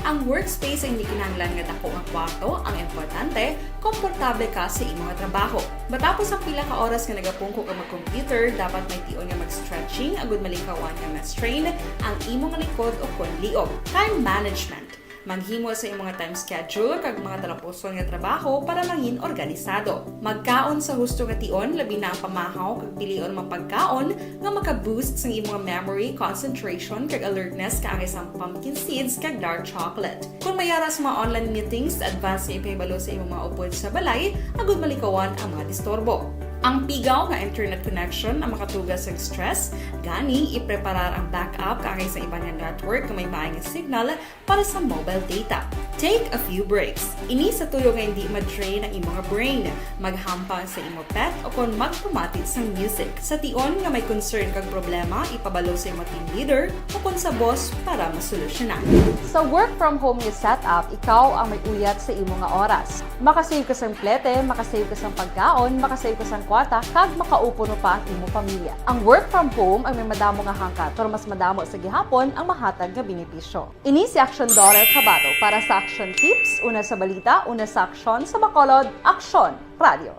Ang workspace ay hindi kinahanglan nga dako nga kwarto, ang importante, komportable ka sa imo nga trabaho. Matapos ang pila ka oras nga nagapungko ka mag-computer, dapat may tion nga mag-stretching agud malikawan nga ma-strain ang imo nga likod o kon liog. Time management. Maghimo sa imong nga time schedule kag mga talapuson nga trabaho para mangin organisado. Magkaon sa husto nga tion, labi na ang pamahaw kag pilion mga pagkaon nga maka-boost sang imong memory, concentration, kag alertness kaangay sang pumpkin seeds kag dark chocolate. Kung may ara sa mga online meetings, advance nga ipahibalo sa imong mga upod sa balay agud malikawan ang mga disturbo. Ang pigaw nga internet connection ang makatuga sa stress, gani ipreparar ang backup kaangay sa iban nga network nga may maay nga signal para sa mobile data. Take a few breaks. Ini sa tuyo nga hindi ma-drain ang imo nga brain. Maghampang sa imo pet o kon magpamati sang music. Sa tion nga may concern kag problema, ipabalo sa imo team leader o kon sa boss para masolusyonan. Sa work from home nga setup, ikaw ang may uyat sa imo nga oras. Makasave ka sang plete, makasave ka sang pagkaon, makasave ka sang kwarta, kag makaupo pa ang imo pamilya. Ang work from home ang may madamo nga hangkat, pero mas madamo sa gihapon ang mahatag nga benepisyo. Ini si Action Daughter Cabato para sa Action Tips, una sa balita, una sa aksyon, sa Bacolod, Aksyon Radio.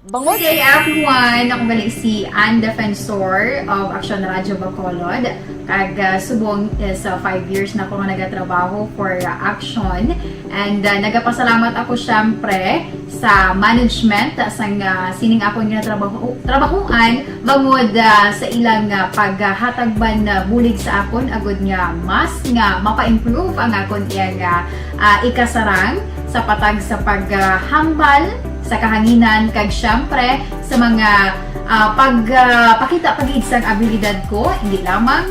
Bangod Good day, everyone. Ako gali si Ann Defensor of Action Radio Bacolod. Kag, ah, subong is, ah, five years na ako nga nagatrabaho for, ah, Action. And, ah, nagapasalamat ako, syempre, sa management, ah, sang, ah, sining akon nga trabaho, trabahuan, bangod, ah, sa ilang, ah, paghatag man, ah, bulig sa akon, agud nga mas nga mapa-improve ang akon iyang, ah, ah, ikasarang sa patag sa paghambal sa kahanginan, kag syempre sa mga, ah, pag, ah, pakita pa gid sang abilidad ko, hindi lamang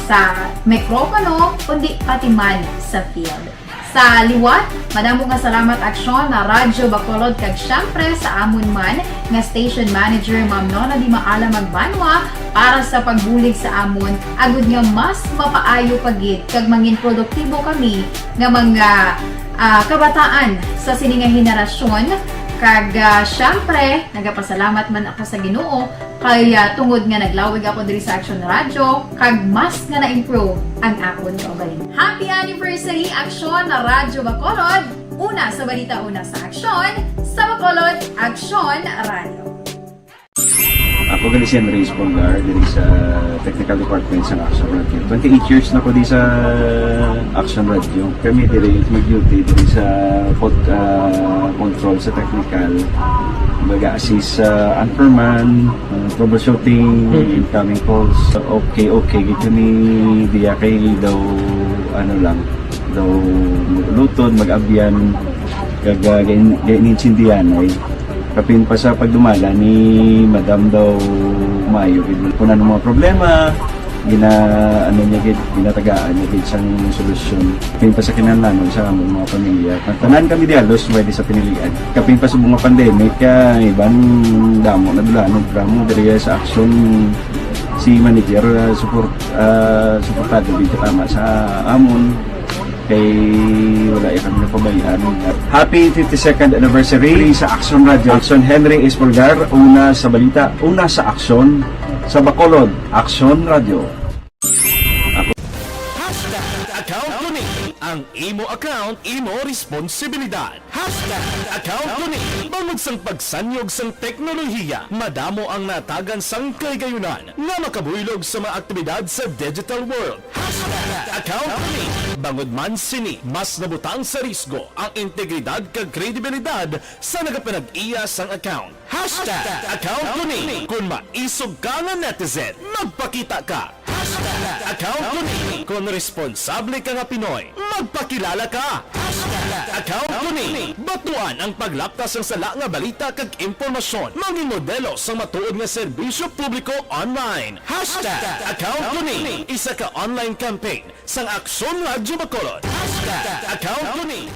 sa mikropono, kundi pati man sa field. Sa liwat, madamo nga salamat, Aksyon na Radyo Bacolod, kag syempre sa amon man nga station manager, Ma'am Nona Di Maala Magbanwa, para sa pagbulig sa amon, agud nga mas mapaayo pa gid kag mangin produktibo kami nga mga, ah, kabataan sa sini nga henerasyon. Kag, ah, syempre, nagapasalamat man ako sa Ginoo kay, ah, tungod nga naglawig ako diri sa Aksyon Radyo, kag mas nga na-improve ang akon kaugalingon. Happy anniversary, Aksyon na Radyo Bacolod! Una sa balita, una sa aksyon, sa Bacolod, Aksyon Radyo. Ako gali si Henry Espolgar, diri sa Technical Department sa Action Radio. Twenty-eight years na ko di sa Action Radio. Kami diri mag-duty diri sa pod-, ah, control sa technical. Mag-assist sa anchorman, ah, troubleshooting, incoming calls. Okay, okay, gid kami diya kay daw, ano lang, daw luton, mag-abyan, kag, ah, gain-, gain-, intindihan ay. Kapin pa sa pagdumala ni Madam daw maayo gid. Kung ano mga problema, gina-, ano niya gid, ginatagaan niya gid sang solusyon. Kapin pa sa kinahanglanon sa among mga pamilya. Tanan kami diya, halos, pwede sa pinilian. Kapin pa sa mga pandemic, kaya iban damo na dula, no, drama diri sa action si manager, ah, support, ah, suportado gid tama sa amon. Kay wala ya kami napabayaan. Happy fifty-second anniversary sa Action Radio. Action Henry Espolgar, una sa balita, una sa aksyon, sa Bacolod, Action Radio. Hashtag account ko ni. Imo account, imo responsibilidad. Hashtag account ko ni. Bangod sang pagsanyog sang teknolohiya, madamo ang natagan sang kahigayunan nga makabuylog sa mga aktibidad sa digital world. Hashtag account ko ni. Bangod man sini, mas nabutang sa risgo ang integridad kag kredibilidad sa nagapanag-iya sang account. Hashtag account ko ni. Kung maisog ka nga netizen, magpakita ka. Hashtag account ko ni. Kung responsable ka nga Pinoy, magpakilala ka. Hashtag account ko ni. Batuan ang paglapta sang sala nga balita kag impormasyon. Maging modelo sang matuod nga serbisyo publiko online. Hashtag account ko ni. Isa ka online campaign sang Aksyon Radyo Bacolod. Hashtag account ko ni.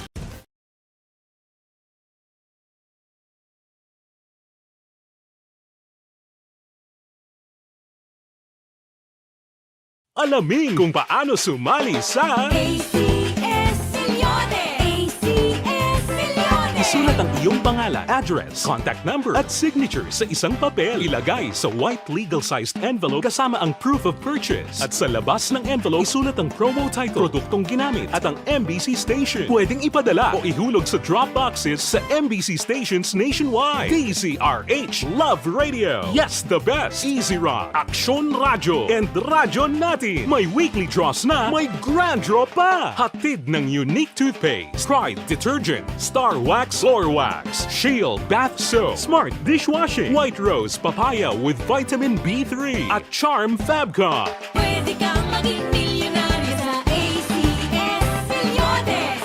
Alamin kung paano sumali sa A C S Millones. A C S Millones. Isulat ang iyong pangalan, address, contact number, at signature sa isang papel. Ilagay sa white legal-sized envelope kasama ang proof of purchase. At sa labas ng envelope, isulat ang promo title, produktong ginamit, at ang M B C station. Pwedeng ipadala o ihulog sa drop boxes sa M B C stations nationwide. D Z R H Love Radio. Yes, the best. Easy Rock, Aksyon Radyo, and Radyo Natin. May weekly draws na, may grand draw pa. Hatid ng Unique Toothpaste, Pride Detergent, Star Wax Floor Wax, Shield Bath Soap, Smart Dishwashing, White Rose Papaya with Vitamin B three, at Charm Fab Cup. Pwede kang maging milyonaryo sa A C S Millones.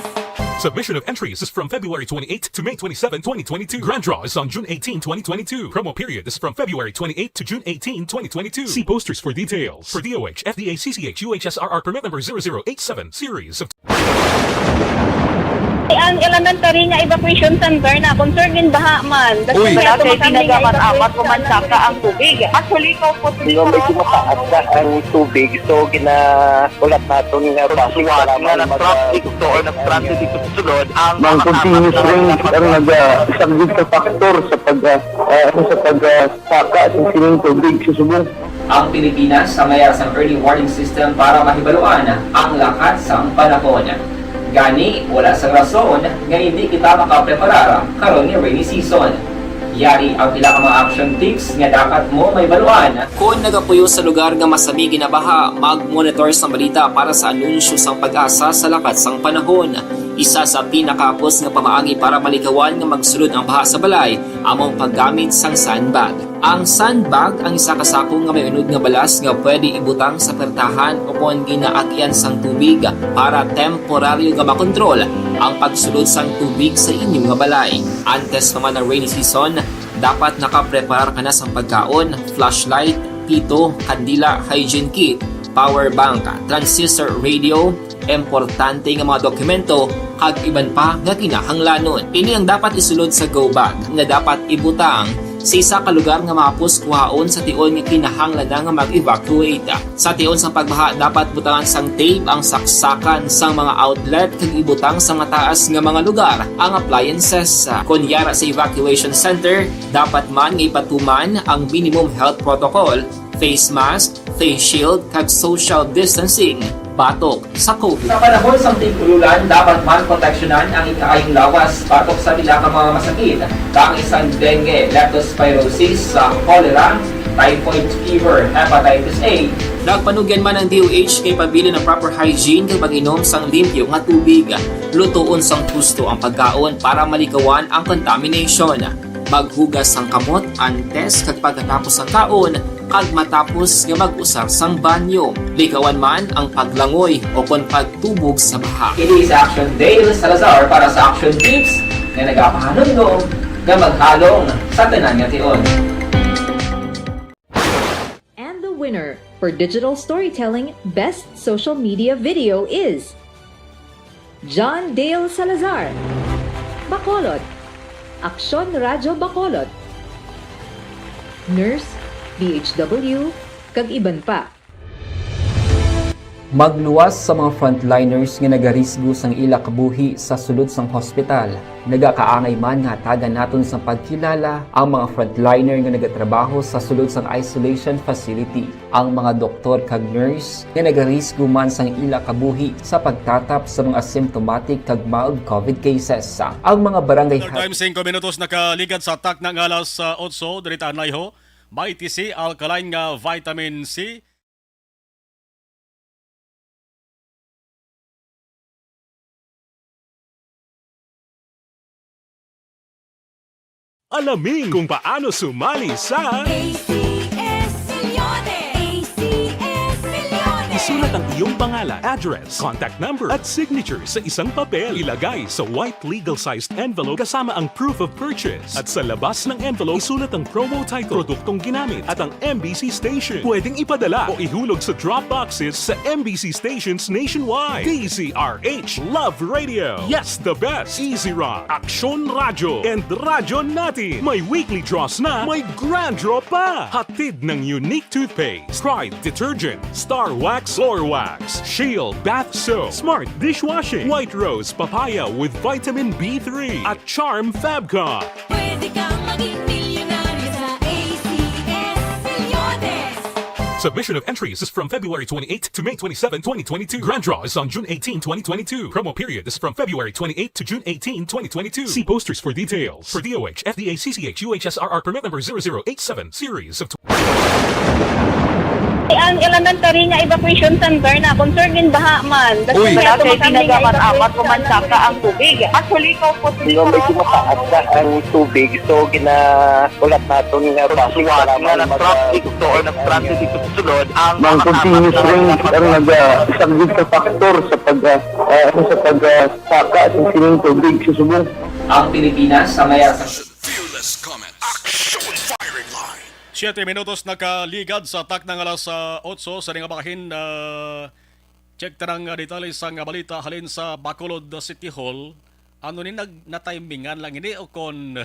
Submission of entries is from February twenty-eight to May twenty-seven, twenty twenty-two. Grand draw is on June eighteen, twenty twenty-two. Promo period is from February twenty-eight to June eighteen, twenty twenty-two. See posters for details. For D O H, F D A, C C H, U H S R R permit number zero zero eight seven, series of Ang elementary nga evacuation center na concerned din baha man. Uy. Wala kay tinaga man amat ko man saka ang tubig. Actually, ko po. Yung medyo mataas na ang tubig, so ginaulat naton nga basi nga nag-traffic to or nag-transit dito sa sulod ang mga continuous rain ang nagasaglit sa factor sa pag, ah, ah, sa pag, ah, saka sa sining tubig sa subong. Ang Pilipinas ang may sang early warning system para mahibaluan ang lakat sang panahon. Gani, wala sang rason nga hindi kita makapreparar karon nga rainy season. Yari ang pila ka mga action tips nga dapat mo mahibaluan. Kon nagapuyo sa lugar nga masami ginabaha, mag-monitor sang balita para sa anunsyo sang PAGASA sa lakat sang panahon. Isa sa pinakahapos nga pamaagi para malikawan nga magsulod ang baha sa balay amo ang paggamit sang sandbag. Ang sandbag ang isa ka sako nga may unod nga balas nga pwede ibutang sa pertahan ukon ginaagian sang tubig para temporaryo nga makontrol ang pagsulod sang tubig sa inyo nga balay. Antes pa man ang rainy season, dapat nakapreparar ka na sang pagkaon, flashlight, pito, kandila, hygiene kit, power bank, transistor radio, importante nga mga dokumento, kag iban pa nga kinahanglanon. Ini ang dapat isulod sa go bag nga dapat ibutang sa isa ka lugar nga mahapos kuhaon sa tion nga kinahanglan na nga mag-evacuate. Sa tion sang pagbaha, dapat butangan sang tape ang saksakan sang mga outlet kag ibutang sa mataas nga mga lugar ang appliances. Kon yara sa evacuation center, dapat man nga ipatuman ang minimum health protocol, face mask, face shield, kag social distancing batok sa COVID. Sa panahon sang tig-ululan, dapat man proteksyonan ang ikaayong lawas batok sa pila ka mga masakit, kaangay sang dengue, leptospirosis, sa cholera, typhoid fever, hepatitis A. Nagpanugyan man ang D O H kay pabilin ang proper hygiene kag pag-inom sang limpyo nga tubig. Lutoon sang husto ang pagkaon para malikawan ang contamination. Maghugas sang kamot antes kag pagkatapos sang kaon kag matapos nga mag-usar sang banyo. Likawan man ang paglangoy ukon pagtubog sa baha. Ini si Action Dale Salazar para sa Action Tips nga nagapahanumdom nga maghalong sa tanan nga tion. And the winner for digital storytelling best social media video is John Dale Salazar, Bacolod, Aksyon Radyo Bacolod, Nurse, D H W, kag iban pa. Magluwas sa mga frontliners nga nagarisgo sang ila kabuhi sa sulod sang hospital. Nagakaangay man nga hatagan naton sang pagkilala ang mga frontliner nga nagatrabaho sa sulod sang isolation facility, ang mga doktor kag nurse nga nagarisgo man sang ila kabuhi sa pagtatap sa mga asymptomatic kag mild covid cases. Ang mga barangay Another time, singko minutos nakaligad sa takna nga alas, ah, otso, diri ta anlayho. May T C, alkaline nga vitamin C. Alamin kung paano sumali sa A C S Millones! A C S Millones! Isulat ang iyong pangalan, address, contact number, at signature sa isang papel. Ilagay sa white legal-sized envelope kasama ang proof of purchase. At sa labas ng envelope, isulat ang promo title, produktong ginamit, at ang M B C station. Pwedeng ipadala o ihulog sa drop boxes sa M B C stations nationwide. D Z R H, Love Radio. Yes, the best. Easy Rock, Aksyon Radyo, and Radyo Natin. May weekly draws na, may grand draw pa. Hatid ng Unique Toothpaste, Pride Detergent, Star Wax, Floor Wax, Shield Bath Soap, Smart Dishwashing, White Rose Papaya with Vitamin B three, at Charm Fabcon. Pwede kang maging milyonaryo sa A C S Millones. Submission of entries is from February twenty-eight to May twenty-seven, twenty twenty-two. Grand draw is on June eighteen, twenty twenty-two. Promo period is from February twenty-eight to June eighteen, twenty twenty-two. See posters for details. For D O H, F D A, C C H, U H S R R permit number zero zero eight seven series of Ang elementary nga evacuation center na concern din baha man. Uy. Wala kay tinaga man amat ko man saka ang tubig. Actually, ko po. Di ba, medyo mataas na ang tubig, so ginaulat naton nga base Suwat para nga may nag-transit mag- to or nag-transit dito sa sulod ang Ang mga continuous tapat na rain ang nagsagot sa factor sa pag, ah, ah, sa pag, ah, saka sa sining tubig sa subong. Ang Pilipinas sa maya sa Fearless comment. Action firing line. Siyete minutos nakaligad sa takna nga alas, ah, otso sa ning bahin. Ah, check ta nga detalye sang balita halin sa Bacolod City Hall. Ano ni nag-, natimingan lang ini o kon,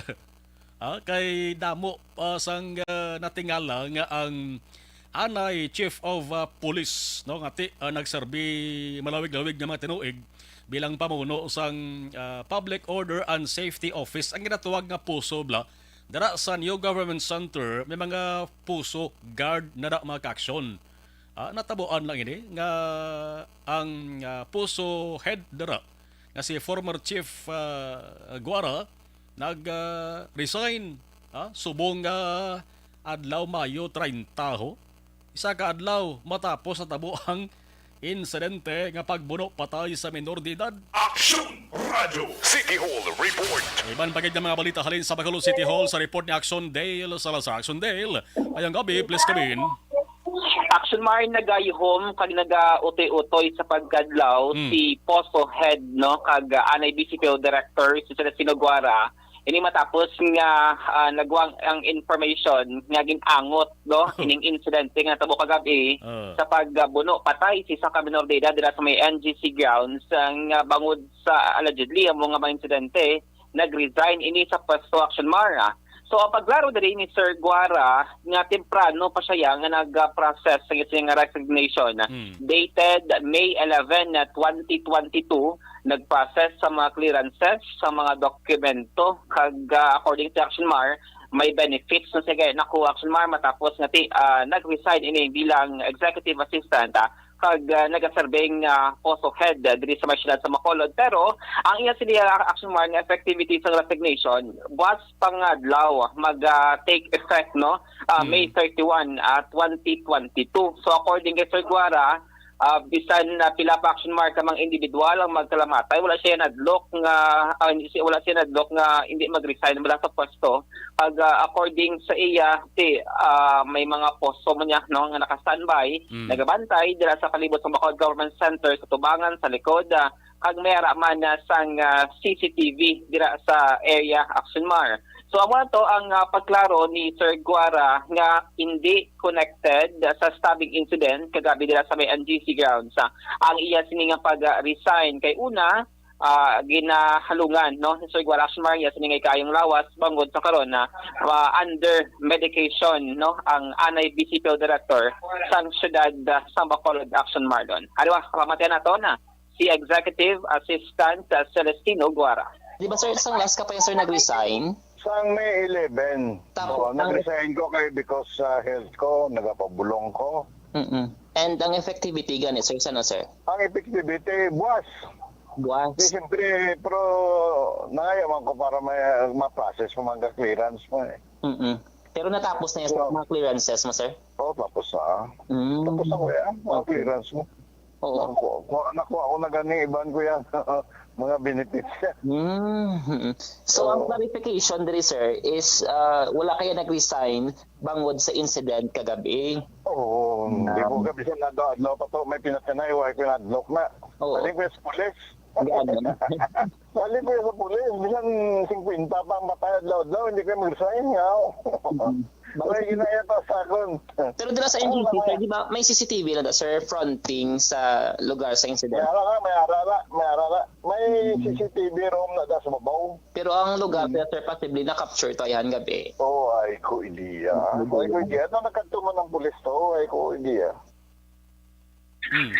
ah, kay damo, ah, sang, ah, natingala nga ang anay chief of, ah, police, no, nga ti, ah, nagserbi malawig-lawig nga mga tinuig bilang pamuno sang, ah, Public Order and Safety Office, ang ginatawag nga POSO bala. Dira sa New Government Center, may mga POSO guard na da, mga ka-aksyon. Ah, natabuan lang ini nga ang, ah, POSO head dira nga si former Chief, ah, Guara nag, ah, resign, ah, subong nga adlaw Mayo treinta, ho. Isa ka adlaw matapos natabo ang insidente nga pagbuno patay sa minor de edad. Action Radio City Hall Report. Iban pa gid nga mga balita halin sa Bacolod City Hall sa report ni Action Dale Salazar. Action Dale, mayong gabi, please come in. Action Mar, nagayhom kag nagautoy-utoy sa pagkadlaw Hmm. si POSO head, no, kag, ah, anay B C P O director si Celestino Guara. Ini matapos nga, ah, nagwang ang information nga gin-angot, no, ining insidente nga natabo kagab-i Ah. sa pagbuno patay si isa ka minor de edad dira sa may N G C grounds, ah, nga bangod sa allegedly amo nga mga insidente, nag-resign ini sa pwesto, Action Mar. So, ang pagklaro diri ni Sir Guara nga temprano pa siya ya nga nag-process sa iyang resignation. Hmm. Dated May eleven, twenty twenty-two, nag-process sa mga clearances sa mga dokumento kag, ah, according to Action Mar, may benefits na siya nakuha, Action Mar, matapos nga ti-, ah, nag-resign ini bilang executive assistant, ah, kag, ah, nagaserbeng, ah, POSO head, ah, diri sa may siyudad sa Bacolod. Pero ang iya sini, ah, Action Mar, nga effectivity sa resignation, buwas pa nga adlaw mag, ah, take effect, no? Ah, Hmm. May thirty-one, ah, twenty twenty-two. So, according kay Sir Guara, ah, bisan na pila pa, Action Mar, ka mga individual ang magkalamatay, wala siya nadlok nga, ah, hindi siya, wala siya nadlok nga hindi mag-resign mula sa pwesto. Pag, ah, according sa iya, ti, ah, may mga POSO man niya, no, nga naka-standby, Mm. nagabantay dira sa palibot sa Bacolod Government Center sa tubangan, sa likod, ah, kag may ara man, ah, sang, ah, C C T V dira sa area, Action Mar. So, amo na to ang, ah, pagklaro ni Sir Guara nga hindi connected sa stabbing incident kagabi dira sa may N G C grounds. Ah, ang iya sini nga pag-resign kay una, ah, ginahalungan, no, ni Sir Guara Action Mar, iya sini nga ikayong lawas, bangod sa karon na, ah, under medication, no, ang anay B C P O director sang siyudad, ah, sang Bacolod, Action Mar. Ano ba, pamatian nato na si Executive Assistant, ah, Celestino Guara. Di ba, sir, sang last ka pa yung, sir, nag-resign? Sang May eleven. Tapos Oo, ang nag-resign ko kay because sa health ko, nagapabulong ko. Mm-mm. And ang effectivity gani, sir, sa ano, sir? Ang effectivity, buwas. Buwas. Di, siyempre, pero nangayo man ko para may, ma-process mo, mga clearance mo eh. Mm-mm. Pero natapos na yung, sir, So, mga clearances mo, sir? Oo, tapos na. Mm. Tapos na, kuya, mga Okay. clearance mo. Oo. Nakuha, kuha, nakuha ko na gani, iban ko yan. Mga benefits. Mm, mm. So, ang Oo. clarification diri, sir, is, ah, wala kaya nag-resign bangod sa incident kagabi? Oo, hindi ko Ah. gabi siya nadlaw-adlaw pa to. May pinatinay, wala ko nadlok na. Oo. Aling ko sa pulis. Ganun. Aling ko sa pulis. Bisan singkwenta pa ang patay adlaw-adlaw, hindi kayo mag-resign nga. Mm. May ginaya pa sa akon. Pero dira sa N G C, sir, di ba may C C T V na da, sir, fronting sa lugar sa incident? May ara na, may ara na, may ara na. May Mm. C C T V room na da sa babaw. Pero ang lugar, Mm. sir, sir, possibly na-capture to ayhan gabi. Oh, ay ko idea. Mm. Ay ko idea. Ano nagkadto man ang pulis to? Ay ko idea. Mm.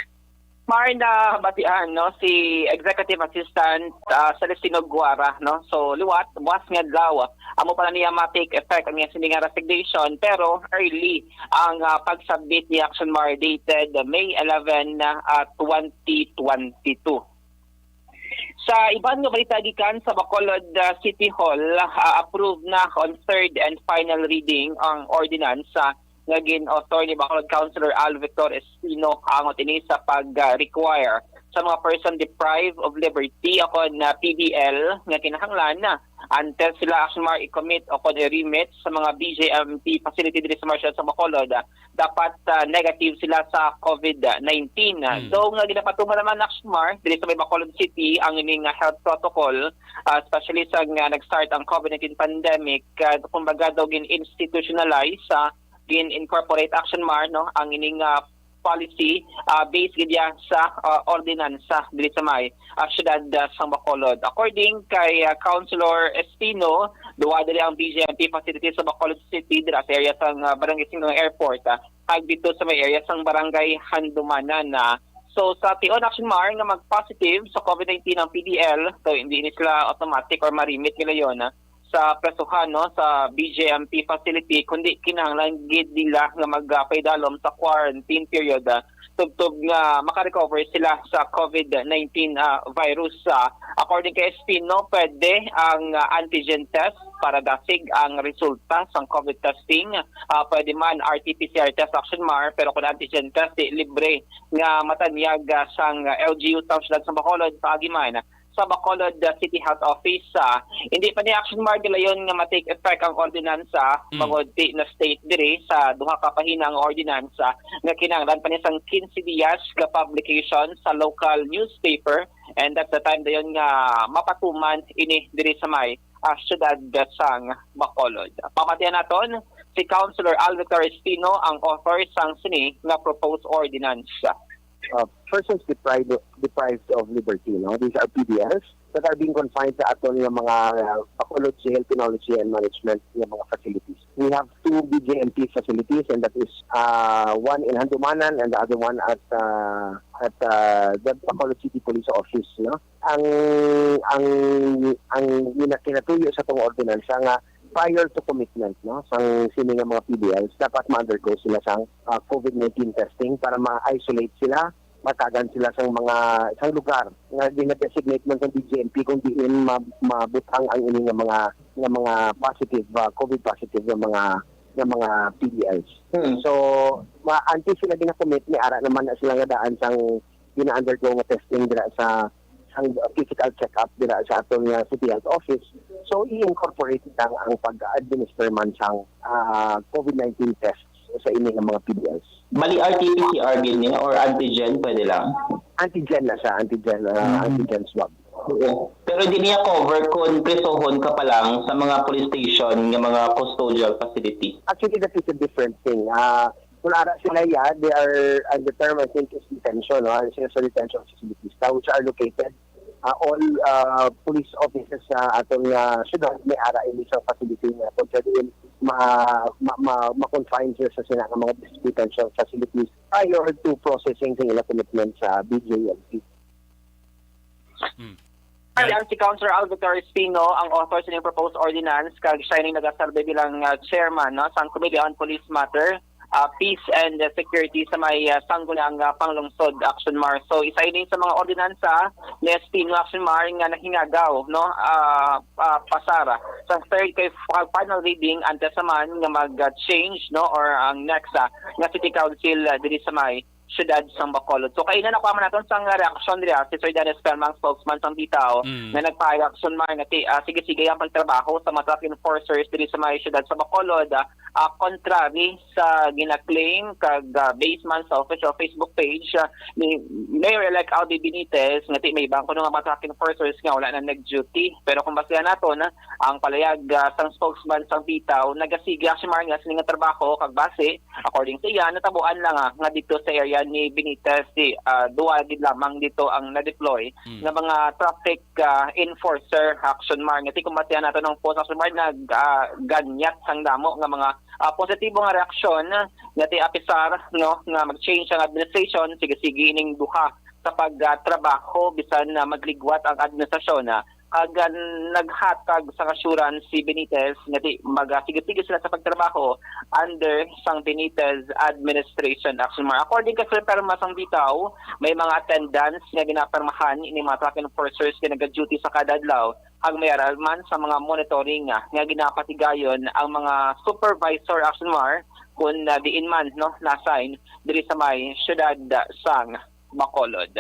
Mar, nabatian, no, si Executive Assistant, ah, Celestino Guara, no? So, liwat, buwas nga adlaw, amo pa na niya ma-take effect ang iyang sini nga resignation, pero early ang, ah, pag-submit ni Action Mar dated May eleven, ah, twenty twenty-two. Sa iban nga balita gikan sa Bacolod, ah, City Hall, ah, approved na on third and final reading ang ordinance, ah, nga gin-author ni Bacolod Councilor Al Victor Espino, angot ini sa pag-require sa mga person deprived of liberty o kon, ah, P D L nga kinahanglan na antes sila, Action Mar, i-commit o kon i-remit sa mga B J M P facility diri sa Marshall sa Bacolod, ah, dapat, ah, negative sila sa COVID nineteen. Ah, Mm. Though nga ginapatuman naman, Action Mar, diri sa may Bacolod City ang ining, ah, health protocol, ah, especially sa nga nag-start ang COVID nineteen pandemic, ah, kumbaga daw gin-institutionalize, ah, gin-incorporate, Action Mar, no, ang ining, ah, policy, ah, based gid ya sa, ah, ordinansa diri sa may, ah, siyudad, ah, sang Bacolod. According kay, ah, Councilor Espino, duwa diri ang B J M P facility sa Bacolod City, dira sa area sang, ah, Barangay Singkang Airport, ah, kag dito sa may area sang Barangay Handumanan na. So, sa tion, Action Mar, nga mag-positive sa COVID nineteen ang P D L, so hindi ni sila automatic or marimit nila yon, ah, sa presuhan, no, sa B J M P facility, kundi kinahanglan gid nila nga magpaidalom sa quarantine period, ah, tubtob nga makarecover sila sa COVID nineteen, ah, virus. Ah, according kay Espino, pwede ang, ah, antigen test para dasig ang resulta sang COVID testing. Ah, pwede man R T P C R test, Action Mar, pero kung antigen test, di libre nga matanyag, ah, sang L G U sa siyudad sa Bacolod, paagi man sa Bacolod, uh, City Health Office. Ah, hindi pa ni, Action Mar, gilayon nga ma-take effect ang ordinansa, Mm. bangod ti na-state diri sa duha ka pahina nga ordinansa nga kinahanglan pa ni sang quince dias ka publication sa local newspaper, and at the time dayon nga mapatuman ini diri sa may, ah, siyudad sang Bacolod. Pamatian naton si Councilor Al Victor Espino, ang author sang sini nga proposed ordinance. Uh, persons deprived, deprived of liberty, no? These are P D Ls that are being confined sa aton nga mga, uh, Bacolod Jail, Penology and Management nga mga facilities. We have two B J M P facilities, and that is, uh, one in Handumanan and the other one at, uh, at, uh, the Bacolod City Police Office, no? Ang, ang, ang gina-, kinatuyo sa tong ordinansa nga prior to commitment, no, sang sini nga mga P D Ls, dapat ma-undergo sila sang, ah, COVID nineteen testing para ma-isolate sila, matagan sila sang mga, sang lugar nga gina-designate man sang B J M P kung diin ma-, mabutang ang ini nga mga, nga mga positive, ah, COVID positive nga mga, nga mga P D Ls. Hmm. So, ma-, antes sila gina-commit, may ara naman na sila nga daan sang gina-undergo nga testing dira sa, sang physical check-up dira sa aton nga City Health Office. So, i-incorporate lang ang pag-administer man sang, ah, COVID nineteen tests sa ini nga mga P D Ls. Bali, R T P C R gid niya or antigen, pwede lang? Antigen na siya, antigen, ah, Mm. antigen swab. Oo. Pero di niya cover kung prisohon ka pa lang sa mga police station nga mga custodial facility. Actually, that is a different thing. Ah, kung ara sila, yeah, they are, ang the term, I think, is detention, no? Ang sila sa detention facilities, which are located ah, all, ah, police officers sa aton nga syudad may ara ini sa facility nga kung pwede ma, ma, ma, ma-confine sila sa sina nga mga detention facilities prior to processing sa ila commitment sa B J M P. Kaya si Councilor Alvin Espino ang author sa proposed ordinance, kag siya ning nagaserve bilang, ah, chairman, no, sang Committee on Police Matter, ah, Peace and, ah, Security sa may, ah, Sangguniang, ah, Panglungsod, Action Mar. So, isa ini sa mga ordinansa ni Espino, Action Mar, nga nahingagaw, no, ah, ah, pasar sa third kay final reading, antes naman nga mag-change, no, or ang next, ah, nga City Council, ah, diri sa may siyudad sang Bacolod. So, kaina nakuha man naton sang reaksyon diri, ah, si Sir Dennis Perma, ang spokesman sang Bitaw, Mm. nga nagpahayag, Action Mar, nga ti, ah, sige-sige ang pagtrabaho sa mga traffic enforcers diri sa mga siyudad sa Bacolod, ah, ah, contrary sa gina-claim kag, ah, based man sa official Facebook page, ah, ni Mayor-elect Albee Benitez, nga ti may iban kuno nga mga traffic enforcers nga wala na nag-duty. Pero kung basihan naton, ah, ang palayag, ah, sang spokesman sang Bitaw, nagasige, Action Mar, nga sini nga trabaho, kag base, according sa iya, natabuan lang, ah, nga dito sa area ni Benitez, si, ah, duha gid lamang dito ang na-deploy Mm. nga mga traffic, ah, enforcer, Action Mar. Nga ti kung basihan naton ang post, Action Mar, nag, ah, ganyat sang damo nga mga, ah, positibo nga reaksyon, nga ti apisar, no, nga mag-change ang administration, sige-sige ining duha sa pagtrabaho bisan na magligwat ang administrasyon, ah, kag, ah, naghatag sang assurance si Benitez nga ti magasige-sige sila sa pagtrabaho under sang Benitez administration, Action Mar. According kay Sir Perma sang Bitaw, may mga attendance nga ginapermahan ini mga traffic enforcers nga nagaduty sa kada adlaw, kag may ara man sa mga monitoring, ah, nga ginapatigayon ang mga supervisor, Action Mar, kung, ah, diin man, no, na-assign diri sa may siyudad, ah, sang Bacolod.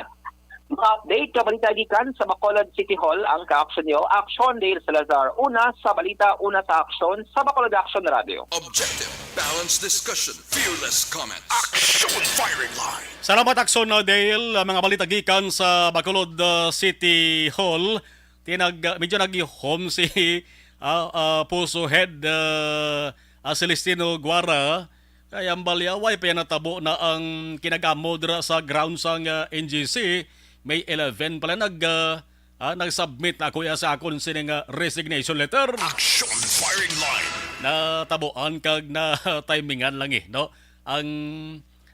Mga update, kabalita gikan sa Bacolod City Hall ang kaaksyon niyo. Aksyon, Dale Salazar. Una sa balita, una sa aksyon sa Bacolod Action Radio. Objective, balanced discussion, fearless comments. Action firing line. Salamat, Aksyon, uh, Dale. Uh, mga balita gikan sa Bacolod, uh, City Hall. Tinag, uh, medyo nagihom si, uh, uh, Puso Head, uh, uh, Celestino Guara. Kay ang balyaway pa yan natabo na ang kinagamo dira sa ground sang, uh, N G C. May eleven pala nag, uh, ah, nag-submit na kuya sa akon sining, uh, resignation letter. Action firing line. Natabuan kag na timingan lang eh, no? Ang,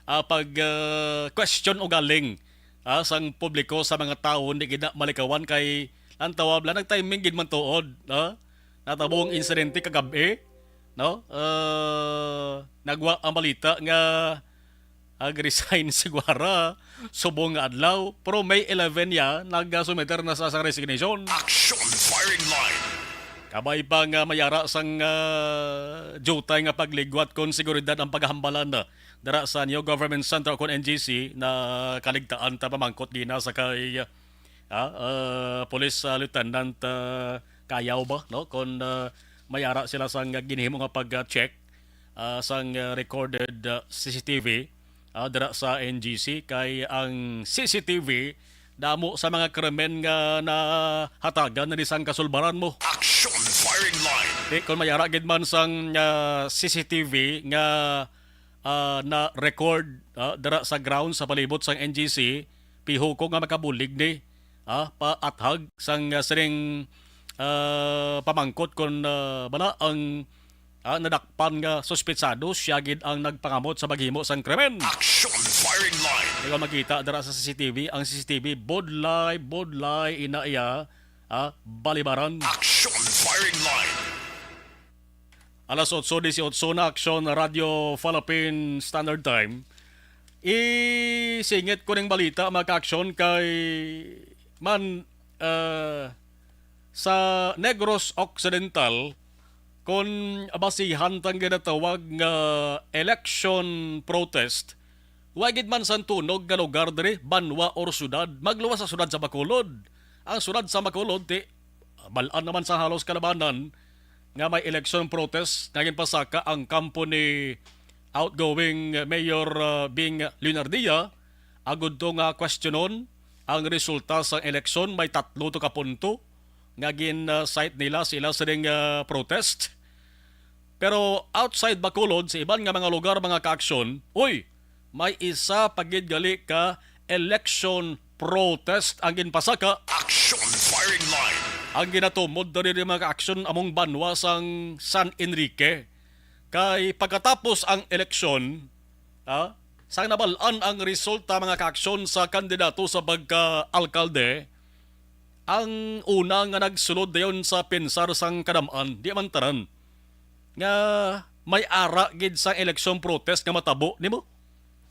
ah, pag, ah, question o galing, ah, sang publiko sa mga tawo, hindi gid na malikawan kay ang tawag lang nag-timing gid man tuod, no? Natabo ang insidente kagab-i, no? Ah, nagwa ang balita nga ag-resign si Guara subong nga adlaw, pero May eleven ya nagasumiter na sa, sa resignation. Action firing line. Kabay pa nga mayara sang, ah, jutay nga pagligwat kon seguridad ang paghambalan na dara sa New Government Center kon N G C na kaligtaan ta pamangkot gina sa kay, ah, ah, Police, ah, Lieutenant, ah, Kayaw ba, no? Kon, ah, mayara sila sang ginhimo nga pag-check, ah, sang, ah, recorded, ah, C C T V, ah, dira sa N G C, kay ang C C T V damo sa mga krimen nga nahatagan na ni sang kasulbaran mo. Action firing line. Di, kung mayara gid man sang, ah, C C T V nga, ah, na-record, ah, dira sa ground sa palibot sang N G C, piho ko nga makabulig ni, ah, paathag sang, ah, sining, ah, pamangkot kon, ah, bala ang, ah, nadakpan nga suspetsado siya gid ang nagpangamot sa paghimo sang krimen. Action firing line. Di ba makita dira sa C C T V, ang C C T V budlay, budlay ina iya, ah, balibaran. Action firing line. Alas otso disiotso na, Aksyon, Radyo Philippine Standard Time. Isingit ko ning balita, mga ka-aksyon, kay man, ah, sa Negros Occidental, kon basihan tang ginatawag nga election protest, wa gid man sang tunog nga lugar diri, banwa or syudad, magluwas sa syudad sa Bacolod. Ang syudad sa Bacolod, ti, bal-an naman sa halos kalabanan nga may election protest nga ginpasaka ang kampo ni outgoing Mayor, ah, Bing Leonardia, agud to nga kwestiyonon ang resulta sang eleksyon. May tatlo to ka punto nga gin, ah, cite nila sila sining, ah, protest. Pero outside Bacolod, sa iban nga mga lugar, mga ka-aksyon, uy, may isa pa gid gali ka election protest ang ginpasaka. Action Firing Line. Ang ginatumod diri ni mga aksyon among banwa sang San Enrique kay pagkatapos ang eleksyon, ha, sang nabal-an ang resulta, mga kaaksyon, sa kandidato sa pagka-alkalde, ang una nga nagsulod dayon sa pensar sang kadam-an, di man tanan, nga may ara gid sang eleksyon protest nga matabo nimo.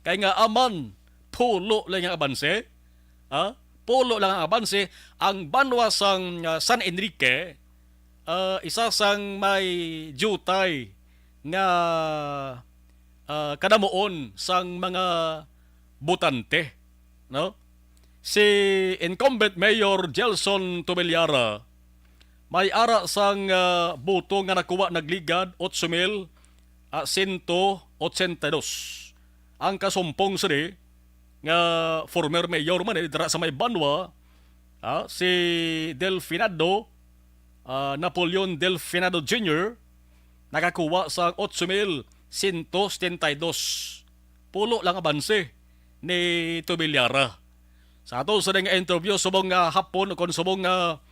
Kay nga aman, pulo lang ang abanse. Ha? Pulo lang ang abanse. Ang banwa sang, ah, San Enrique, ah, isa sang may diutay nga, ah, kadamuon sang mga botante, no? Si incumbent Mayor Gelson Tobillara may ara sang, ah, boto nga nakuha nagligad, otso mil, ah, sento otsenta y dos. Ang kasumpong sini nga former mayor man, eh, dira sa may banwa, ah, si Delfinado, ah, Napoleon Delfinado Junior, nakakuha sa otso mil sento setenta y dos. Pulo lang abanse ni Tobillara. Sa ato sa nga interview subong nga hapon, o kon subong nga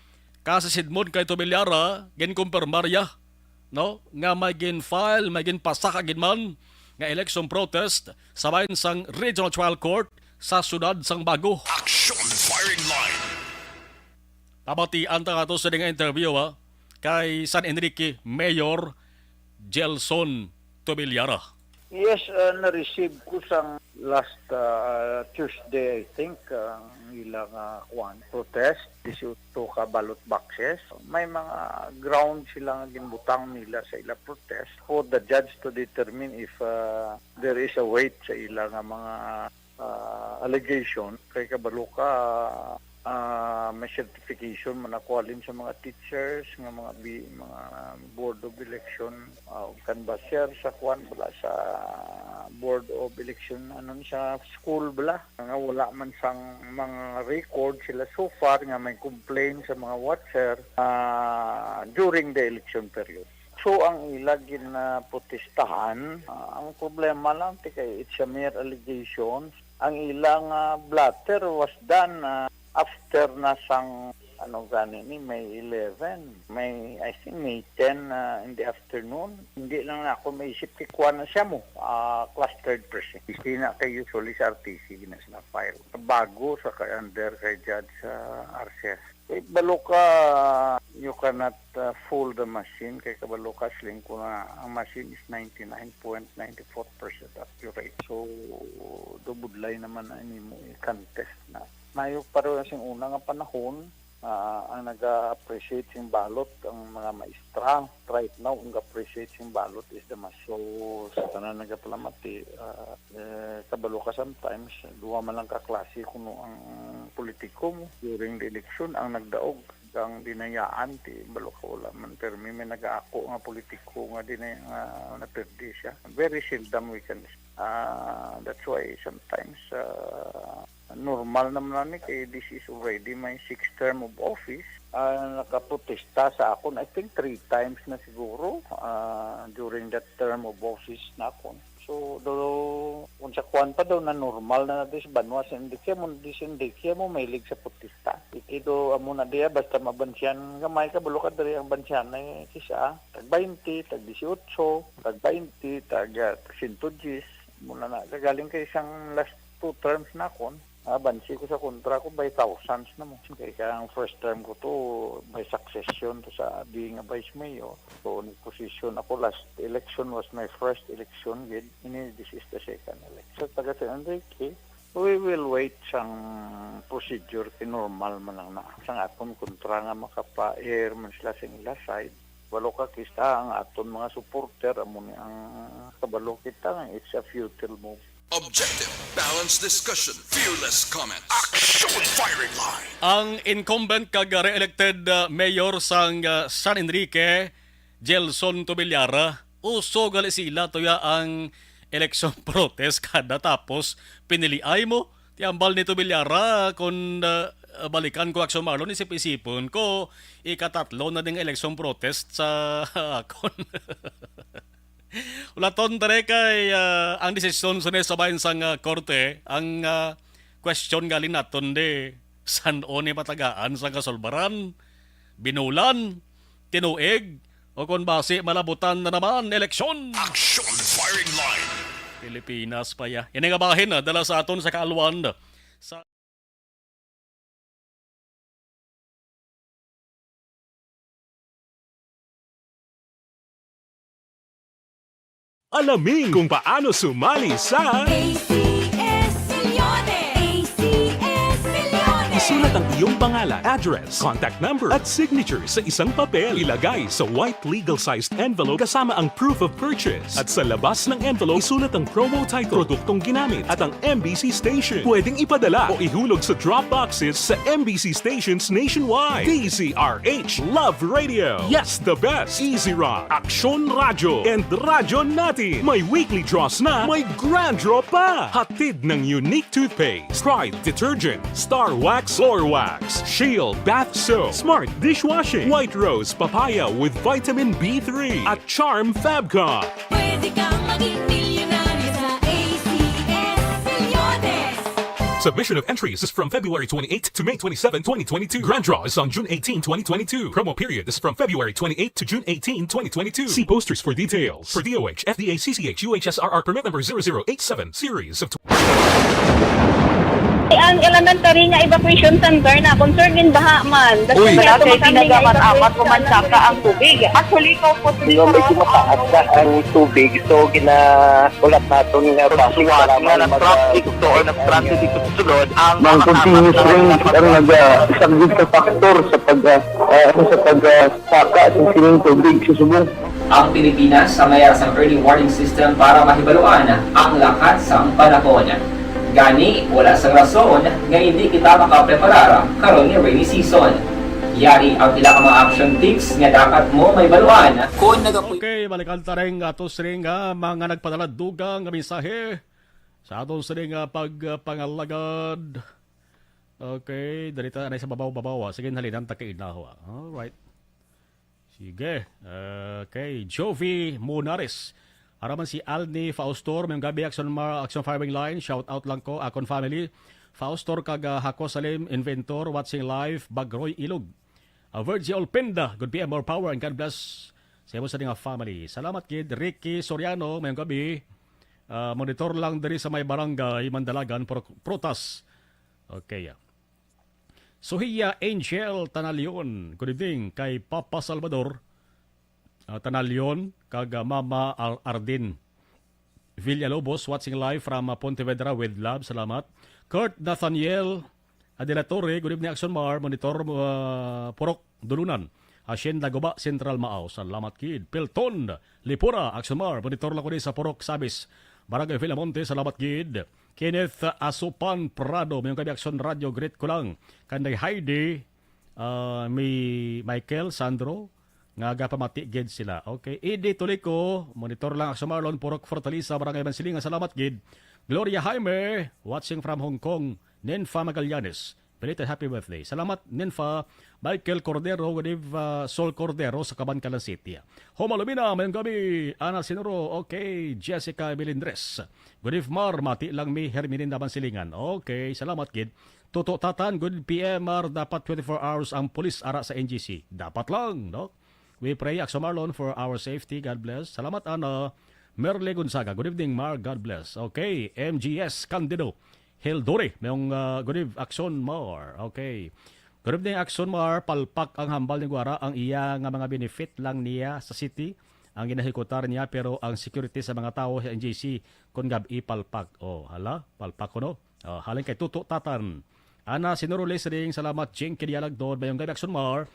kasisidmon kay Tobillara, ginkumpirmar ya, no, nga may gin-file, may ginpasaka gid man nga election protest sa bahin sang Regional Trial Court sa siyudad sang Bago. Action Firing Line. Pabatian ta ato sa nga interview, ha, kay San Enrique Mayor Gelson Tobillara. Yes, uh, na-receive ko sang last, uh, Tuesday, I think, uh, ang ilang, uh, kwan, protest, disiotso ka ballot boxes. May mga ground sila nga ginbutang nila sa ila protest for the judge to determine if, uh, there is a weight sa ila nga mga, uh, allegation. Kay kabalo ka, ah, may certification man ako halin sa mga teachers, nga mga bi-, mga board of election, ah, ug canvasser sa kwan bala, sa board of election, ano ni, sa school bala, nga wala man sang mga record sila so far nga may complaint sa mga watcher, ah, during the election period. So, ang ila ginaprotestahan, ah, ang problema lang ti kay it's a mere allegations. Ang ila nga blotter was done, ah, after na sang, ano gani ni, May eleven, May, I think, May ten, ah, in the afternoon. Hindi lang na ako maisip kay kuha na siya mo, ah, clustered person. Hindi na kay usually sa R T C gina sila file. Bago sa kay under kay Judge, ah, Arces. Eh, balo ka, you cannot, uh, fool the machine. Kay kabalo ka, siling ko na ang machine is ninety-nine point nine four percent accurate. So, do budlay naman na nimo i-contest na. Mayo pa rin sing una nga panahon, ah, ang naga-appreciate sing ballot ang mga maestra. Right now, ang ga-appreciate sing ballot is the machine. So, sa tanan nagapalamati, ah, Eh, kabalo ka, sometimes, duha man lang ka klase kuno ang politiko mo during the election, ang nagdaog kang dinayaan, ti balo ka wala man permi may nagaako nga politiko nga dinay-, nga napirdi siya. Very seldom we can, ah, that's why sometimes, ah, normal naman na ni kay this is already my sixth term of office. Ah, nakaprotesta sa akon, I think three times na siguro, ah, during that term of office na akon. So, do, kung sa kuwan pa daw, na normal na natin sa banwa, sa Enrique mo, di sa Enrique mo, mahilig sa protesta. Iki do, amo na diya, basta mabansyan, gamay ka, balo ka diri ang bansyan, eh, kisa, tag twenty, tag dieciocho, tag twenty, tag, ah, sento diyes, muna na, kagaling kay isang last two terms na akon, ah, bansi ko sa kontra ko, by thousands na mo. Kay kang first term ko to, by succession to sa being a vice mayor. So, nag-position ako, last election was my first election, gid. Ini, this is the second election. Sa taga San Enrique, we will wait sang procedure, kay normal man lang na. Sang aton kontra nga makapa-air man sila sa ila side. Balo ka, kista ang aton mga supporter, amo ni ang kabalo kita nga it's a futile move. Objective, balanced discussion, fearless comments. Action Firing Line. Ang incumbent kag re-elected, uh, mayor sang, uh, San Enrique, Gelson Tobillara, usog gali sila tuya ang election protest kada tapos piniliay mo. Ti ambal ni Tobillara, kung, uh, balikan ko, Action Marlon, isip-isipon ko, ikatatlo na ding election protest sa akon. Ulaton, tare, kay, ah, ang desisyon sa sa bahin sang, ah, korte, ang, ah, Question gali naton di, san-o ni matagaan sang kasulbaran? Binulan, tinuig, o kon basi malabutan na naman eleksyon? Action Firing Line. Pilipinas pa ya. Ini nga bahin, ah, dala sa aton sa kaalwan sa Alamin kung paano sumali sa A C S Millones. A C S Millones. Isulat ang iyong pangalan, address, contact number, at signature sa isang papel. Ilagay sa white legal-sized envelope kasama ang proof of purchase. At sa labas ng envelope, isulat ang promo title, produktong ginamit, at ang M B C station. Pwedeng ipadala o ihulog sa drop boxes sa M B C stations nationwide. D Z R H, Love Radio. Yes, the best. Easy Rock, Aksyon Radyo, and Radyo Natin. May weekly draws na, may grand draw pa. Hatid ng Unique Toothpaste, Pride Detergent, Star Wax Floor Wax, Shield Bath Soap, Smart Dishwashing, White Rose Papaya with Vitamin B three, at Charm Fabcon. Pwede kang maging milyonaryo sa A C S Millones. Submission of entries is from February twenty-eight to May twenty-seven, twenty twenty-two. Grand draw is on June eighteen, twenty twenty-two. Promo period is from February twenty-eight to June eighteen, twenty twenty-two. See posters for details. For D O H, F D A, C C H, U H S R R permit number zero zero eight seven, series of Ang elementary nga evacuation center na concern in baha man. Uy. Wala kay tinaga man amat ko man saka ang tubig. Actually, ko po. Di ba, medyo mataas na ang tubig, so ginahulat naton nga basi nga nag-transit to or nag-transit dito sa sulod ang Nang continuous rain ang nag-, ah, isa gid ka factor sa pag, ah, ah, ano, sa pag, ah, saka sa sining tubig sa subong. Ang Pilipinas sa mayar sang early warning system para mahibaluan ang lakat sang panahon. Gani, wala sang rason nga hindi kita makapreparar karon nga rainy season. Yari ang pila ka mga action tips nga dapat mo mahibaluan kon nagapuy- Okay, balikan ta rin ato siring nga mga nagpadala dugang nga mensahe sa ato siring nga pagpangalagad. Okay, dali ta na sa babaw-babaw, ah. Sige, halinan ta kay inaho, ah. Alright. Sige. Okay, Jovi Munares. Ara man si Alni Faustor, mayong gabi, Action Mar-, Action Firing Line. Shout out lang ko, akon family. Faustor kag, ah, Hako Salim Inventor, watching live, Bagroy, Ilog. Ah, Virgie Olpenda, good P M, more power and God bless sa imo sa nga family. Salamat gid, Ricky Soriano, mayong gabi. Ah, monitor lang diri sa may barangay Mandalagan, Pro-, Prutas. Okay, ah. Sohia Angel Tanalion, good evening kay Papa Salvador, ah, Tanalion, kag, ah, Mama Al-, Ardin Villalobos, watching live from, ah, Pontevedra with love. Salamat. Kurt Nathaniel Adela Torre, good evening, Action Mar, monitor, ah, Purok Dulunan, Hacienda Guba, Central Mao. Salamat gid. Pilton Lipura, Action Mar, monitor lang ko ni sa Purok Sabis, Barangay Villamonte. Salamat gid. Kenneth Asupan Prado, mayong gabi, Action Radio, greet ko lang kanday Heidi, ah, Mi-, Michael, Sandro, nga gapamati gid sila. Okay, Eddie Tolico, monitor lang, Action Marlon, Purok Fortaleza, Barangay Mansilingan, salamat gid. Gloria Jaime, watching from Hong Kong. Ninfa Magallanes, belated happy birthday. Salamat, Ninfa. Michael Cordero, good eve, ah, Sol Cordero sa Kabankalan City. Homa Lumina, mayong gabi. Ana Sinuro, okay. Jessica Melindres, good eve, Mar. Mati lang mi, Hermilinda Mansilingan. Okay, salamat gid. Tuto Tatan, good P M, Mar, dapat twenty-four hours ang pulis ara sa N G C. Dapat lang, no? We pray, Action Marlon, for our safety. God bless. Salamat, Ana. Merle Gonzaga, good evening, Mar. God bless. Okay, M G S Candido. Hildori, mayong, ah, good eve, Action Mar. Okay. Good evening, Action Mar. Palpak ang hambal ni Guara. Ang iya nga mga benefit lang niya sa city ang ginahikutar niya, pero ang security sa mga tawo sa N G C kon gab-i palpak. Oh, hala, palpak kuno. Ah, halin kay Tuto Tatan. Ana Sinuro listening, salamat, Jinky Dialagdon, mayong gabi, Action Mar.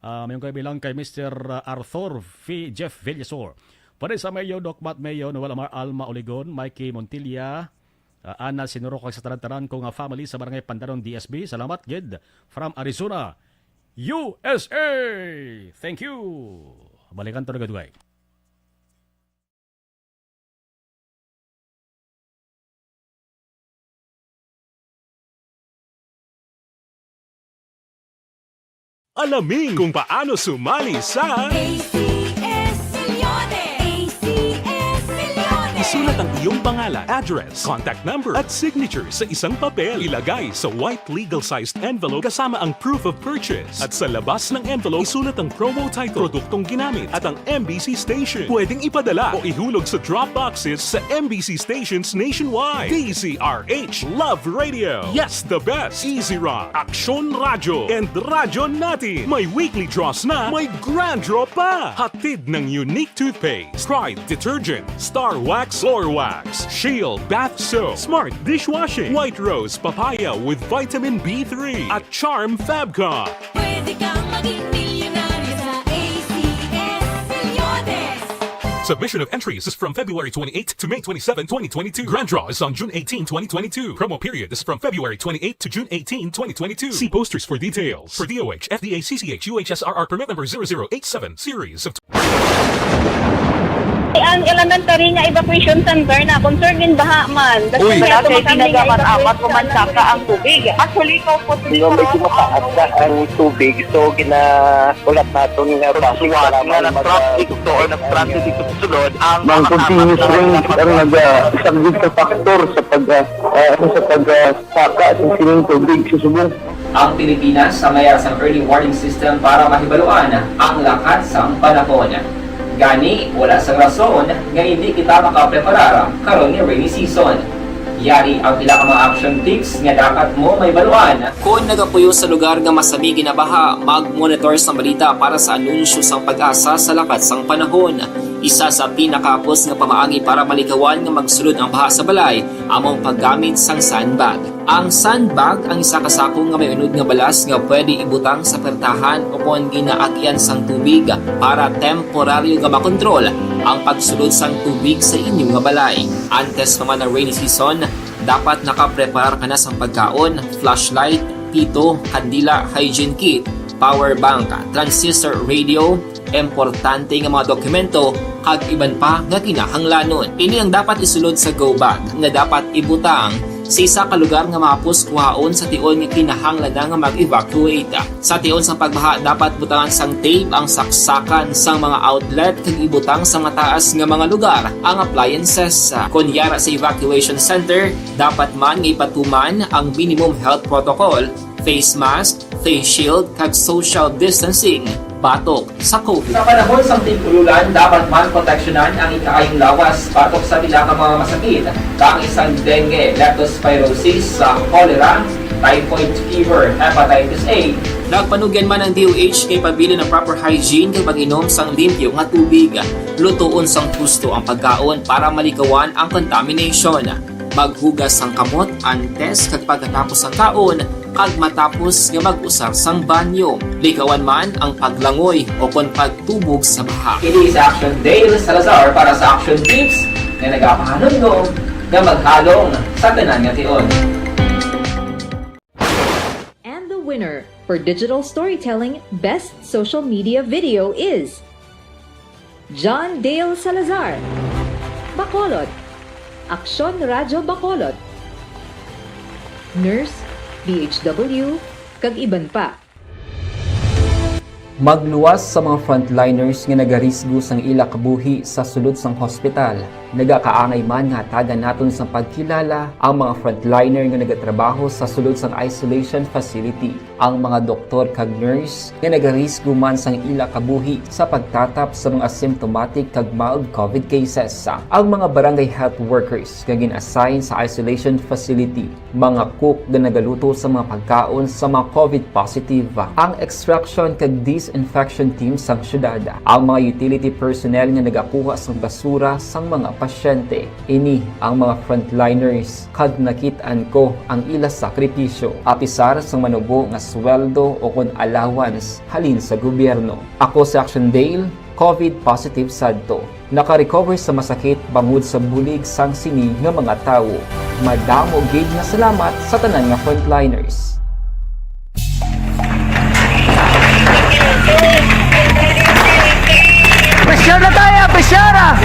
Ah, mayong gabi lang kay Mister Arthur V-, Jeff Villasor. Vanessa Mayo, Doc Matt Mayo, Noel Amar, Alma Oligon, Mikey Montilla, ah, Ana Sinuro, kag sa tanan-tanan ko nga family sa Barangay Pandanon, D S B. Salamat gid from Arizona, U S A. Thank you. Balikan to na gadway. Alamin kung paano sumali sa A C S Millones. A C S Millones. Isulat At ang iyong pangalan, address, contact number, at signature sa isang papel. Ilagay sa white legal-sized envelope kasama ang proof of purchase. At sa labas ng envelope, isulat ang promo title, produktong ginamit, at ang M B C station. Pwedeng ipadala o ihulog sa drop boxes sa M B C stations nationwide. D Z R H Love Radio. Yes, the best. Easy Rock, Aksyon Radyo, and Radyo Natin. May weekly draws na, may grand draw pa. Hatid ng Unique Toothpaste, Pride Detergent, Star Wax, Floor Wax, Shield Bath Soap, Smart Dishwashing, White Rose Papaya with Vitamin B three, at Charm Fabcon. Pwede kang maging milyonaryo sa A C S Milyones. Submission of entries is from February twenty-eighth to May twenty-seven, twenty twenty-two. Grand draw is on June eighteen, twenty twenty-two. Promo period is from February twenty-eighth to June eighteen, twenty twenty-two. See posters for details. For D O H, F D A, C C H, U H S R R permit number zero zero eight seven, series of Ang elementary nga evacuation center na concern gid baha man. Uy. Wala kay ginagamit-amat, mamansa ka ang tubig. Actually, ikaw po, Hindi, medyo mataas na ang tubig. So, ginahulat naton nga Pagsuwat nga nag-traffic to or nag-traffic dito sa sulod, ang Ang continuous rain ang nag-, ah, isang big factor sa pag, ah, ah, ano, sa pag, ah, saka sa sining tubig sa subong. Ang Pilipinas ang may sang early warning system para mahibaluan ang lakat sang panahon. Gani, wala sang rason nga hindi kita makapreparar karon nga rainy season. Yari ang pila ka mga action tips nga dapat mo mahibaluan. Kon nagapuyo sa lugar nga masami ginabaha, mag-monitor sang balita para sa anunsyo sang PAGASA sa lakat sang panahon. Isa sa pinakahapos nga pamaagi para malikawan nga magsulod ang baha sa balay amo ang paggamit sang sandbag. Ang sandbag ang isa ka sako nga may unod nga balas nga pwede ibutang sa pertahan o kon ginaagyan sang tubig para temporaryo nga makontrol ang pagsulod sang tubig sa inyo nga balay. Antes pa man ang rainy season, dapat nakapreparar ka na sang pagkaon, flashlight, pito, kandila, hygiene kit, power bank, transistor radio, importante nga mga dokumento, kag iban pa nga kinahanglanon. Ini ang dapat isulod sa go bag nga dapat ibutang sa isa ka lugar nga mahapos kuhaon sa tion nga kinahanglan na nga mag-evacuate. Sa tion sang pagbaha, dapat butangan sang tape ang saksakan sang mga outlet kag ibutang sa mataas nga mga lugar ang appliances. Kon yara sa evacuation center, dapat man nga ipatuman ang minimum health protocol, face mask, face shield, kag social distancing batok sa COVID. Sa panahon sang tig-ululan, dapat man proteksyonan ang ikaayong lawas batok sa pila ka mga masakit, kaangay sang dengue, leptospirosis, sa cholera, typhoid fever, hepatitis A. Nagpanugyan man ang D O H nga ipabilin ang proper hygiene kag pag-inom sang limpyo nga tubig. Lutoon sang husto ang pagkaon para malikawan ang contamination. Maghugas sang kamot antes kag pagkatapos sang kaon, kag matapos nga mag-usar sang banyo. Likawan man ang paglangoy o kon pagtubog sa baha. Ini si Action Dale Salazar para sa Action Tips nga nagapahanumdom nga maghalong sa tanan nga tion. And the winner for digital storytelling best social media video is John Dale Salazar, Bacolod, Aksyon Radyo Bacolod, Nurse, D H W, kag iban pa. Magluwas sa mga frontliners nga nagarisgo sang ila kabuhi sa sulod sang hospital. Nagakaangay man nga hatagan naton sang pagkilala ang mga frontliner nga nagatrabaho sa sulod sang isolation facility, ang mga doktor kag nurse nga nagarisgo man sang ila kabuhi sa pagtatap sa mga symptomatic kag mild COVID cases, ang mga barangay health workers nga gin-assign sa isolation facility, mga cook nga nagaluto sa mga pagkaon sa mga COVID positive, ang extraction kag disinfection team sang syudad, ang mga utility personnel nga nagakuha sang basura sang mga pasyente. Ini ang mga frontliners kag nakit-an ko ang ila sakripisyo. Apisar sang manubo nga sweldo o kon allowance halin sa gobyerno. Ako si Action Dale, COVID positive sadto. Naka-recover sa masakit bangod sa bulig sang sini nga mga tawo. Madamo gid nga salamat sa tanan nga frontliners. Pressure na tayo! Pressure na!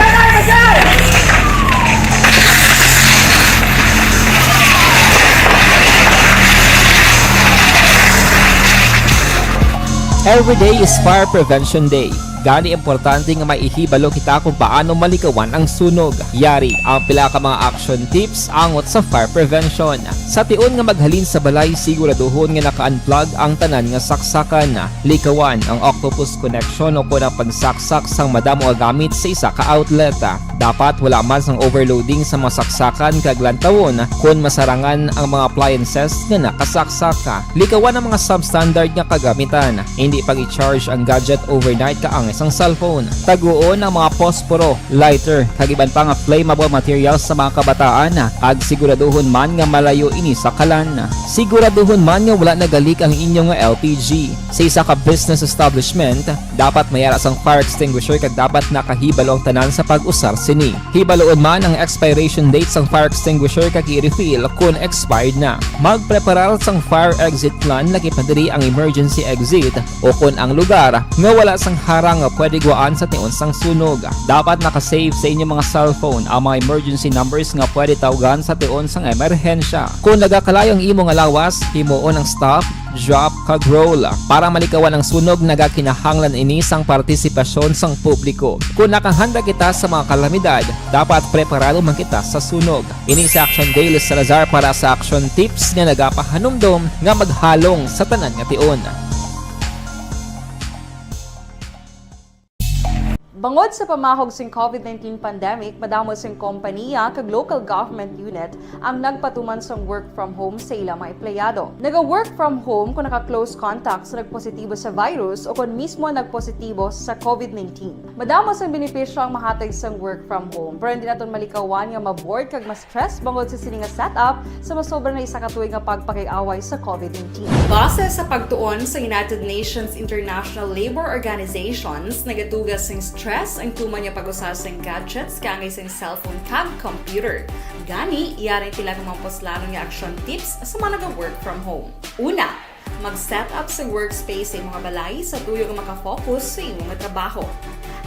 Every day is Fire Prevention Day. Gani, importante nga maihibalo kita kung paano malikawan ang sunog. Yari ang pila ka mga action tips angot sa fire prevention. Sa tion nga maghalin sa balay, siguraduhon nga naka-unplug ang tanan nga saksakan. Likawan ang octopus connection o kon ang pagsaksak sang madamo nga gamit sa isa ka outlet. Dapat wala man sang overloading sa mga saksakan kag lantawon kon masarangan ang mga appliances nga nakasaksak. Likawan ang mga substandard nga kagamitan. Hindi pag-i-charge ang gadget overnight kaangay sang cellphone. Taguon ang mga posporo, lighter, kag iban pa nga flammable materials sa mga kabataan, kag siguraduhon man nga malayo ini sa kalan. Siguraduhon man nga wala nagalik ang inyo nga L P G. Sa isa ka business establishment, dapat may ara sang fire extinguisher kag dapat nakahibalo ang tanan sa pag-usar sini. Hibaluon man ang expiration date sang fire extinguisher kag i-refill kon expired na. Magpreparar sang fire exit plan, lakip na diri ang emergency exit o kon ang lugar nga wala sang harang nga pwede gwaan sa tion sang sunog. Dapat naka-save sa inyo mga cellphone ang mga emergency numbers nga pwede tawgan sa tion sang emerhensya. Kon nagakalayo ang imo nga lawas, himuon ang stop, drop, kag roll. Para malikawan ang sunog, nagakinahanglan ini sang partisipasyon sang publiko. Kon nakahanda kita sa mga kalamidad, dapat preparado man kita sa sunog. Ini si Action Dale Salazar para sa Action Tips nga nagapahanumdom nga maghalong sa tanan nga tion. Bangod sa pamahog sing COVID nineteen pandemic, madamo sing kompaniya kag local government unit ang nagpatuman sang work from home sa ilang mga empleyado. Naga-work from home kung naka-close contact sa nagpositibo sa virus o kon mismo nagpositibo sa COVID nineteen. Madamo sang benepisyo ang mahatag sang work from home, pero hindi naton malikawan nga ma-bored kag ma-stress bangod sa sini nga setup sa masobra na isa ka tuig nga pagpakig-away sa COVID nineteen. Base sa pagtuon sa United Nations International Labour Organizations, nagatuga sing stress ang tuman nga pag-usa sing gadgets kaangay sing cellphone kag computer. Gani, yari ang pila ka mga puslanon nga action tips sa mga naga-work from home. Una, mag-set up sa workspace sa imo nga balay sa tuyo nga makafocus sa imo nga trabaho.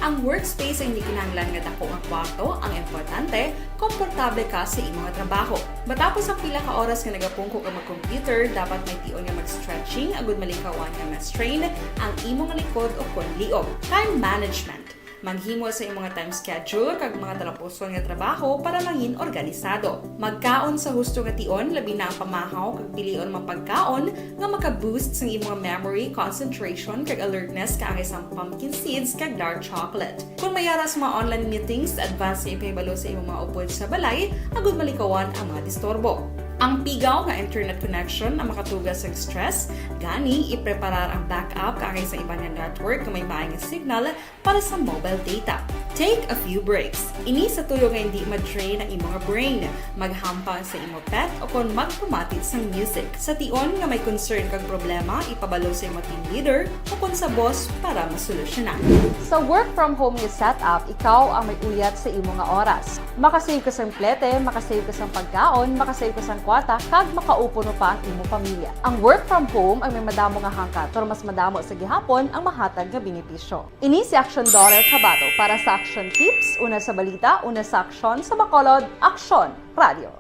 Ang workspace ay hindi kinahanglan nga dako nga kwarto, ang importante, komportable ka sa imo nga trabaho. Matapos ang pila ka oras nga nagapungko ka mag-computer, dapat may tion nga mag-stretching agud malikawan nga ma-strain ang imo nga likod o kon liog. Time management. Maghimo sa imo nga time schedule kag mga talapuson nga trabaho para mangin organisado. Magkaon sa husto nga tion, labi na ang pamahaw kag pilion nga mga pagkaon nga maka-boost sang imo nga memory, concentration, kag alertness kaangay sang pumpkin seeds kag dark chocolate. Kon may ara sa mga online meetings, advance nga ipahibalo sa imo mga upod sa balay agud malikawan ang mga disturbo. Ang pigaw nga internet connection ang makatuga sa stress, gani ipreparar ang backup kaangay sa iban nga network nga may maay nga signal para sa mobile data. Take a few breaks. Ini sa tuyo nga hindi ma-drain ang imo nga brain. Maghampang sa imo pet o kon magpamati sang music. Sa tion nga may concern kag problema, ipabalo sa imo team leader o kon sa boss para masolusyonan. Sa work from home nga setup, ikaw ang may uyat sa imo nga oras. Makasave ka sang plete, makasave ka sang pagkaon, makasave ka sang kwarta, kag makaupo pa ang imo pamilya. Ang work from home ang may madamo nga hangkat, pero mas madamo sa gihapon ang mahatag nga benepisyo. Ini si Action Daughter Kabato para sa Action Tips, una sa balita, una sa aksyon, sa Bacolod, Aksyon Radio.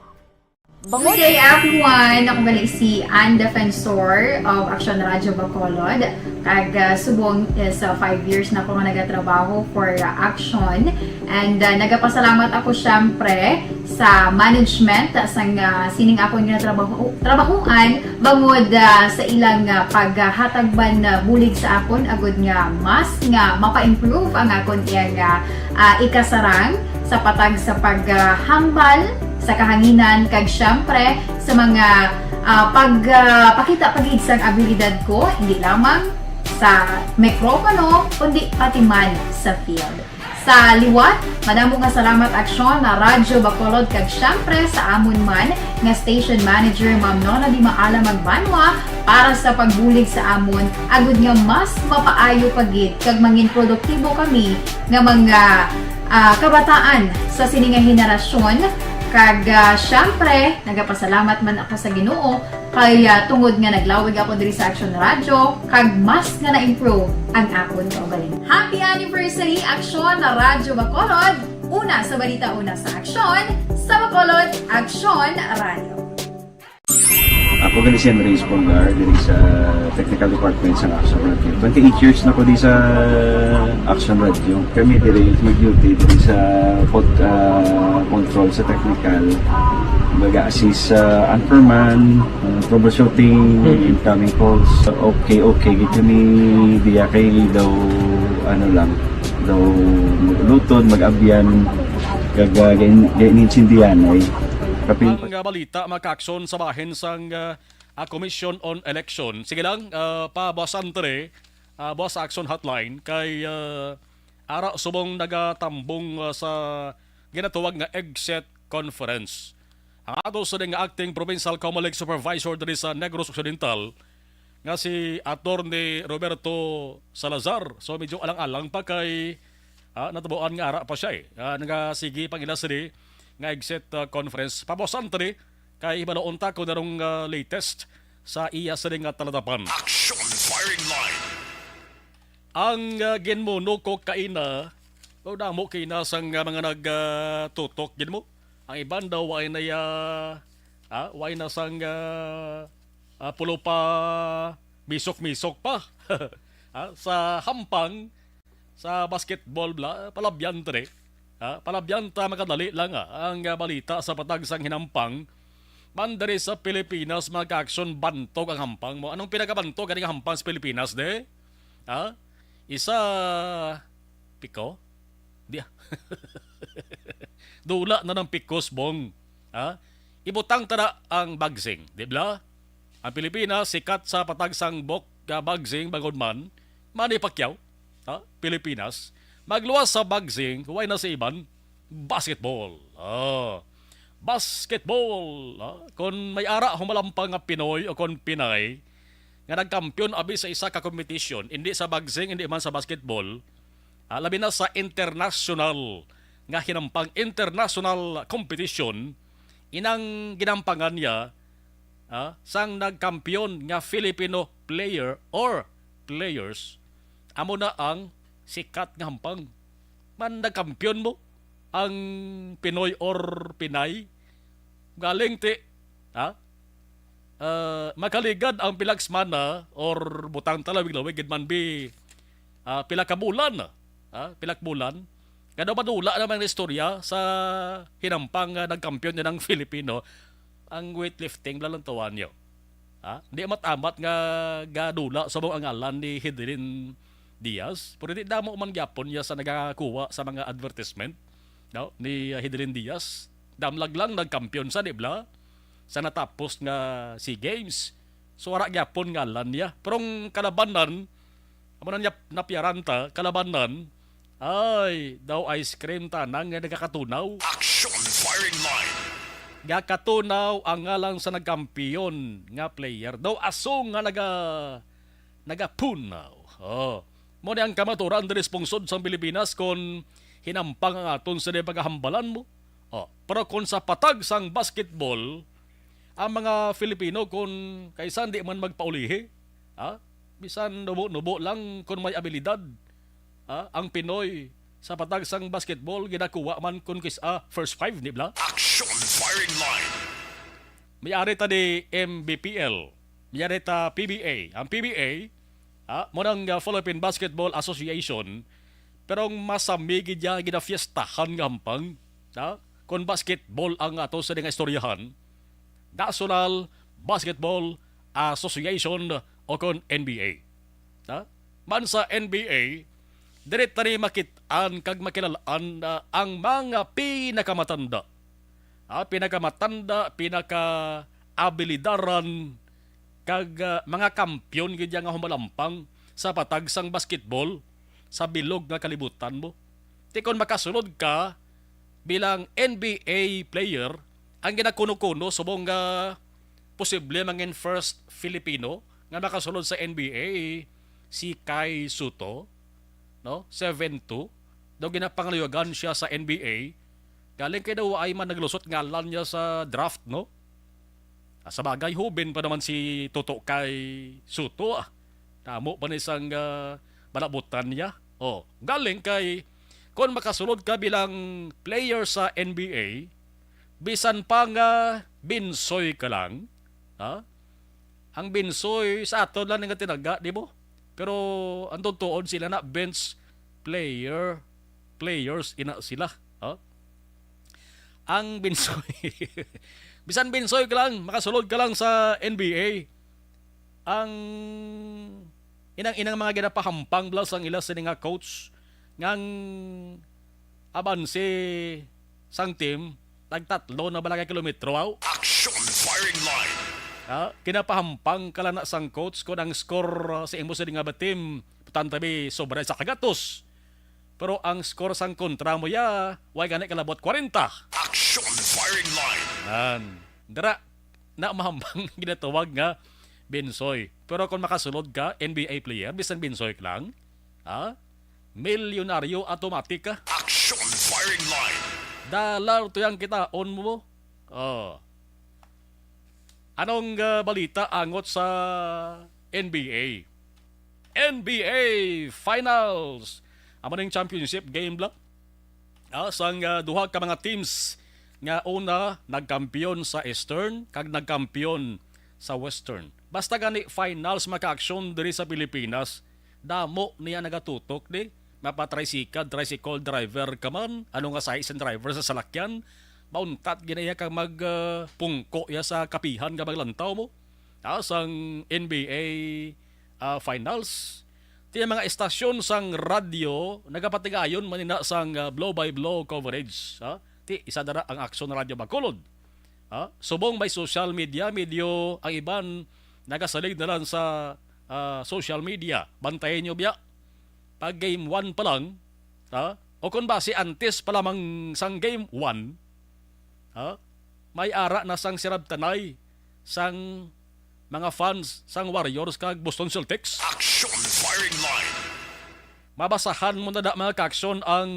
Good day, everyone! Ako gali si Ann Defensor of Action Radio Bacolod. Kag, ah, subong is, ah, five years na ako nga nagatrabaho for, ah, Action. And, ah, nagapasalamat ako, syempre, sa management, ah, sang, ah, sining akon nga trabaho, trabahoan, bangod, ah, sa ilang, ah, paghatag man, ah, bulig sa akon, agud nga mas nga mapa-improve ang akon iyang, ah, ah, ikasarang sa patag sa paghambal sa kahanginan, kag syempre sa mga, ah, pag, ah, pakita pa gid sang abilidad ko, hindi lamang sa mikropono, kundi pati man sa field. Sa liwat, madamo nga salamat, Aksyon, na Radyo Bacolod, kag syempre sa amon man nga station manager, Ma'am Nona Di Maala Magbanwa, para sa pagbulig sa amon, agud nga mas mapaayo pa gid kag mangin produktibo kami nga mga, ah, kabataan sa sini nga henerasyon. Kag, ah, syempre, nagapasalamat man ako sa Ginoo kay, ah, tungod nga naglawig ako diri sa Aksyon Radyo, kag mas nga na-improve ang akon kaugalingon. Happy anniversary, Aksyon Radyo Bacolod! Una sa balita, una sa aksyon, sa Bacolod, Aksyon Radyo. Ako gani si Andres Polgar, diri sa technical department sa Action Radio. Twenty-eight years na ko di sa Action Radio. Kami diri mag-duty diri sa pod-, ah, control sa technical. Mag-assist sa anchorman, ah, troubleshooting, incoming calls. Okay, okay, gid kami diya kay daw, ano lang, daw mag-ulutod, mag-abyan, kag, ah, gain-, gainintindihan ay kapin- Ang, ah, balita, mga kaaksyon, sa bahin sang, ah, ah, Commission on Election. Sige lang, ah, pa Boss Andre, ah, Boss Action Hotline, kay, ah, ara subong nagatambong, ah, sa ginatawag nga exit conference. Ang ato sa nga acting provincial Comelec supervisor diri sa Negros Occidental, nga si Attorney Roberto Salazar. So, medyo alang-alang pa kay, ah, natabuan nga ara pa siya, eh. Ah, nagasigi pang ila sini nga exit, ah, conference. Pa Boss Andre, kay hibaluon ta kung anong, ah, latest sa iya sini nga taladapan. Action firing line. Ang, ah, ginmuno ko kaina, o damo kaina sang, ah, mga nag, ah, tutok, ginmo. Ang iban daw, way na ya, ah, way na sang, ah, ah, pulo pa, misok-misok pa. Ah, sa hampang, sa basketball, bla, palabyan, tre. Ah, palabyan ta, makadali lang, ah, ang, ah, balita sa patag sang hinampang. Man diri sa Pilipinas, mga kaaksyon, bantog ang hampang mo. Anong pinakabantog, ganing hampang sa Pilipinas, de? Ha? Isa, piko? Di, ah. Dula na ng pikos, bong. Ha? Ibutang ta na ang boxing, di ba? Ang Pilipinas, sikat sa patag sang bok-, ah, boxing, bangod man, Manny Pacquiao, ha? Pilipinas. Magluwas sa boxing, way na sa iban, basketball. Ah. Basketball, ah. Kung may ara humalampang nga Pinoy o kung Pinay, nga nagkampiyon abi sa isa ka competition, hindi sa boxing, hindi man sa basketball, ah, labi na sa international nga hinampang, international competition, inang ginampangan niya, ah, sang nagkampiyon nga Filipino player or players, amo na ang sikat nga hampang. Man nagkampiyon mo ang Pinoy or Pinay, galing ti, ha? Ah, makaligad ang pila ka semana or butang ta lawig-lawig gid man bi, ah, pila ka bulan, ah, pila ka bulan. Nga daw madula naman ang istorya sa hinampang nga nagkampiyon niya ng Filipino, ang weightlifting, lalantawan niyo. Ha? Di amat-amat nga gadula sa mga ngalan ni Hidrin Diaz, pero di damo man gyapon niya sa nagakuha sa mga advertisement, no? Ni, uh, Hidrin Diaz. Damlag lang nagkampiyon sa, di bla? Sa natapos nga SEA Games. So, wala gyapon ngalan niya. Pero ang kalabanan, amo na niya napiyaran ta, kalabanan, ay, daw ice cream tanang nga nagakatunaw. Action firing line. Gakatunaw ang ngalan sa nagkampiyon nga player. Daw asong nga naga-, nagapunaw. Oh. Mo ni ang kamaturan diri sa pungsod sang Pilipinas kon hinampang ang aton sa di pagahambalan mo. Oh. Pero kon sa patag sang basketball, ang mga Filipino kon kaisan di man magpaulihi, ha? Bisan nubo-nubo lang kon may abilidad, ha? Ang Pinoy sa patag sang basketball ginakuha man kon kis-, ah, first five, di bla? Action firing line. May ari ta di M B P L, may ari ta P B A. Ang P B A, ha, mo nang, ah, Philippine Basketball Association, pero ang masami gid ya ginafiestahan nga hampang, ha? Kon basketball ang ato sa nga istoryahan, National Basketball Association o kon N B A. Ha? Man sa N B A, diri ta ni makit-an kag makilalaan na ang mga pinakamatanda. Ha? Pinakamatanda, pinakaabilidaran, kag, ah, mga kampiyon gid ya nga humalampang sa patag sang basketball sa bilog nga kalibutan mo. Ti kon makasulod ka bilang N B A player, ang ginakuno-kuno subong nga posible mangin first Filipino nga makasulod sa N B A, si Kai Sotto, no? Seven two. Daw ginapangaluyagan siya sa N B A. Galing kay daw ay man naglusot ngalan niya sa draft, no? Ah, sa bagay, hoben pa naman si Toto Kai Sotto, ah. Damo pa ni sang, ah, balabutan niya. Oh, galing kay, kung makasulod ka bilang player sa N B A, bisan pa nga binsoy ka lang, ha? Ang Binsoy sa aton lang nga tinaga, di mo? Pero ang tutuod sila na bench player, players ina sila. Ha? Ang Binsoy, bisan Binsoy ka lang, makasulod ka lang sa N B A. Ang inang-inang mga ginapahampang bala sang ila sini nga coach ngang abanse sang team, tagtatlo na bala ka kilometro, aw. Action firing line. Ha? Kinapahampang ka lang na sang coach kung ang score, uh, sa imo sini nga ba team, importante bi sobra sa kagatos. Pero ang score sang kontra mo ya, way gani kalabot kwarenta. Action firing line. Nan. Dira na mahambang ginatawag nga Binsoy. Pero kung makasulod ka, N B A player, bisan Binsoy ka lang, ha? Milyonaryo automatic ka. Action firing line. Dollar to yang kitaon mo. Oh. Anong, ah, balita angot sa N B A? N B A Finals. Amo ning championship game lang. Ah, sang, ah, duha ka mga teams nga una nagkampiyon sa Eastern kag nagkampiyon sa Western. Basta gani finals, mga ka-aksyon, diri sa Pilipinas, damo niya nagatutok di. Mapa-tricycle, tricycle driver ka man, ano nga size ang driver sa salakyan, mauntat gina iya kag mag, ah, pungko iya sa kapihan nga maglantaw mo. Ah, sang N B A, ah, finals. Ti ang mga estasyon sang radyo nagapatigayon man ina sang, ah, blow by blow coverage, ha? Ti isa dara ang Aksyon Radio Bacolod. Ha? Subong may social media, medyo ang iban nagasalig na lang sa, ah, social media. Bantayan nyo biya. Pag game one pa lang, ha? O kung basi antes pa lamang sang game one, ha? May ara na sang sirabtanay sang mga fans sang Warriors kag Boston Celtics. Action firing line. Mabasahan mo na da, mga ka-aksyon, ang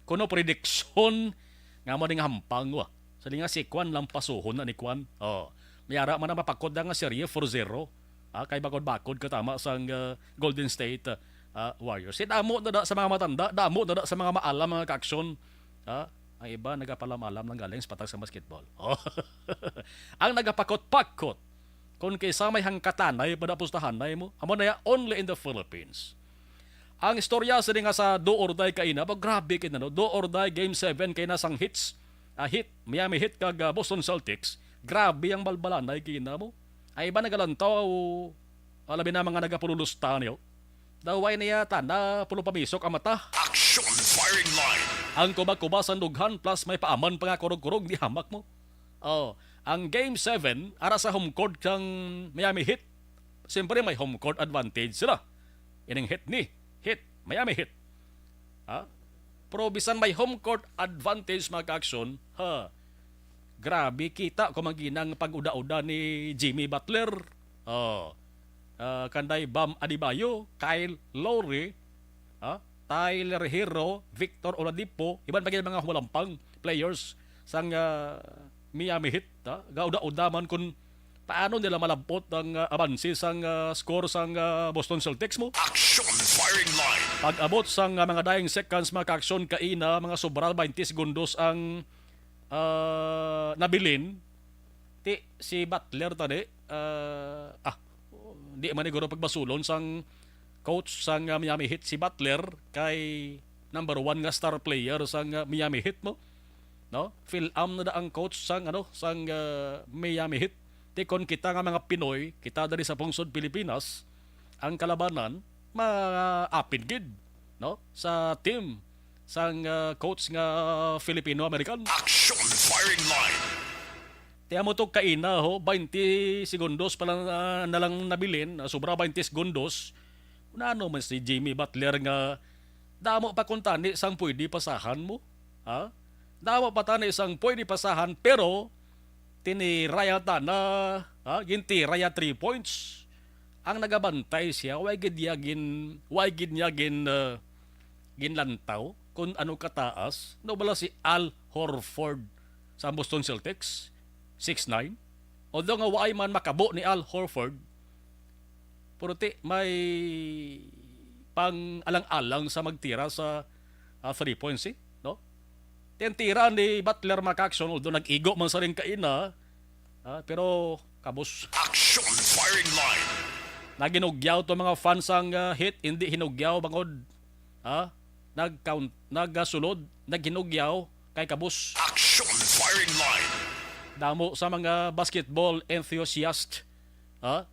kuno prediction nga mo ning hampang, wa. Sa linga si Kwan lang pasuhon na ni Kwan. Oh, may ara man na mapakod na nga serye four zero. Ah, kay bakod-bakod katama sang, ah, Golden State, ah, Warriors. Si damo na da sa mga matanda, damo na da sa mga maalam, mga ka-aksyon. Ah, ang iba nagapalamalam lang galing sa patag sa basketball. Oh. Ang nagapakot-pakot, kung kisa may hangkatanay pa da pustahanay mo, amo na ya, only in the Philippines. Ang istorya sini nga sa do or die kaina, ba, grabe kay na, no? Do or die game seven kay na sang Heats. Ah, Heat, Miami Heat kag, ah, Boston Celtics. Grabe ang balbalanay kay na mo. Ay iba nagalantaw, ah, labi na mga nagapululusta niyo. Daway niya tana pulo pamisok ang mata. Action firing line. Ang kuba-kuba sa dughan plus may paaman pa nga kurog-kurog di hamak mo. Oh, ang game seven ara sa home court kang Miami Heat. Siyempre may home court advantage sila. Ining Heat ni Heat, Miami Heat. Ha? Pero bisan may home court advantage, mga ka-aksyon, ha, grabe kita ko magginang pag-uda-uda ni Jimmy Butler. Oh. Ah, kanday Bam Adebayo, Kyle Lowry, ha? Tyler Herro, Victor Oladipo, iban pa gid mga humalampang players sang, ah, Miami Heat, ha? Gauda-uda man kung paano nila malabot ang, ah, abanse sang, ah, score sang, ah, Boston Celtics mo. Action firing line. Pag-abot sang, ah, mga dying seconds, mga ka-aksyon, kaina, mga sobra twenty segundos ang, ah, nabilin. Ti, si Butler tani, ah, ah, di man siguro pagbasulon sang coach sang, ah, Miami Heat si Butler kay number one nga star player sang, ah, Miami Heat mo. No? Fil-am na da ang coach sang, ano, sang, ah, Miami Heat. Ti kon kita nga mga Pinoy, kita diri sa pungsod Pilipinas, ang kalabanan maapid gid, no? Sa team sang, ah, coach nga Filipino-American. Action firing line. Ti amo to kaina, ho, twenty segundos pa lang, ah, na lang nabilin, ah, sobra twenty segundos. Nano man si Jimmy Butler nga damo pa kuntani sang pwede pasahan mo? Ha? Damo pa tani sang pwede pasahan, pero tiniraya tana, ha? Gintira ya three points. Ang nagabantay siya, way gid niya gin-, way gid niya gin-, ah, ginlantaw kung ano kataas. No, wala si Al Horford sa Boston Celtics, six nine. Although nga waay man makabo ni Al Horford, pero ti, may pang-alang-alang sa magtira sa, ah, three points, eh, no? Ti ang tira ni Butler, mga ka-aksyon, although nag-igo man sa ring kaina, ah, pero kabus. Action firing line. Naginugyaw to mga fans ang, ah, Heat, hindi hinugyaw bangod, ah, nag-count, nagasulod, naghinugyaw kay kabus. Action firing line. Damo sa mga basketball enthusiast, ah,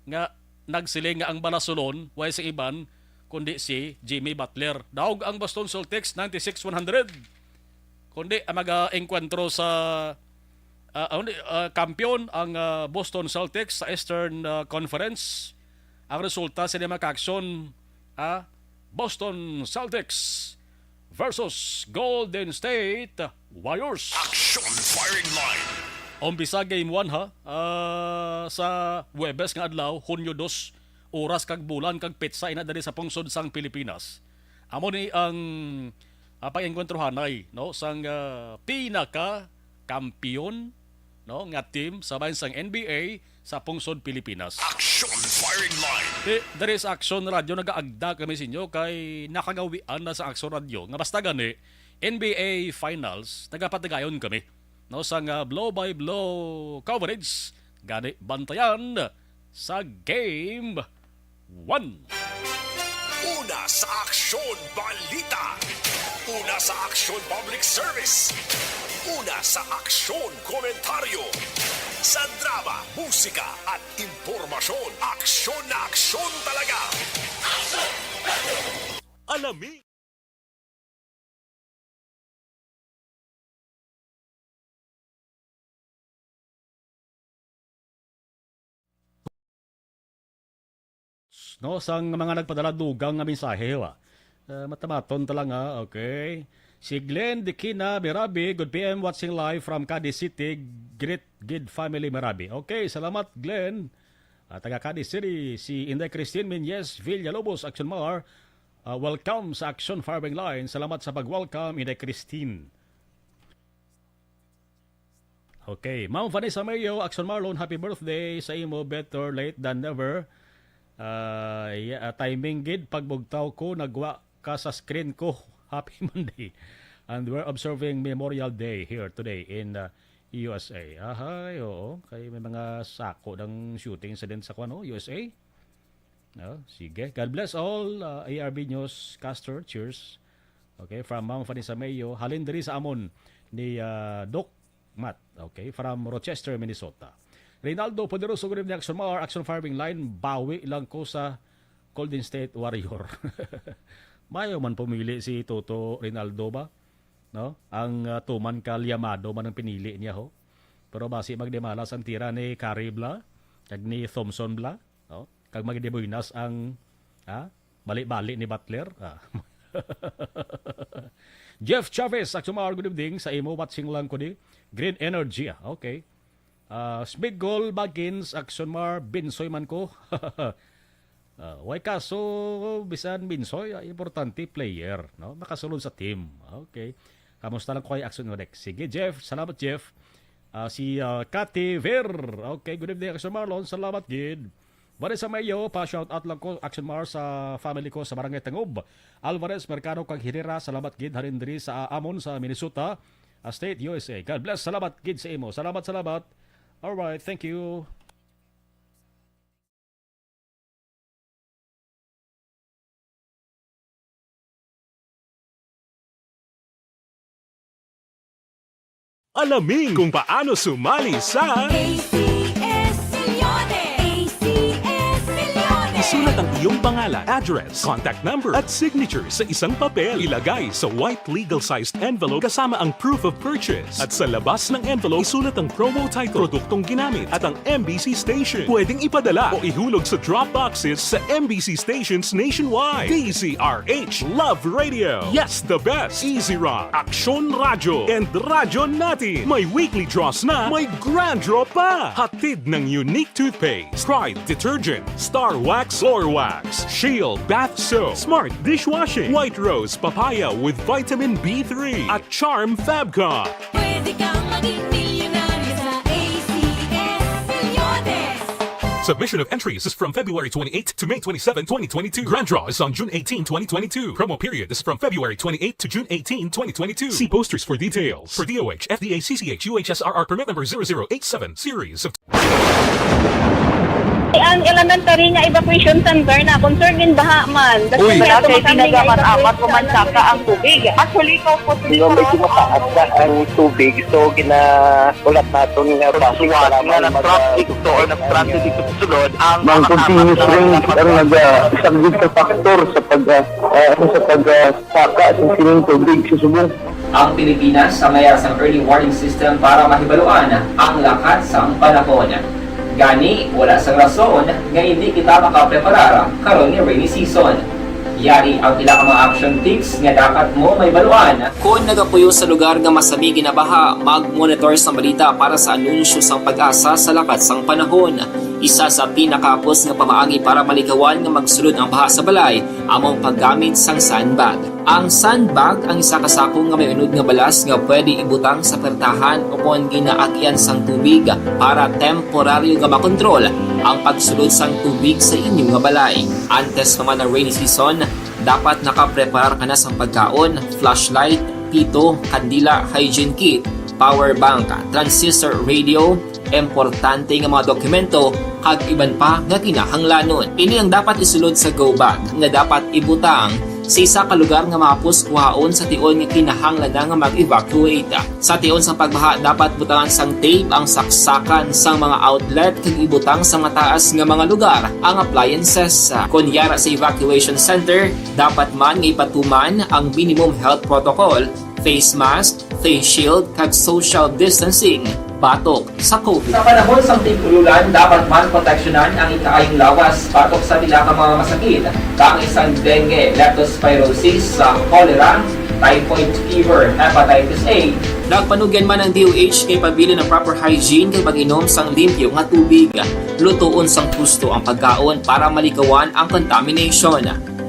nga nagsiling nga ang balasulon way sa iban kundi si Jimmy Butler. Daog ang Boston Celtics, ninety-six one hundred. Kundi ang mag-engkwentro sa, ah, ano ni, ah, kampiyon ang, ah, Boston Celtics sa Eastern, ah, Conference. Ang resulta sila mga ka-aksyon, ah, Boston Celtics versus Golden State Warriors. Action firing line. Umpisa game one, ha. Ah, sa Huwebes nga adlaw, Hunyo dos, oras kag bulan kag petsa ina diri sa pungsod sang Pilipinas. Amo ni ang, ah, pag-engkwentrohanay, no, sang, ah, pinaka kampiyon, no, nga team sa bahin sang N B A sa pungsod Pilipinas. Action firing line. Di, diri sa Action Radio nagaagda kami sa inyo kay nakagawian na sa Action Radio nga basta gani N B A Finals nagapatigayon kami, no, sang, ah, blow by blow coverage gani bantayan sa game one. Una sa aksyon, balita. Una sa aksyon, public service. Una sa aksyon, komentaryo. Sa drama, musika, at impormasyon, aksyon na aksyon talaga. Alamin. No, sang mga nagpadala dugang nga mensahe, wa? Ah, matamaton ta lang, ha? Okay. Si Glenn Dikina Mirabi, "Good P M, watching live from Cadiz City. Greet gid family Mirabi." Okay, salamat, Glenn. Ah, taga Cadiz City, si Inday Christine Menyes Villalobos, Action Mar. Ah, welcome sa Action Firing Line. Salamat sa pag-welcome, Inday Christine. Okay, Ma'am Vanessa Mayo, Action Marlon, happy birthday sa imo, better late than never. Ah, yeah, ah, timing gid, pagbugtaw ko, nagwa ka sa screen ko. Happy Monday. And we're observing Memorial Day here today in, uh, U S A. Ahay, oo. Kay may mga sako ng shooting sa din sa kuwan, no? U S A. Oh, sige. God bless all, uh, A R B newscaster. Cheers. Okay, from Ma'am Vanessa Mayo, halin diri sa amon ni, uh, Doc Matt. Okay, from Rochester, Minnesota. Reynaldo Poderoso, good evening, Action Mar, Action Firing Line, bawi lang ko sa Golden State Warrior. Mayo man pumili si Toto Reynaldo ba? No? Ang, uh, tuman ka Liamado man ang pinili niya, ho. Pero basi magdemala sang tira ni Curry bla, kag ni Thompson bla, no? Kag magdibuinas ang, ha? Bali-bali ni Butler. Ah. Jeff Chavez, Action Mar, good evening sa imo. Watching lang ko di. Green Energy, ah. Okay. Ah, Smigol Bagins, Action Mar, binsoy man ko. Ah, way kaso, bisan binsoy, ah, importante player, no? Makasulod sa team. Okay. Kamusta lang ko kay Action Rex? Sige, Jeff. Salamat, Jeff. Ah, si, ah, Cathy Ver. Okay, good evening, Action Marlon. Salamat gid. Vanessa Mayo, pa shout out lang ko, Action Mar, sa family ko sa Barangay Tangub, Alvarez, Mercado, kag Herrera. Salamat gid, halin diri sa amon sa Minnesota, ah, State, U S A. God bless. Salamat gid sa imo. Salamat, salamat. All right, thank you. Alamin kung paano sumali sa A C S Milyones! A C S Milyones! Isulat ang iyong pangalan, address, contact number, at signature sa isang papel. Ilagay sa white legal-sized envelope kasama ang proof of purchase. At sa labas ng envelope, isulat ang promo title, produktong ginamit, at ang M B C station. Pwedeng ipadala o ihulog sa drop boxes sa M B C stations nationwide. D Z R H Love Radio. Yes, the best. Easy Rock, Aksyon Radyo, and Radyo Natin. May weekly draws na, may grand draw pa. Hatid ng Unique Toothpaste, Pride Detergent, Star Wax Floor Wax, Shield Bath Soap, Smart Dishwashing, White Rose Papaya with Vitamin B three, at Charm Fabcon. Pwede kang maging milyonaryo sa A C S Milyones. Submission of entries is from February twenty-eighth to May twenty-seven, twenty twenty-two. Grand draw is on June eighteenth, twenty twenty-two. Promo period is from February twenty-eighth to June eighteenth, twenty twenty-two. See posters for details. For D O H, F D A, C C H, U H S R R permit number zero zero eight seven, series of Ang elementary nga evacuation center na concern in baha man. Uy. Wala kay pinagaman amat ko man saka ang tubig. Actually, ko po. Di ba, medyo mataas na ang tubig, so ginahulat naton nga basi nga nag-traffic to or nag-traffic dito sa sulod ang Ang continuous rain ang naga-, isa gid sa factor sa pag, ah, ah, sa pag, ah, saka sa sining tubig sa subong. Ang Pilipinas sa mayar sang early warning system para mahibaluan ang lakat sang panahon. Gani, wala sang rason nga hindi kita makapreparar karon nga rainy season. Yari ang pila ka mga action tips nga dapat mo mahibaluan. Kon nagapuyo sa lugar nga masami ginabaha, mag-monitor sang balita para sa anunsyo sang PAGASA sa lakat sang panahon. Isa sa pinakahapos nga pamaagi para malikawan nga magsulod ang baha sa balay amo ang paggamit sang sandbag. Ang sandbag ang isa ka sako nga may unod nga balas nga pwede ibutang sa pertahan o kon ginaagyan sang tubig para temporaryo nga makontrol ang pagsulod sang tubig sa inyo nga balay. Antes pa man ang rainy season, dapat nakapreparar ka na sang pagkaon, flashlight, pito, kandila, hygiene kit, power bank, transistor radio, importante nga mga dokumento, kag iban pa nga kinahanglanon. Ini ang dapat isulod sa go bag nga dapat ibutang sa isa ka lugar nga mahapos kuhaon sa tion nga kinahanglan na nga mag-evacuate. Sa tion sang pagbaha, dapat butangan sang tape ang saksakan sang mga outlet kag ibutang sa mataas nga mga lugar ang appliances. Kon yara sa evacuation center, dapat man nga ipatuman ang minimum health protocol, face mask, face shield, kag social distancing batok sa COVID. Sa panahon sang tig-ululan, dapat man proteksyonan ang ikaayong lawas batok sa pila ka mga masakit, kaangay sang dengue, leptospirosis, sa cholera, typhoid fever, hepatitis A. Nagpanugyan man ang D O H nga ipabilin ang proper hygiene kag pag-inom sang limpyo nga tubig. Lutoon sang husto ang pagkaon para malikawan ang contamination.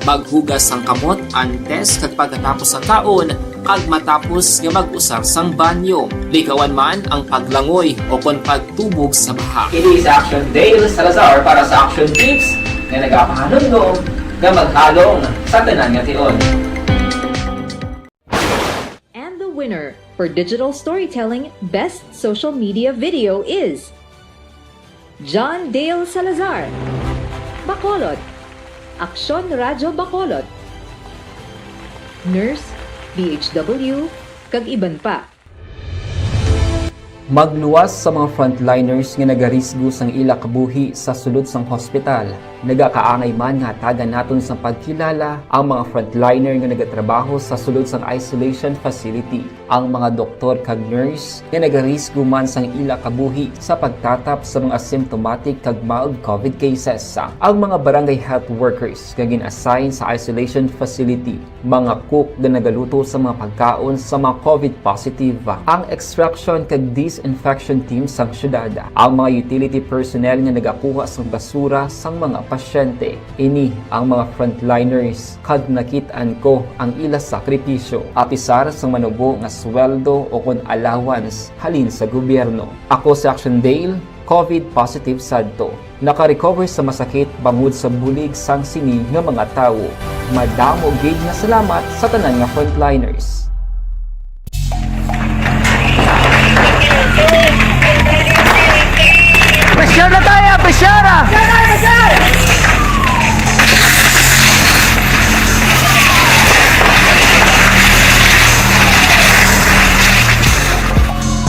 Maghugas sang kamot antes kag pagkatapos sang kaon, kag matapos nga mag-usar sang banyo. Likawan man ang paglangoy o kon pagtubog sa baha. Kini si Action Dale Salazar para sa Action Tips nga nagapahanumdom nga maghalong sa tanan nga tion. And the winner for digital storytelling best social media video is John Dale Salazar, Bacolod, Aksyon Radyo Bacolod, Nurse, D H W, kag iban pa. Magluwas sa mga frontliners nga nagarisgo sang ila kabuhi sa sulod sang hospital. Nagakaangay man nga hatagan naton sang pagkilala ang mga frontliner nga nagatrabaho sa sulod sang isolation facility, ang mga doktor kag nurse nga nagarisgo man sang ila kabuhi sa pagtatap sa mga asymptomatic kag mild COVID cases, ang mga barangay health workers nga gin-assign sa isolation facility, mga cook nga nagaluto sa mga pagkaon sa mga COVID positive, ang extraction kag disinfection team sang syudad, ang mga utility personnel nga nagakuha sang basura sang mga pasyente. Ini ang mga frontliners, kag nakit-an ko ang ila sakripisyo, apisar sang manubo nga sweldo o kon allowance halin sa gobyerno. Ako si Action Dale, COVID positive sadto. Naka-recover sa masakit bangod sa bulig sang sini nga mga tawo. Madamo gid nga salamat sa tanan nga frontliners. Pressure na tayo! Pressure na!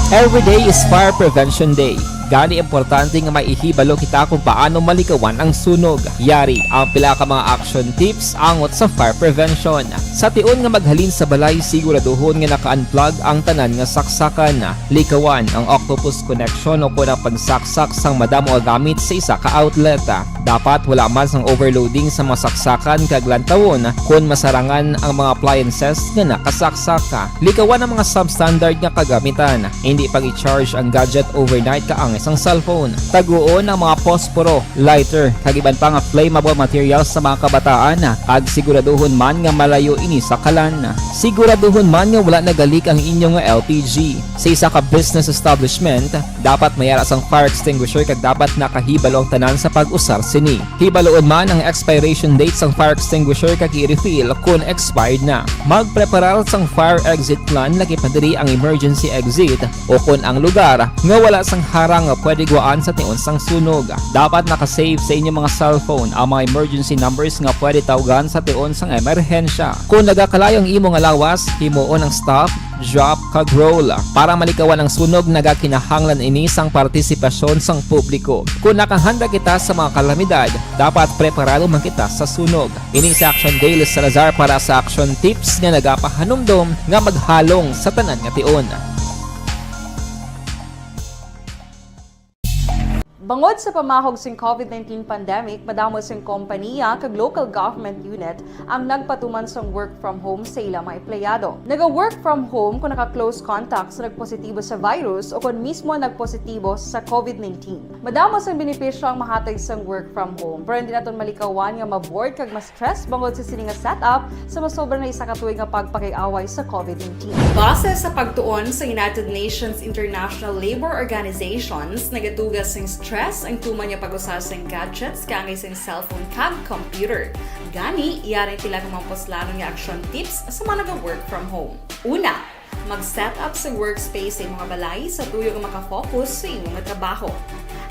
Every day is Fire Prevention Day. Gani, importante nga maihibalo kita kung paano malikawan ang sunog. Yari ang pila ka mga action tips angot sa fire prevention. Sa tion nga maghalin sa balay, siguraduhon nga naka-unplug ang tanan nga saksakan. Likawan ang octopus connection o kon ang pagsaksak sang madamo nga gamit sa isa ka outlet. Dapat wala man sang overloading sa mga saksakan kag lantawon kon masarangan ang mga appliances nga nakasaksak. Likawan ang mga substandard nga kagamitan. Hindi pag-i-charge ang gadget overnight kaang sang cellphone. Taguon ang mga posporo, lighter, kag iban pa nga flammable materials sa mga kabataan, kag siguraduhon man nga malayo ini sa kalan. Siguraduhon man nga wala nagalik ang inyo nga L P G. Sa isa ka business establishment, dapat may ara sang fire extinguisher kag dapat nakahibalo ang tanan sa pag-usar sini. Hibaluon man ang expiration date sang fire extinguisher kag i-refill kon expired na. Magpreparar sang fire exit plan, laki pa diri ang emergency exit, o kon ang lugar nga wala sang harang nga pwede gwaan sa tion sang sunog. Dapat naka-save sa inyo mga cellphone ang mga emergency numbers nga pwede tawgan sa tion sang emerhensya. Kung nagakalayo ang imo nga lawas, himuon ang stop, drop, kag roll. Para malikawan ang sunog, nagakinahanglan ini sang partisipasyon sang publiko. Kung nakahanda kita sa mga kalamidad, dapat preparado man kita sa sunog. Ini si Action Daily Salazar para sa Action Tips nga nagapahanumdom nga maghalong sa tanan nga tion. Bangod sa pamahog sing COVID nineteen pandemic, madamo sing kompaniya kag local government unit ang nagpatuman sang work from home sa ila mga empleyado. Naga-work from home kung naka-close contact sa nagpositibo sa virus o kon mismo nagpositibo sa COVID nineteen. Madamo sang benepisyo ang mahatag sang work from home, pero hindi naton malikawan nga ma-bored kag ma-stress bangod sa sini nga setup sa masobra na isa ka tuig nga pagpakig-away sa COVID nineteen. Base sa pagtuon sa United Nations International Labour Organizations, nagatuga sing stress ang tuman nga pag-usa sing gadgets kaangay sing cellphone kag computer. Gani, yari sila nga mga puslanon nga action tips sa mga naga-work from home. Una, mag-set up sa workspace sa imong balay sa tuyo nga makafocus sa imong trabaho.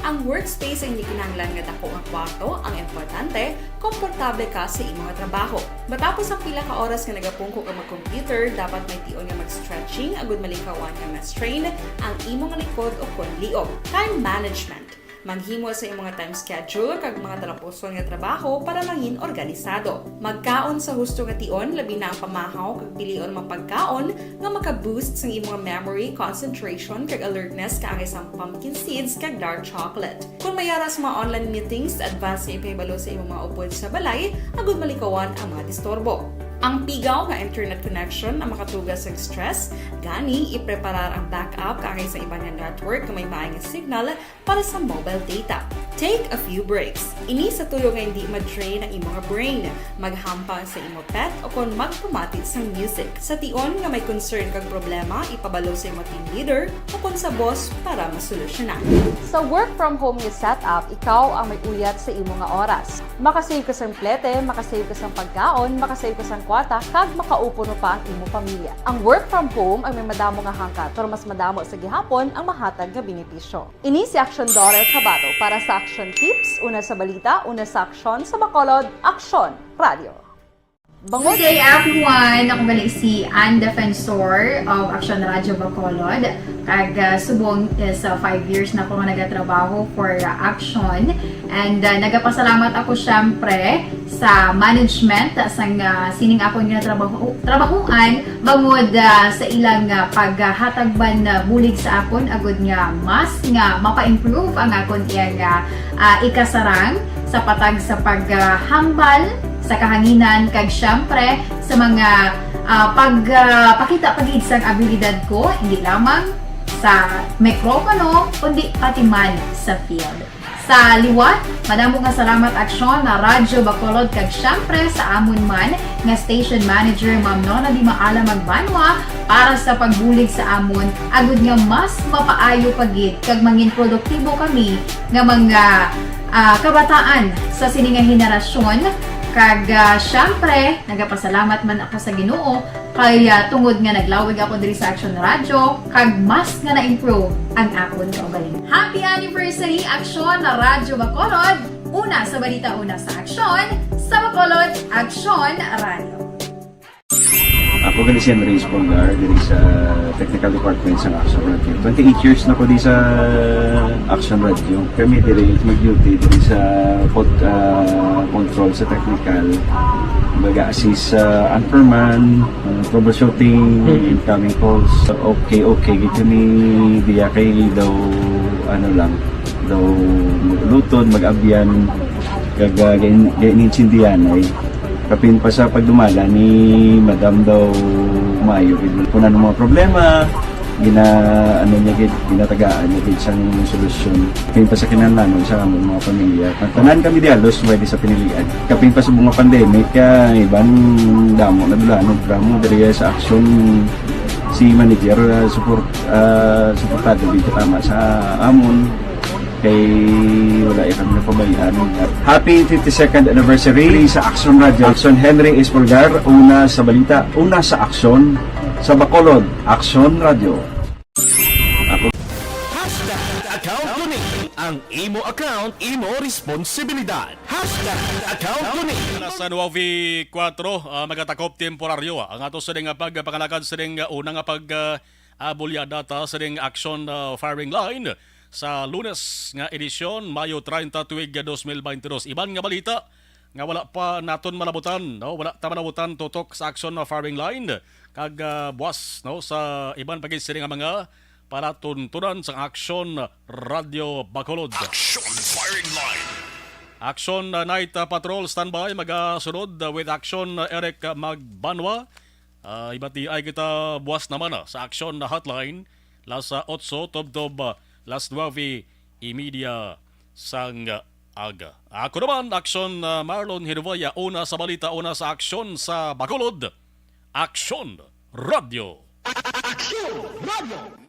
Ang workspace ay hindi kinahanglan nga dako nga kwarto, ang importante, komportable ka sa imong trabaho. Matapos ang pila ka oras nga nagapungko ka mag-computer, dapat may tion nga mag-stretching agud malikawan nga ma-strain ang imong likod o kon liog. Time management. Maghimo sa imong time schedule kag mga talapuson nga trabaho para mangin organisado. Magkaon sa husto nga tion, labi na ang pamahaw kag pilion mga pagkaon nga maka-boost sang imong memory, concentration, kag alertness kaangay sang pumpkin seeds kag dark chocolate. Kung may ara sa mga online meetings, advance nga ipahibalo sa imong mga upod sa balay agud malikawan ang mga disturbo. Ang pigaw nga internet connection ang makatuga sang stress, gani ipreparar ang backup kaangay sa iban nga network nga may maay nga signal para sa mobile data. Take a few breaks. Ini sa tuyo nga hindi ma-drain ang imo nga brain. Maghampang sa imo pet o kon magpamati sang music. Sa tion nga may concern kag problema, ipabalo sa imo team leader o kon sa boss para masolusyonan. Sa work from home nga setup, ikaw ang may uyat sa imo nga oras. Makasave ka sang plete, makasave ka sang pagkaon, makasave ka sang kwarta, kag makaupod pa ang imo pamilya. Ang work from home ang may madamo nga hangkat, pero mas madamo sa gihapon ang mahatag nga benepisyo. Ini si Action Daughter Kabato para sa Action Tips, una sa balita, una sa aksyon, sa Bacolod, Aksyon Radio. Good day, everyone! Ako gali si Ann Defensor of Action Radio Bacolod. Kag, ah, subong is, ah, five years na ako nga nagatrabaho for, ah, Action. And, ah, nagapasalamat ako, syempre, sa management sang, ah, sining akon nga trabaho, trabahuan, bangod, ah, sa ilang, ah, paghatag man, ah, bulig sa akon agud nga mas nga mapa-improve ang akon iyang, ah, ah, ikasarang sa patag sa paghambal sa kahanginan kag, syempre, sa mga, ah, pag, ah, pakita pa gid sang abilidad ko, hindi lamang sa mikropono, kundi pati man sa field. Sa liwat, madamo nga salamat, Aksyon, na Radyo Bacolod, kag syempre sa amon man nga station manager, Ma'am Nona Di Maala Magbanwa, para sa pagbulig sa amon, agud nga mas mapaayo pa gid kag mangin produktibo kami nga mga, ah, kabataan sa sini nga henerasyon. Kag, ah, syempre, nagapasalamat man ako sa Ginoo kay, ah, tungod nga naglawig ako diri sa Action Radio, kag mas nga na-improve ang akon kaugalingon. Happy anniversary, Action na Radyo Bacolod! Una sa balita, una sa aksyon, sa Bacolod, Action Radio. Ako gali si Enriz Polgar, diri sa Technical Department sa Action Radio. Twenty-eight years na ko di sa Action Radio. Kami diri mag-duty diri sa pod-, ah, control sa technical. Mag-assist sa anchorman, ah, troubleshooting, incoming calls. Okay, okay, gid kami diya kay daw, ano lang, daw mag-ulutod, mag-abyan, kag, ah, gain-, gain-intindihan ay kapin pa sa pagdumala ni Madam daw maayo gid. Kung ano mga problema, Gina, ano niya gid, ginatagaan niya gid sang solusyon. Kapin pa sa kinahanglanon sa among mga pamilya. Tanan kami dialos, pwede sa pinilian. Kapin pa sa mga pandemic, ah, iban damo na dulanon, damo diri sa aksyon si manager, ah, support, ah, suportado gid tama sa amon. Kay wala ya kami napabayaan. Happy fifty-second anniversary sa Aksyon Radio. Aksyon Henry Espolgar, una sa balita, una sa aksyon, sa Bacolod, Aksyon Radio. Ako Hashtag account ko ni. Ang imo account, imo responsibilidad. Hashtag account ko ni. Alas nuwebe kuwatro, ah, magatakop temporaryo, ah, ang ato sining, ah, pagpangalagad sining, ah, una nga pag, ah, ah, bulyada ta sining action, ah, firing line sa Lunes nga edisyon, Mayo treinta, tuig, ah, dos mil baynte dos. Iban nga balita nga wala pa naton malabutan, no? Wala ta malabutan tutok sa action, ah, firing line kag, ah, buwas, no, sa iban pa gid sini nga mga palatuntunan sa Action Radio Bacolod. Action firing line. Action, uh, Night, uh, Patrol, standby. Magasunod, uh, with Action, uh, Eric, uh, Magbanwa. Uh, ibatiay kita buwas naman, uh, sa Action, uh, Hotline, las, uh, otso, tubtob, uh, las nuwebe y media sang, uh, aga. Ako naman, Action, uh, Marlon Hinuboya, una sa balita, una sa aksyon sa Bacolod. Action Radio. Action Radio.